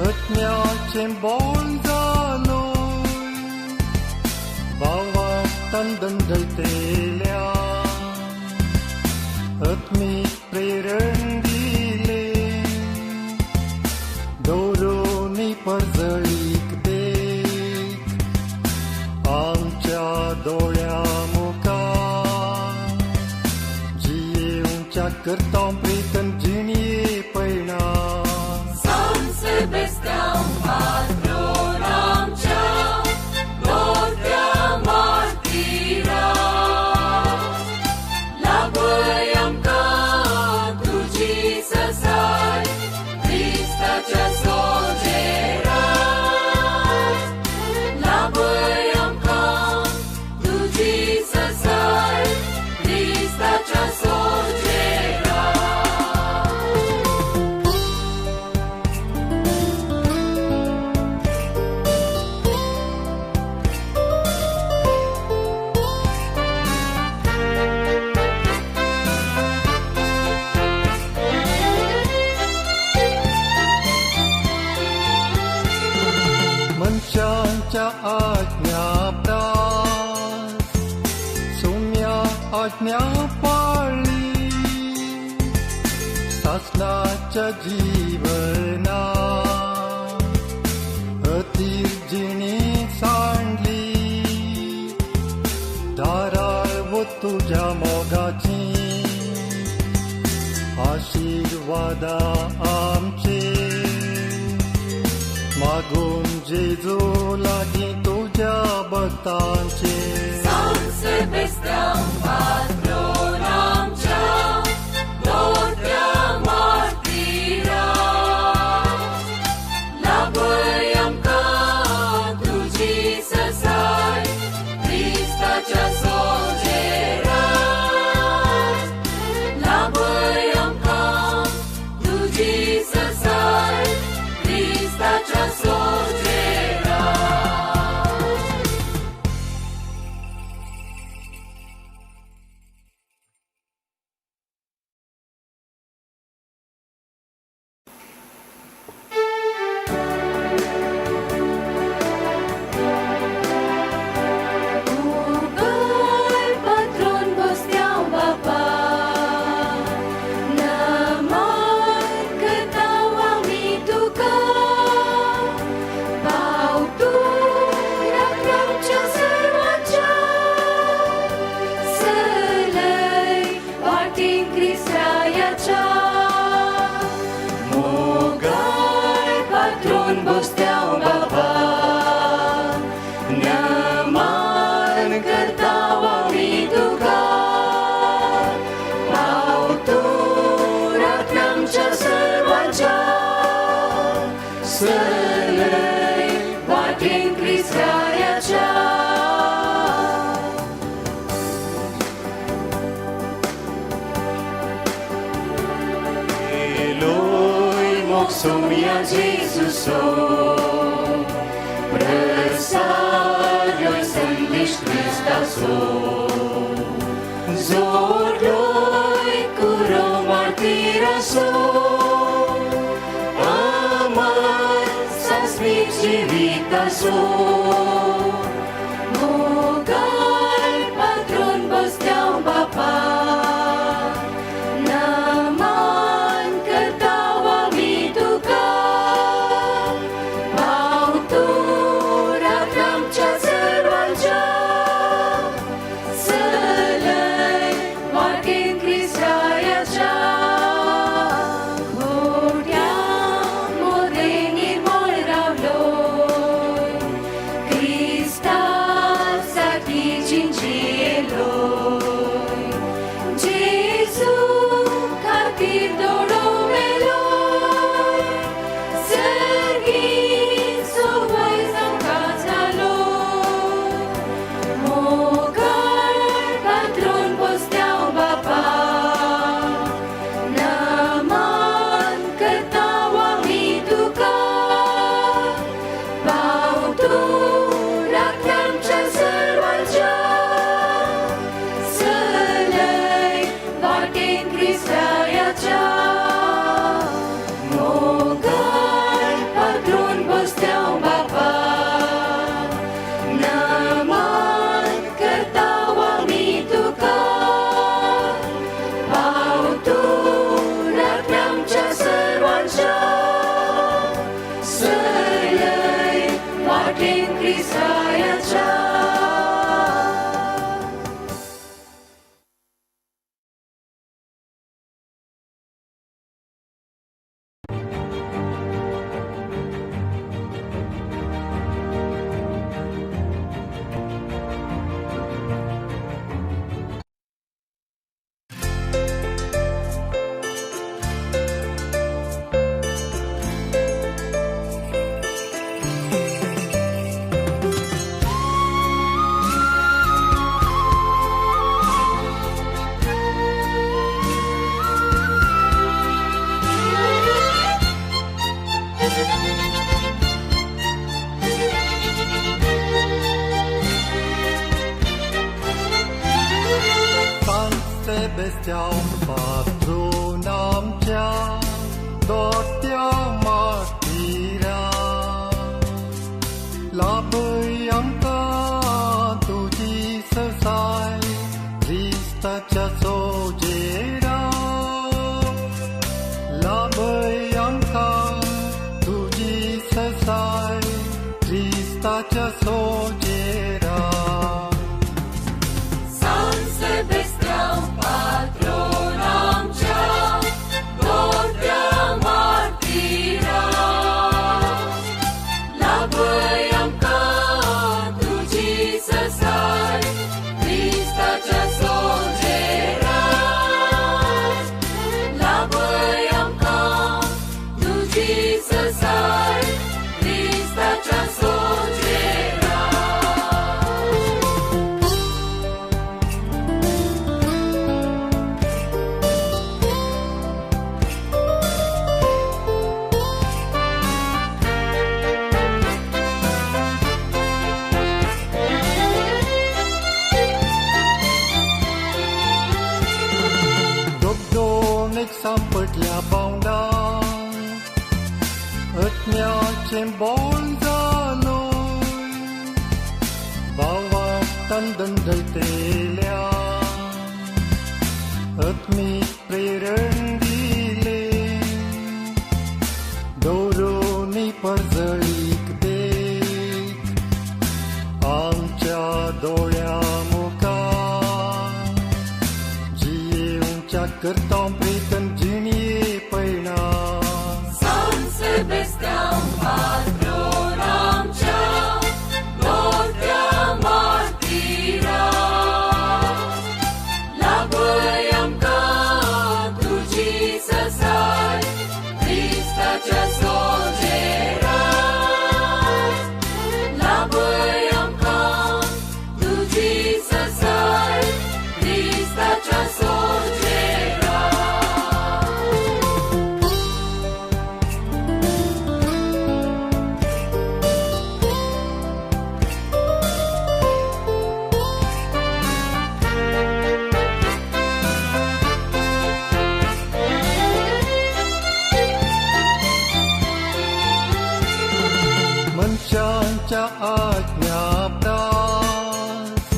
अत्म्याचें बोल जालो बावा तंदंडलतेल्या आत्मीक प्रेरण दिले दवरून परजळीक देख आमच्या दोळ्या मुखार जियेवच्या करता प्रीतन जिणये पयणा. San Sebastian patron आमच्या मोठ्या मार्तीरा लाभय आमकां तुजी ससाय क्रिस्ताच्या सोजेरा लाभय आमकां तुजी ससाय क्रिस्ताच्या सोजेरा. मनशांच्या आज्ञा प्रास सोम्या आज्ञा पाळली सासनाच्या जीवना अतीर जिणी सांडली दाराळ वो तुझ्या मोगाची आशीर्वादा आमचे मागून जेजू लागीं तुज्या भक्तांचे. San Sebastian patron आमच्या मोठ्या मार्तीरा लाभय आमकां तुजी ससाय क्रिस्ताच्या सोजेरा लाभय आमकां तुजी ससाय क्रिस्ताच्या सोजेरा. Sumia Jesuso, Presario sandish Christaso, Zorloi curo martiraso, Amar sasmik jivitaso, Mogal patron bastian bapa, Naman. तूं राखणे आमच्या सर्वांच्या, चलय वाटेन क्रिस्तायाच्या. मोगान पात्रून बसत्यांव बापा, नमन करता आमी तुका. पाव तूं राखणे आमच्या सर्वांच्या, चलय वाटेन क्रिस्तायाच्या. San Sebastian patron आमच्या दोट्या मातीरा, लाभय आमकां तुजी सरसाय क्रिस्ताच्या सोजेरा. लाभय आमकां तुजी सरसाय क्रिस्ताच्या सोजेरा. San Sebastian patron आमच्या दोट्या मातीरा, लाभय आमकां तुजी सरसाय क्रिस्ताच्या सोजेरा. लाभय आमकां तुजी सरसाय क्रिस्ताच्या सोजेरा. दोगदोन एक सांपडल्या बावडा, अत्म्याचें बोल जालो भावान दंडयतेल्या, आत्मीक प्रेरण दिले दवरून परजळीक देख आमच्या दोळ्या मुखार. जियेवच्या करता प्रीतन जिणये पयणा. San Sebastian patron आमच्या दोट्या मातीरा, लाभय आमकां तुजी सरसाय क्रिस्ताच्या सोजेरा. लाभय आमकां तुजी सरसाय क्रिस्ताच्या सोजेरा. मनशांच्या आज्ञा प्रास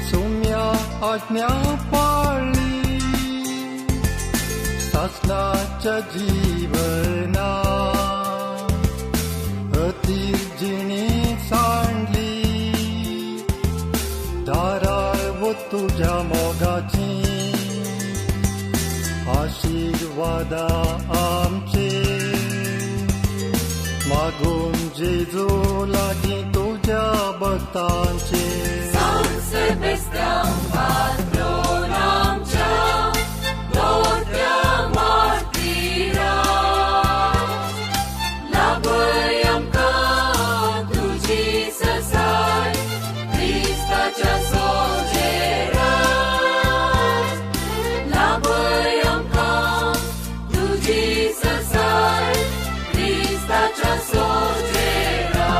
सुम्या आज्ञा पाळली, सासनाच्या जीवना अतीर जिणी सांडली. दारार वो तुज्या मोगाची आशिर्वादा आमचे, मागून जेजू लागीं तुज्या भक्तांचे. San Sebastian patron आमच्या दोट्या मातीरा, लाभय आमकां तुजी सरसाय क्रिस्ताच्या सोजेरा. लाभय आमकां तुजी सरसाय क्रिस्ताच्या सोजेरा.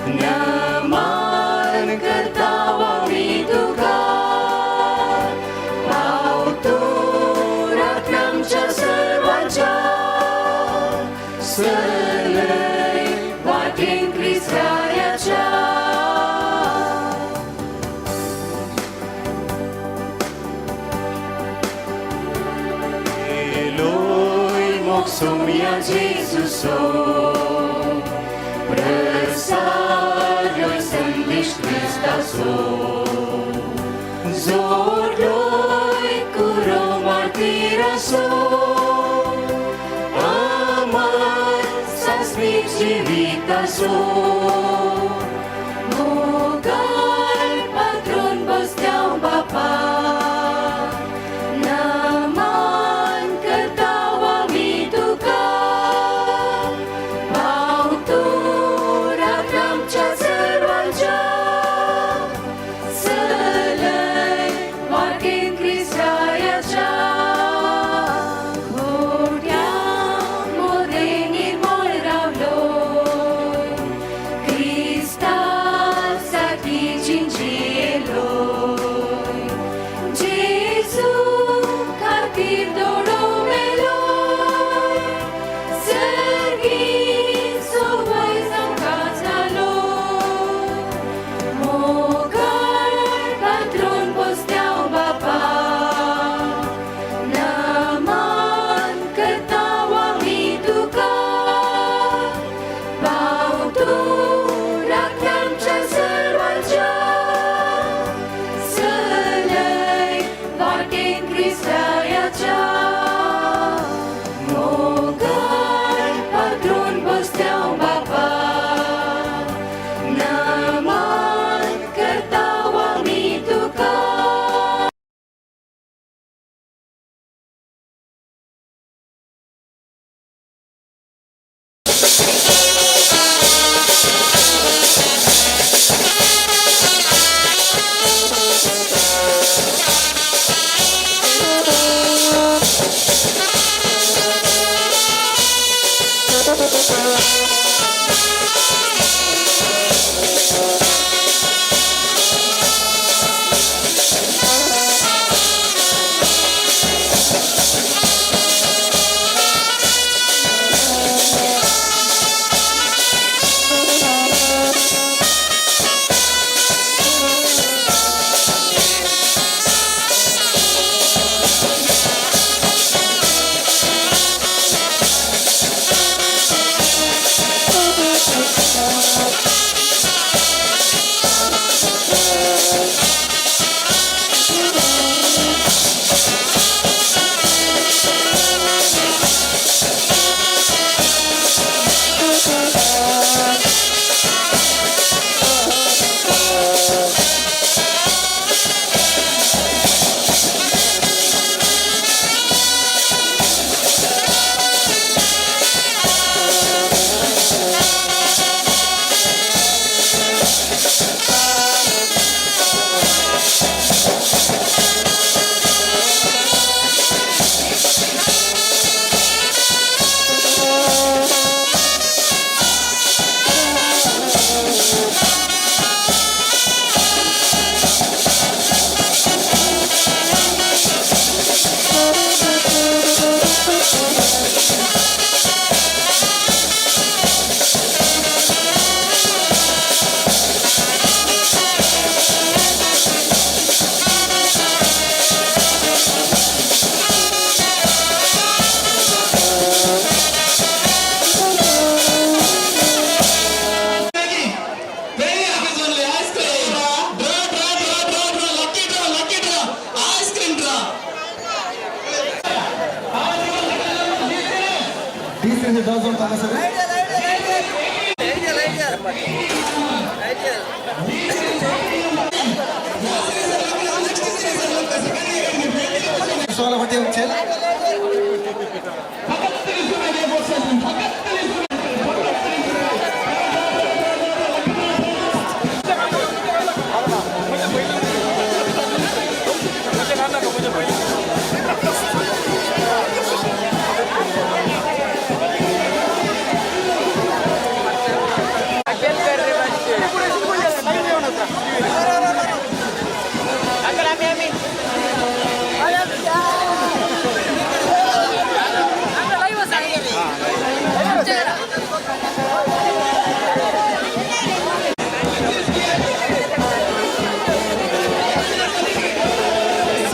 नमन करता आमी तुका पाव तूं राखण आमच्या सर्वांच्या चलय वाटेन क्रिस्ताच्या. Eloi moksomia Jesuso Prasarjoj sandesh Kristaso Zorloj kuro martiraso Amar sasnik živitaso Mogal patron bastião bapa नमन करता आमी तुका पाव तूं राखण आमच्या सर्वांच्या चलय वाटेन क्रिस्ताच्या खोट्या मोदें निर्मळ रावलो क्रिस्ता साठी जिंजिलो जेजू खातीर दोडो मेलो सर्गी सोवय आमकां जालो मोगाळ पात्रोन बसत्यांव बापा नमन करता आमी तुका पाव तूं राखण आमच्या सर्वांच्या चलय वाटेन क्रिस्ताच्या मोगाळ पात्रोन बसत्यांव बापा नमन करता आमी तुका.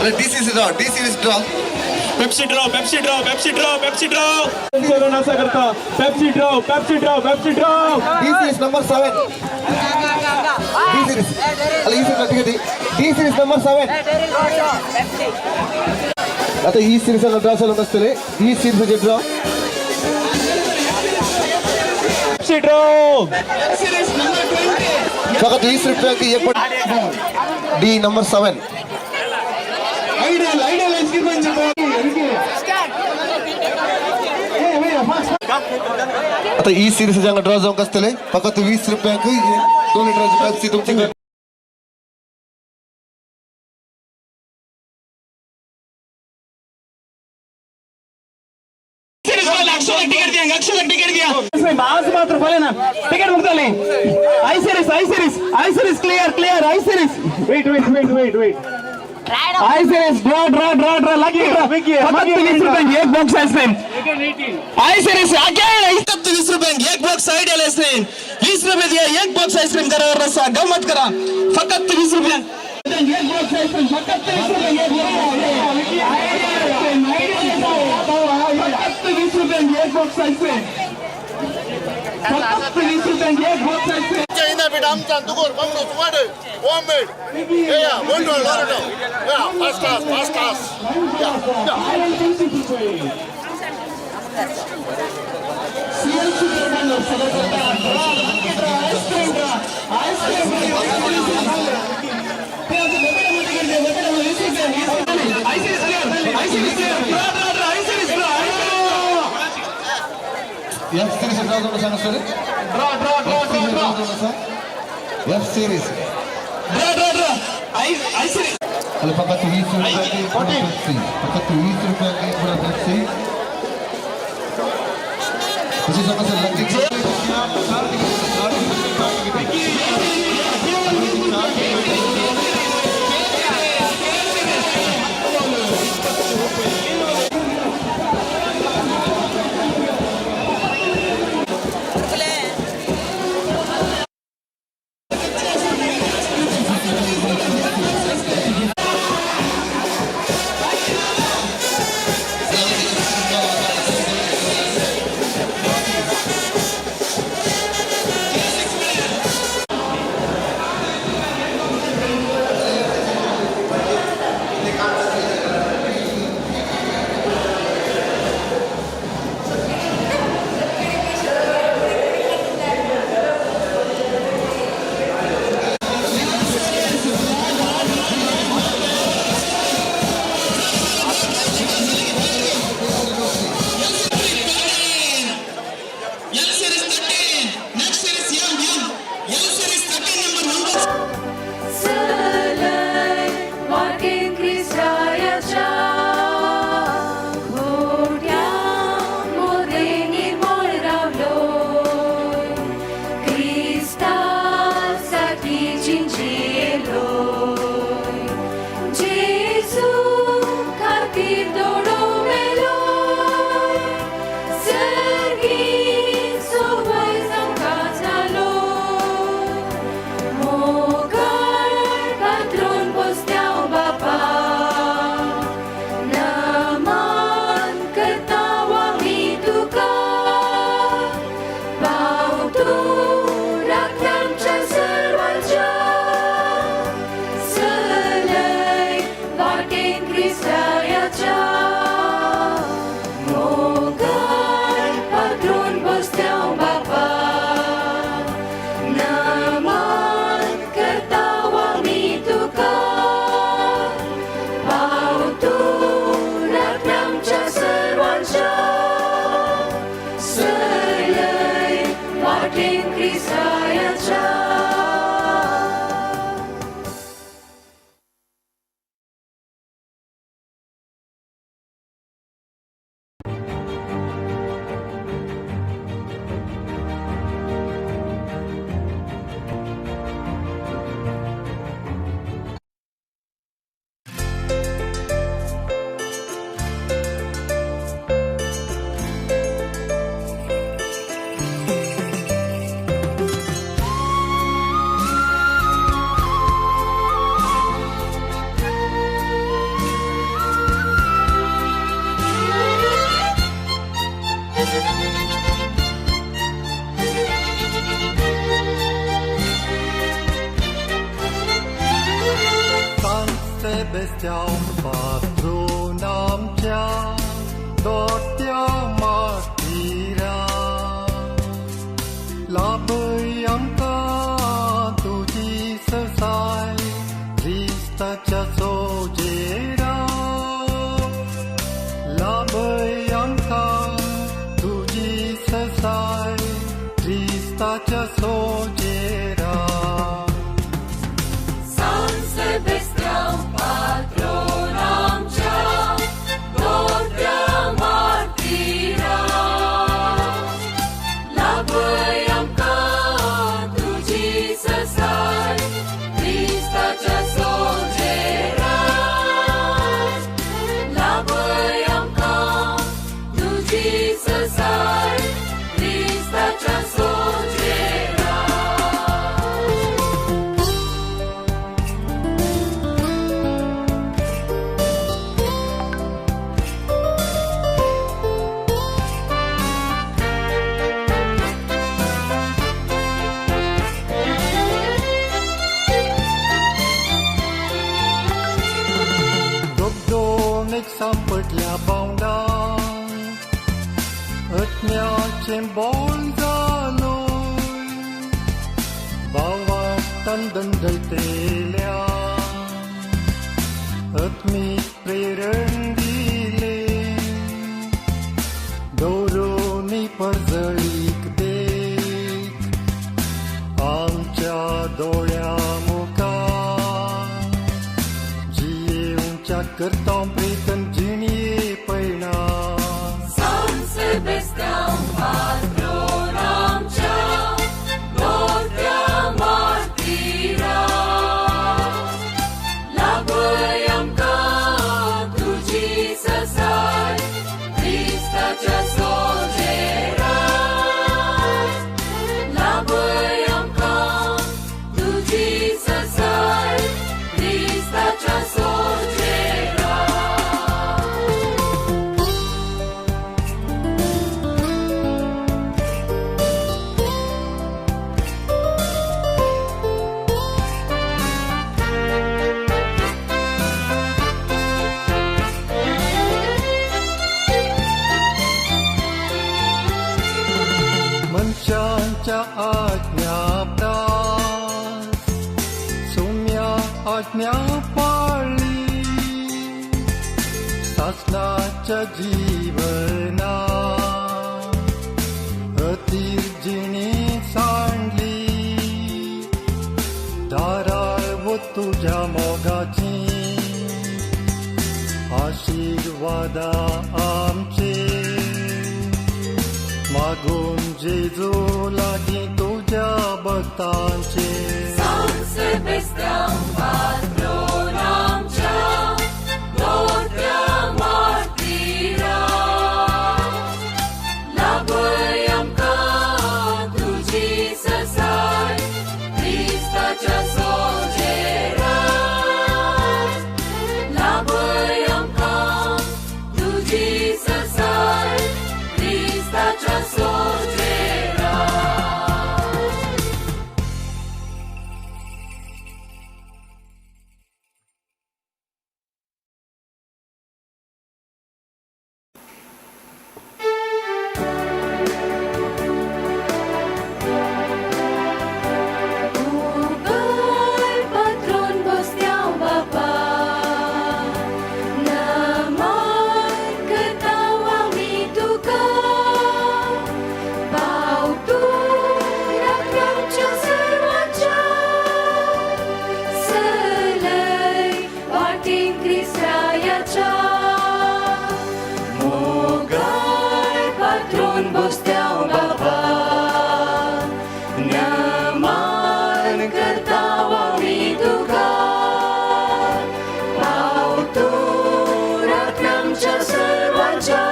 अरे D series draw, D series draw. Pepsi draw, Pepsi draw, Pepsi draw, Pepsi draw. असा करता Pepsi draw, Pepsi draw, Pepsi draw. D series number 7. D series अरे E series ticket, D series number 7. आता E series draw चालू नसतले. E series draw. Pepsi draw. फकत 20 रुपयांक एक D number 7. Ideal, ideal ice cream. आता E series draw जावंक आसतले. फकत 20 रुपयांक 2 लिटराची पेप्सी तुमची. टिकट दिया आज मात्र फले ना ticket मुक्ताले. I series, I series, I series clear, clear. I series, wait wait wait wait wait. I series draw draw draw draw. Lucky draw. फक्त 20 रुपयांक एक box ice cream. I series again. फक्त 20 रुपयांक एक बॉक्स आयडियल आईस्क्रीम. 20 रुपये दिया एक box ice cream. करा रसा गमत करा. फक्त 20 रुपयांक एक बॉक्स आईस्क्रीम. फक्त 20 रुपयांक एक फक्त 20 रुपयांक एक बॉक्स आईस्क्रीम. फक्त 20 रुपयांक एक box ice cream. F series draw जावन सांग sir. Draw draw draw draw draw. F series draw draw draw. I I series. अरे फकत 20 रुपयांक एक पेप्सी. फकत 20 रुपयांक एक पेप्सी. तशी सांगा सर. लकी Sebastian पात्रोन आमच्या दोट्या मार्टिरा लाभय आमकां तुजी सरसाय क्रिस्ताच्या सोजेरा लाभय आमकां तुजी सरसाय क्रिस्ताच्या सोजेरा. San Sebastian patron आमच्या दोट्या मार्टिरा लाभय आमकां तुजी सरसाय क्रिस्ताच्या सोजेरा लाभय आमकां तुजी सरसाय क्रिस्ताच्या सोजेरा. दोगदोन एक सांपडल्या बावडां आत्म्याचें बोल जालो भावान दंडयतेल्या आत्मीक प्रेरण दिले दवरून परजळीक देख आमच्या दोळ्या मुखार जियेवच्या करता प्रेतन जिणये पयणा. San Sebastian patron आमच्या दोट्या मार्टिरा लाभय आमकां तुजी सरसाय क्रिस्ताच्या सोजेरा लाभय आमकां तुजी सरसाय क्रिस्ताच्या सोजेरा. मनशांच्या आज्ञा प्रास सोम्या आज्ञा पाळली सासनाच्या जीवना अतीर जिणी सांडली दारार वो तुज्या मोगाची आशिर्वादा आमचे मागून जेजू लागीं तुज्या भक्तांचे. San Sebastian patron आमच्या दोट्या मार्टिरा लाभय आमकां तुजी सरसाय क्रिस्ताच्या सोजेरा लाभय आमकां तुजी सरसाय क्रिस्ताच्या सोजेरा. उगल पात्रोन बसत्याव बापा नमन करताव आमी तुका पाव तूं राखणाच्या सर्वांच्या सलय वाटेन क्रिस्तायाच्या मोगाळ पात्रोन बसत्याव बापा नमन करताव आमी तुका पाव तूं राखणाच्या सर्वांच्या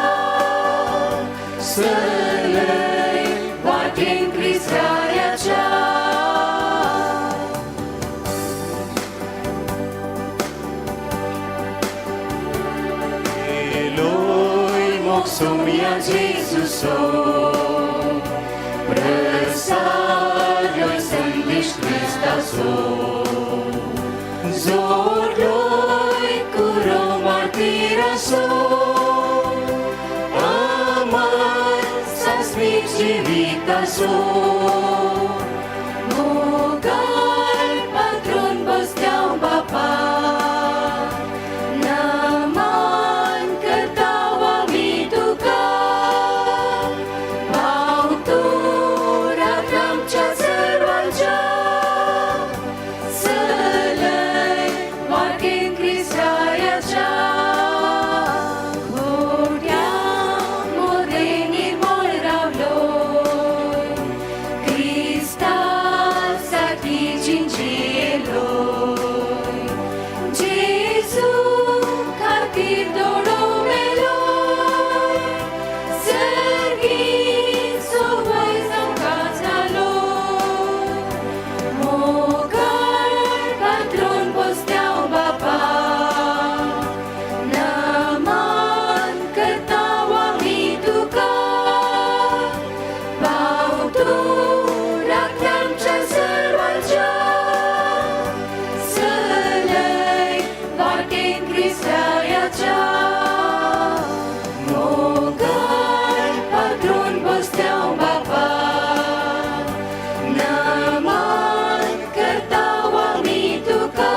सलय वाटेन क्रिस्तायाच्या. Eloi moksumia Jesuso Presario sandesh Christaso Zorgloi जेजू मोगाळ पात्रून बसत्याव बापा नमन करताव आमी तुका भाव तूं राखण आमच्या सर्वांच्या चलय वाटेन क्रिस्ताच्या खोट्या मोदें निर्मळ रावलोय क्रिस्ता साठी जिंजिलोय जेजू खातीर दोडो मेलोय सर्गी सोवय जांकां जालो मोगाळ पात्रून बसत्याव बापा नमन करताव आमी तुका भाव तूं राखण आमच्या सर्वांच्या चलय वाटेन क्रिस्ताच्या मोगाळ पात्रून बसत्याव बापा नमन करताव आमी तुका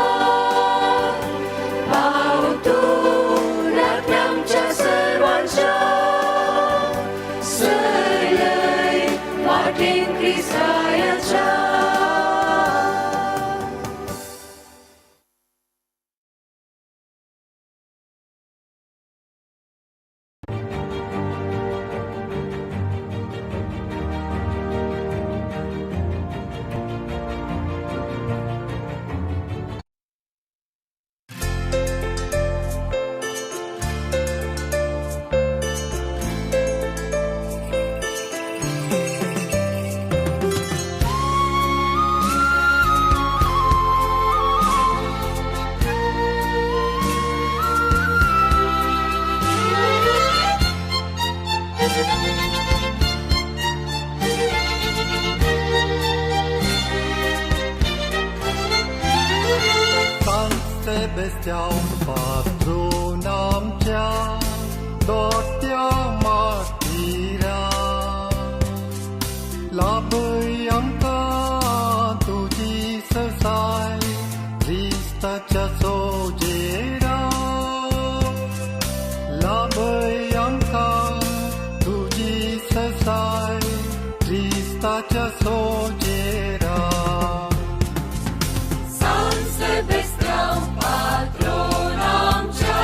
भाव तूं राखण आमच्या सर्वांच्या चलय वाटेन क्रिस्ताच्या. San Sebastian patron आमच्या दोट्या माटिरा लाभय आमकां तुजी सरसाय क्रिस्ताच्या सोजेरा लाभय आमकां तुजी सरसाय क्रिस्ताच्या सोजेरा. San Sebastian patron आमच्या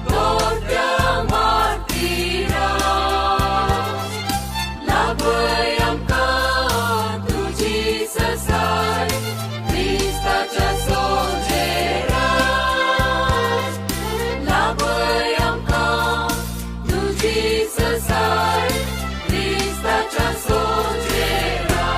दोट्या माटिरा लाभय आमकां तुजी सरसाय क्रिस्ताच्या सोजेरा लाभय आमकां तुजी सरसाय क्रिस्ताच्या सोजेरा.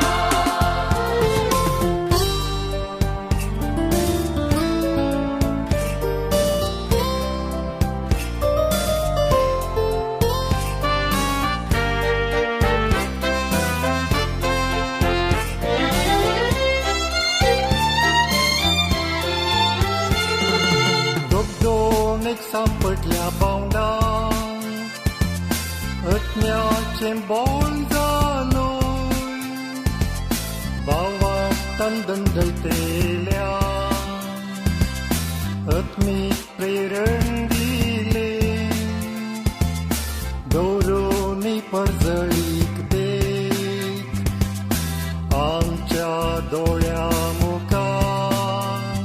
दोगदोन एक सांपडल्या बावडां अत्म्याचें बोल जालो भावान दंडयतेल्या आत्मीक प्रेरण दिले दवरून परजळीक देख आमच्या दोळ्या मुखार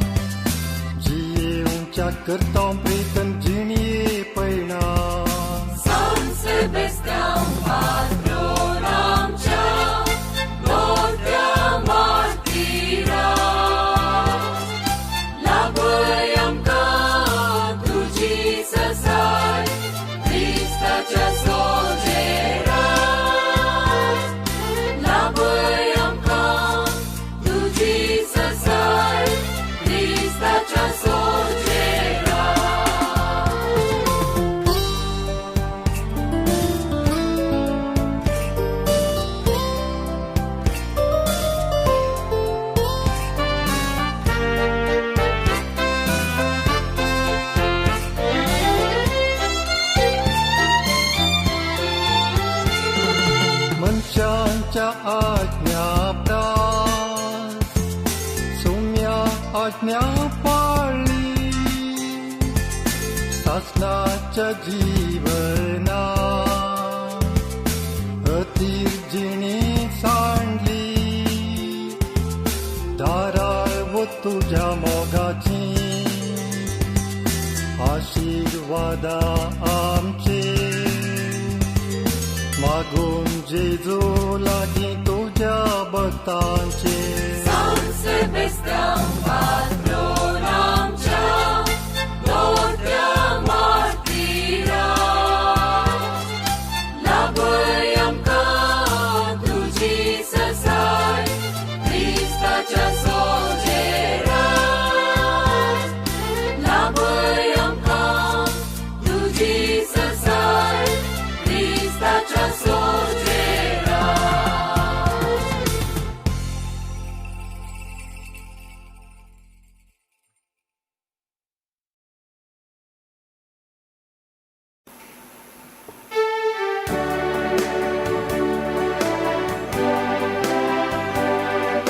जियेवच्या करता प्रेतन जिणये पयणा. San Sebastian patron आमच्या दोट्या माटिरा लाभय आमकां तुजी सरसाय क्रिस्ताच्या सोजेरा लाभय आमकां तुजी सरसाय क्रिस्ताच्या सोजेरा. मनशांच्या आज्ञा पाळली सासणाच्या जीवना अतीर जिणी सांडली दारार वो तुज्या मोगाची आशीर्वादा आमचे मागून जेजू लागीं तुज्या भक्तांचे. San Sebastian patron आमच्या दोट्या मार्तीरा लाभय आमकां तुजी ससाय क्रिस्ताच्या सोजेरा लाभय आमकां तुजी ससाय क्रिस्ताच्या सोजेरा.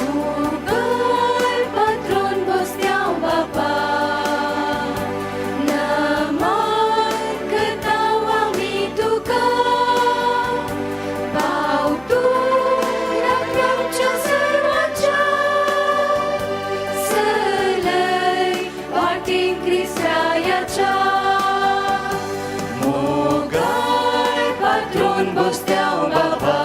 उगर पत्रोन बसत्याव बापा नमन करताव आमी तुका पाव तूं राखणाच्या सर्वांच्या सलय वाटेन क्रिस्तायाच्या मोगाळ पात्रोन बसत्याव बापा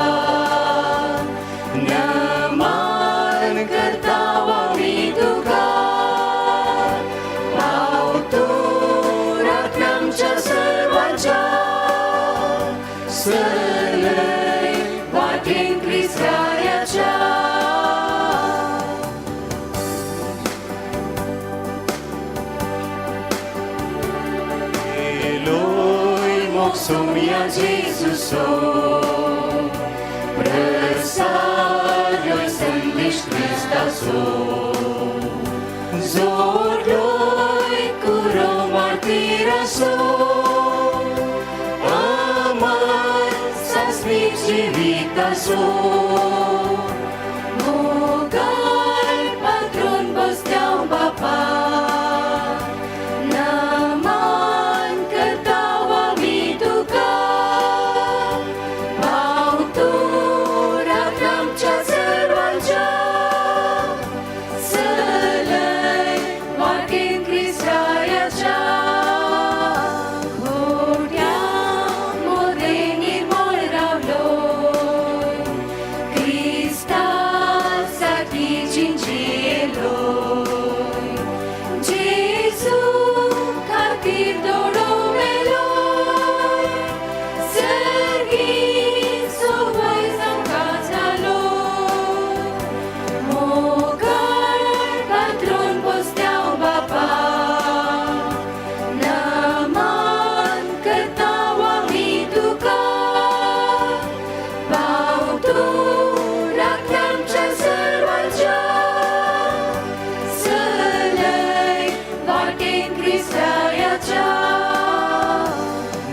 नमन करताव आमी तुका पाव तूं राखणाच्या सर्वांच्या सलय वाटेन क्रिस्तायाच्या. Eloi moksumia Jesuso Presario sandesh Christaso Zorloi kuro martiraso Amar sasni jivitaso मोगाळ पात्रोन बसत्याव बापा नमन करताव आमी तुका पाव तूं राख आमच्या सर्वांच्या सलय वाटेन क्रिस्तायाच्या खोट्या मोदें निर्मळ रावलो क्रिस्ता साठी जिंजिलो जेजू खातीर दोडो मेलो सर्गी सोवय जांकां जालो मोगाळ पात्रोन बसत्याव बापा नमन करताव आमी तुका पाव तूं राख आमच्या सर्वांच्या सलय वाटेन क्रिस्तायाच्या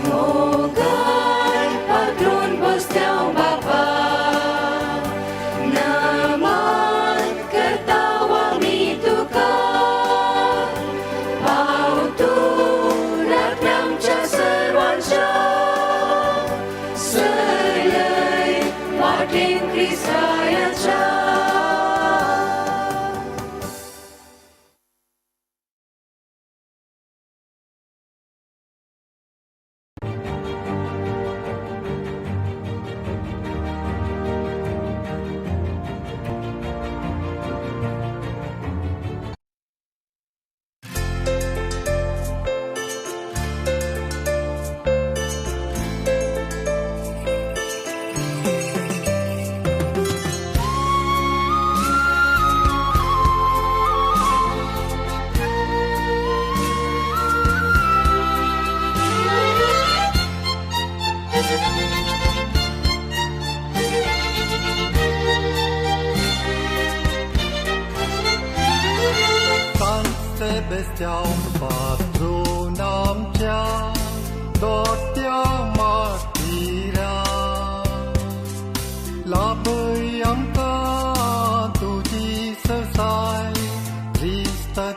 मोगाळ पात्रोन बसत्याव बापा नमन करताव आमी तुका पाव तूं राख आमच्या सर्वांच्या सलय वाटेन क्रिस्तायाच्या. San Sebastian patron आमच्या दोट्या मार्तीरा लाभय आमकां तुजी ससाय क्रिस्ताच्या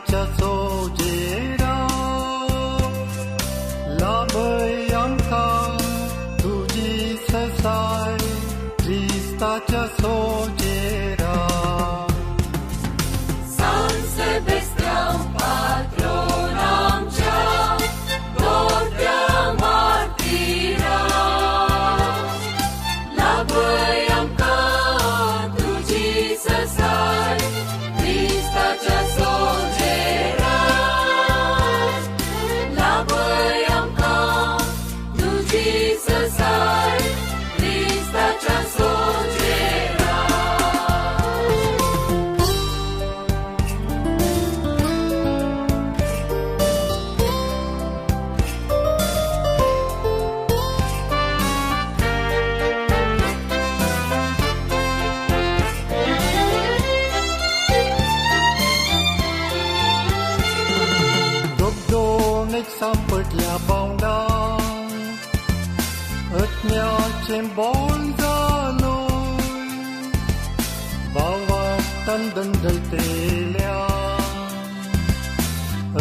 देवाचें बोल जालो भावार्थान दंडलतेल्या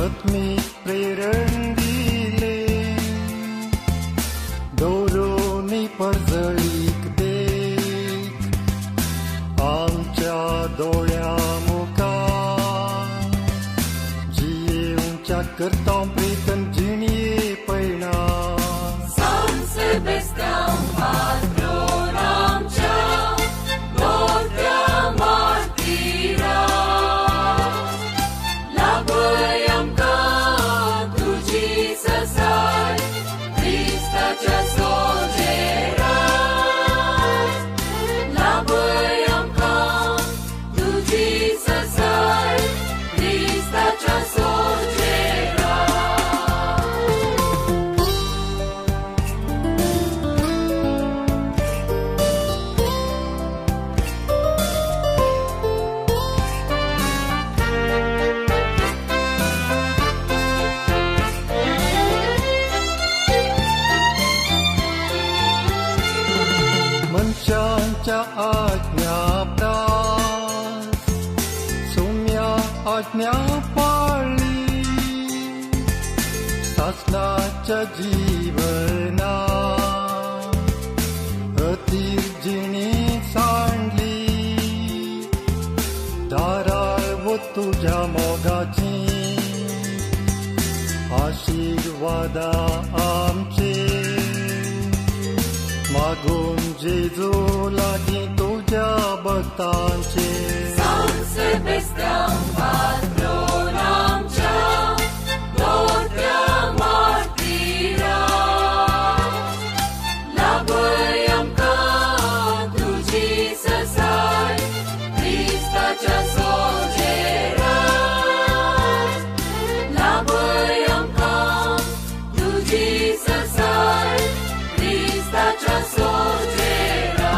आत्मीक प्रेरण दिले दवरून परजळीक देख आमच्या दोळ्या मुखार जियेवच्या करता प्रेतन जिणये पयणा. San Sebastian patron आमच्या मोठ्या मार्तीरा लाभय आमकां तुजी ससाय क्रिस्ताच्या सोजेरा लाभय आमकां तुजी ससाय क्रिस्ताच्या सोजेरा. मनशांच्या आज्ञा प्रास सोम्या आज्ञा पाळली सासनाच्या जीवना अतीर जिणी सांडली दाराळ वो तुझ्या मोगाची आशीर्वादा आमचे मागून जेजू लागीं तुज्या भक्तांचे. San Sebastian patron आमच्या मोठ्या मार्तीरा लाभय आमकां तुजी ससाय क्रिस्ताच्या सोजेरा लाभय आमकां तुजी ससाय क्रिस्ताच्या सोजेरा.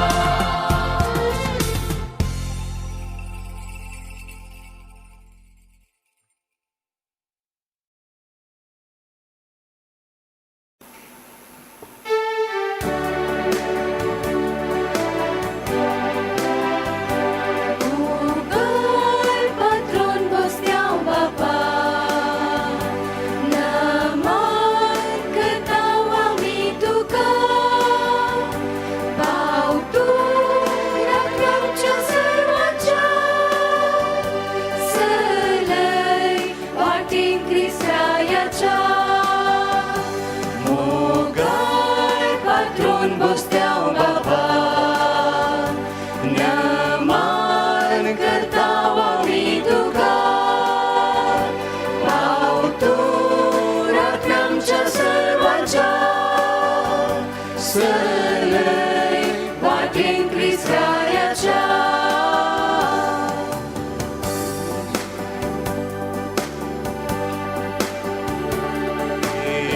Mugal patron बसत्याव बापा नमन करताव आमी तुका पाव तूं राखणाच्या सर्वांच्या सलय वाटेन क्रिस्तायाच्या. मुगल patron बसत्याव बापा नमन करताव आमी तुका पाव तूं राखणाच्या सर्वांच्या सलय वाटेन क्रिस्तायाच्या.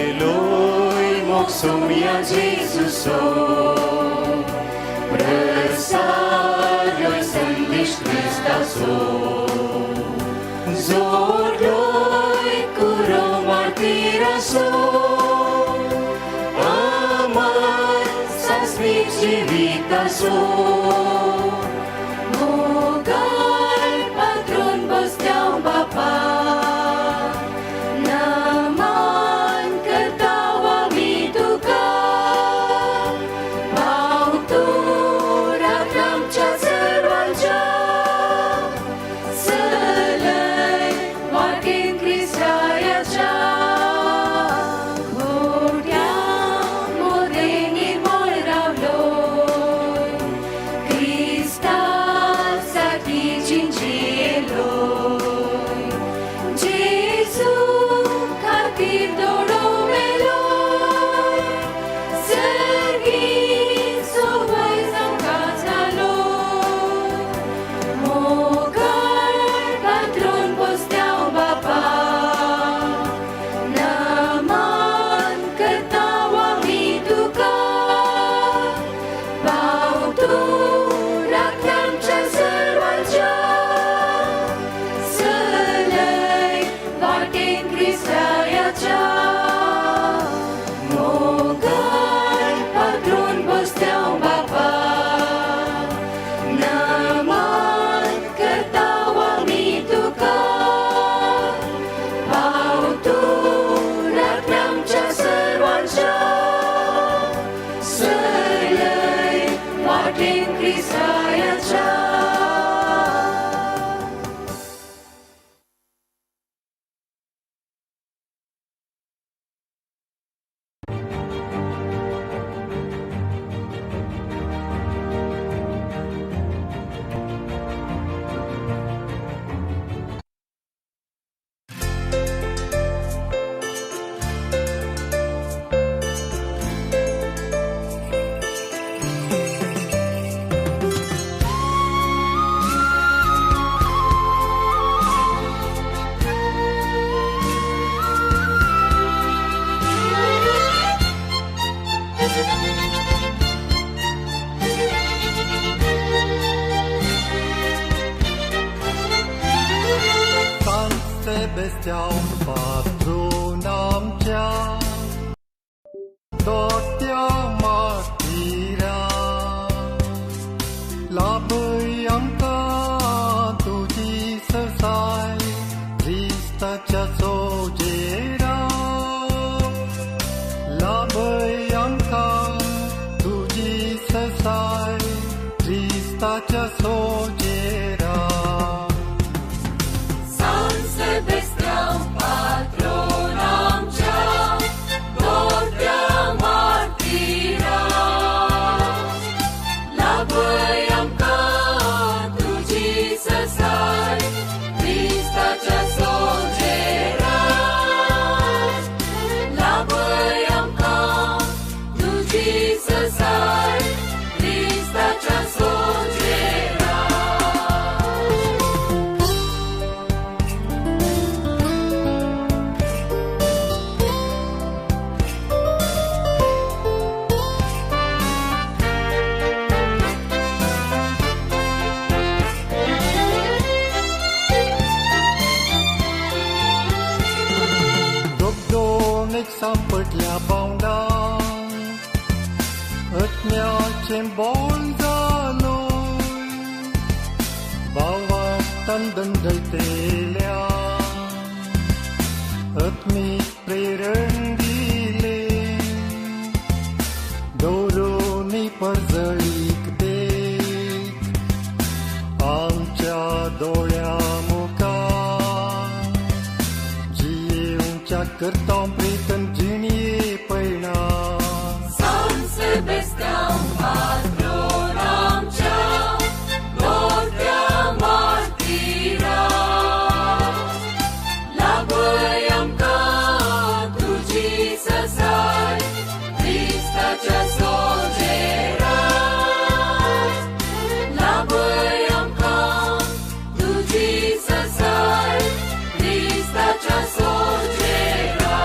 Eloi moksumia Jesuso Presarjoj sandiš Kristaso Zorgloj kuro martiraso Amar sasmik živitaso Mugal patron बसत्याव बापा नमन करताव आमी तुका पाव तूं राखणाच्या सर्वांच्या सेबेस्त्यांव पात्रोन आमच्या दोट्या मार्टिरा लाभय आमकां तुजी सरसाय क्रिस्ताच्या सोजेरा लाभय आमकां तुजी सरसाय क्रिस्ताच्या सोजेरा. San Sebastian patron आमच्या दोट्या मार्टिरा लाभय आमकां तुजी सरसाय क्रिस्ताच्या सोजेरा लाभय आमकां तुजी सरसाय क्रिस्ताच्या सोजेरा. दोगदोणेक सांपडल्या बावंडां अत्म्याचें बोल जालो भावार्थान दंडयतेल्या आत्मीक प्रेरण दिले दवरूनी परजळीक देख आमच्या दोळ्या मुखार जियेवच्या करता प्रीतन जिणये पयणा. San Sebastian patron आमच्या दोट्या मार्टिरा लाभय आमकां तुजी सरसाय क्रिस्ताच्या सोजेरा लाभय आमकां तुजी सरसाय क्रिस्ताच्या सोजेरा.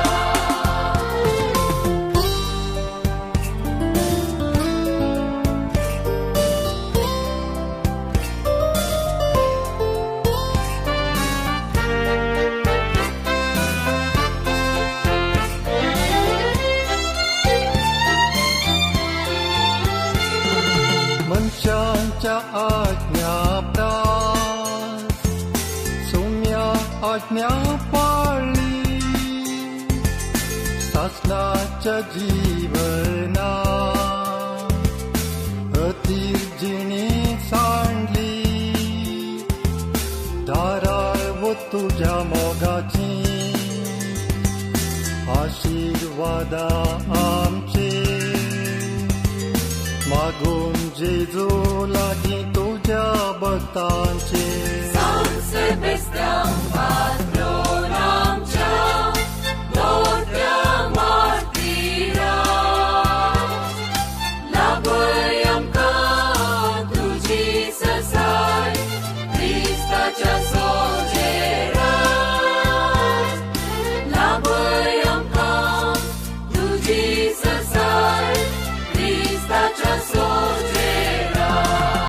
मनशांच्या आज्ञा प्रास सोम्या आज्ञा पाळली सासनाच्या जीवना अतीर जिणी सांडली दारार वो तुज्या मोगाची आशिर्वादा आमचे मागून जेजू लागीं तुज्या भक्तांचे.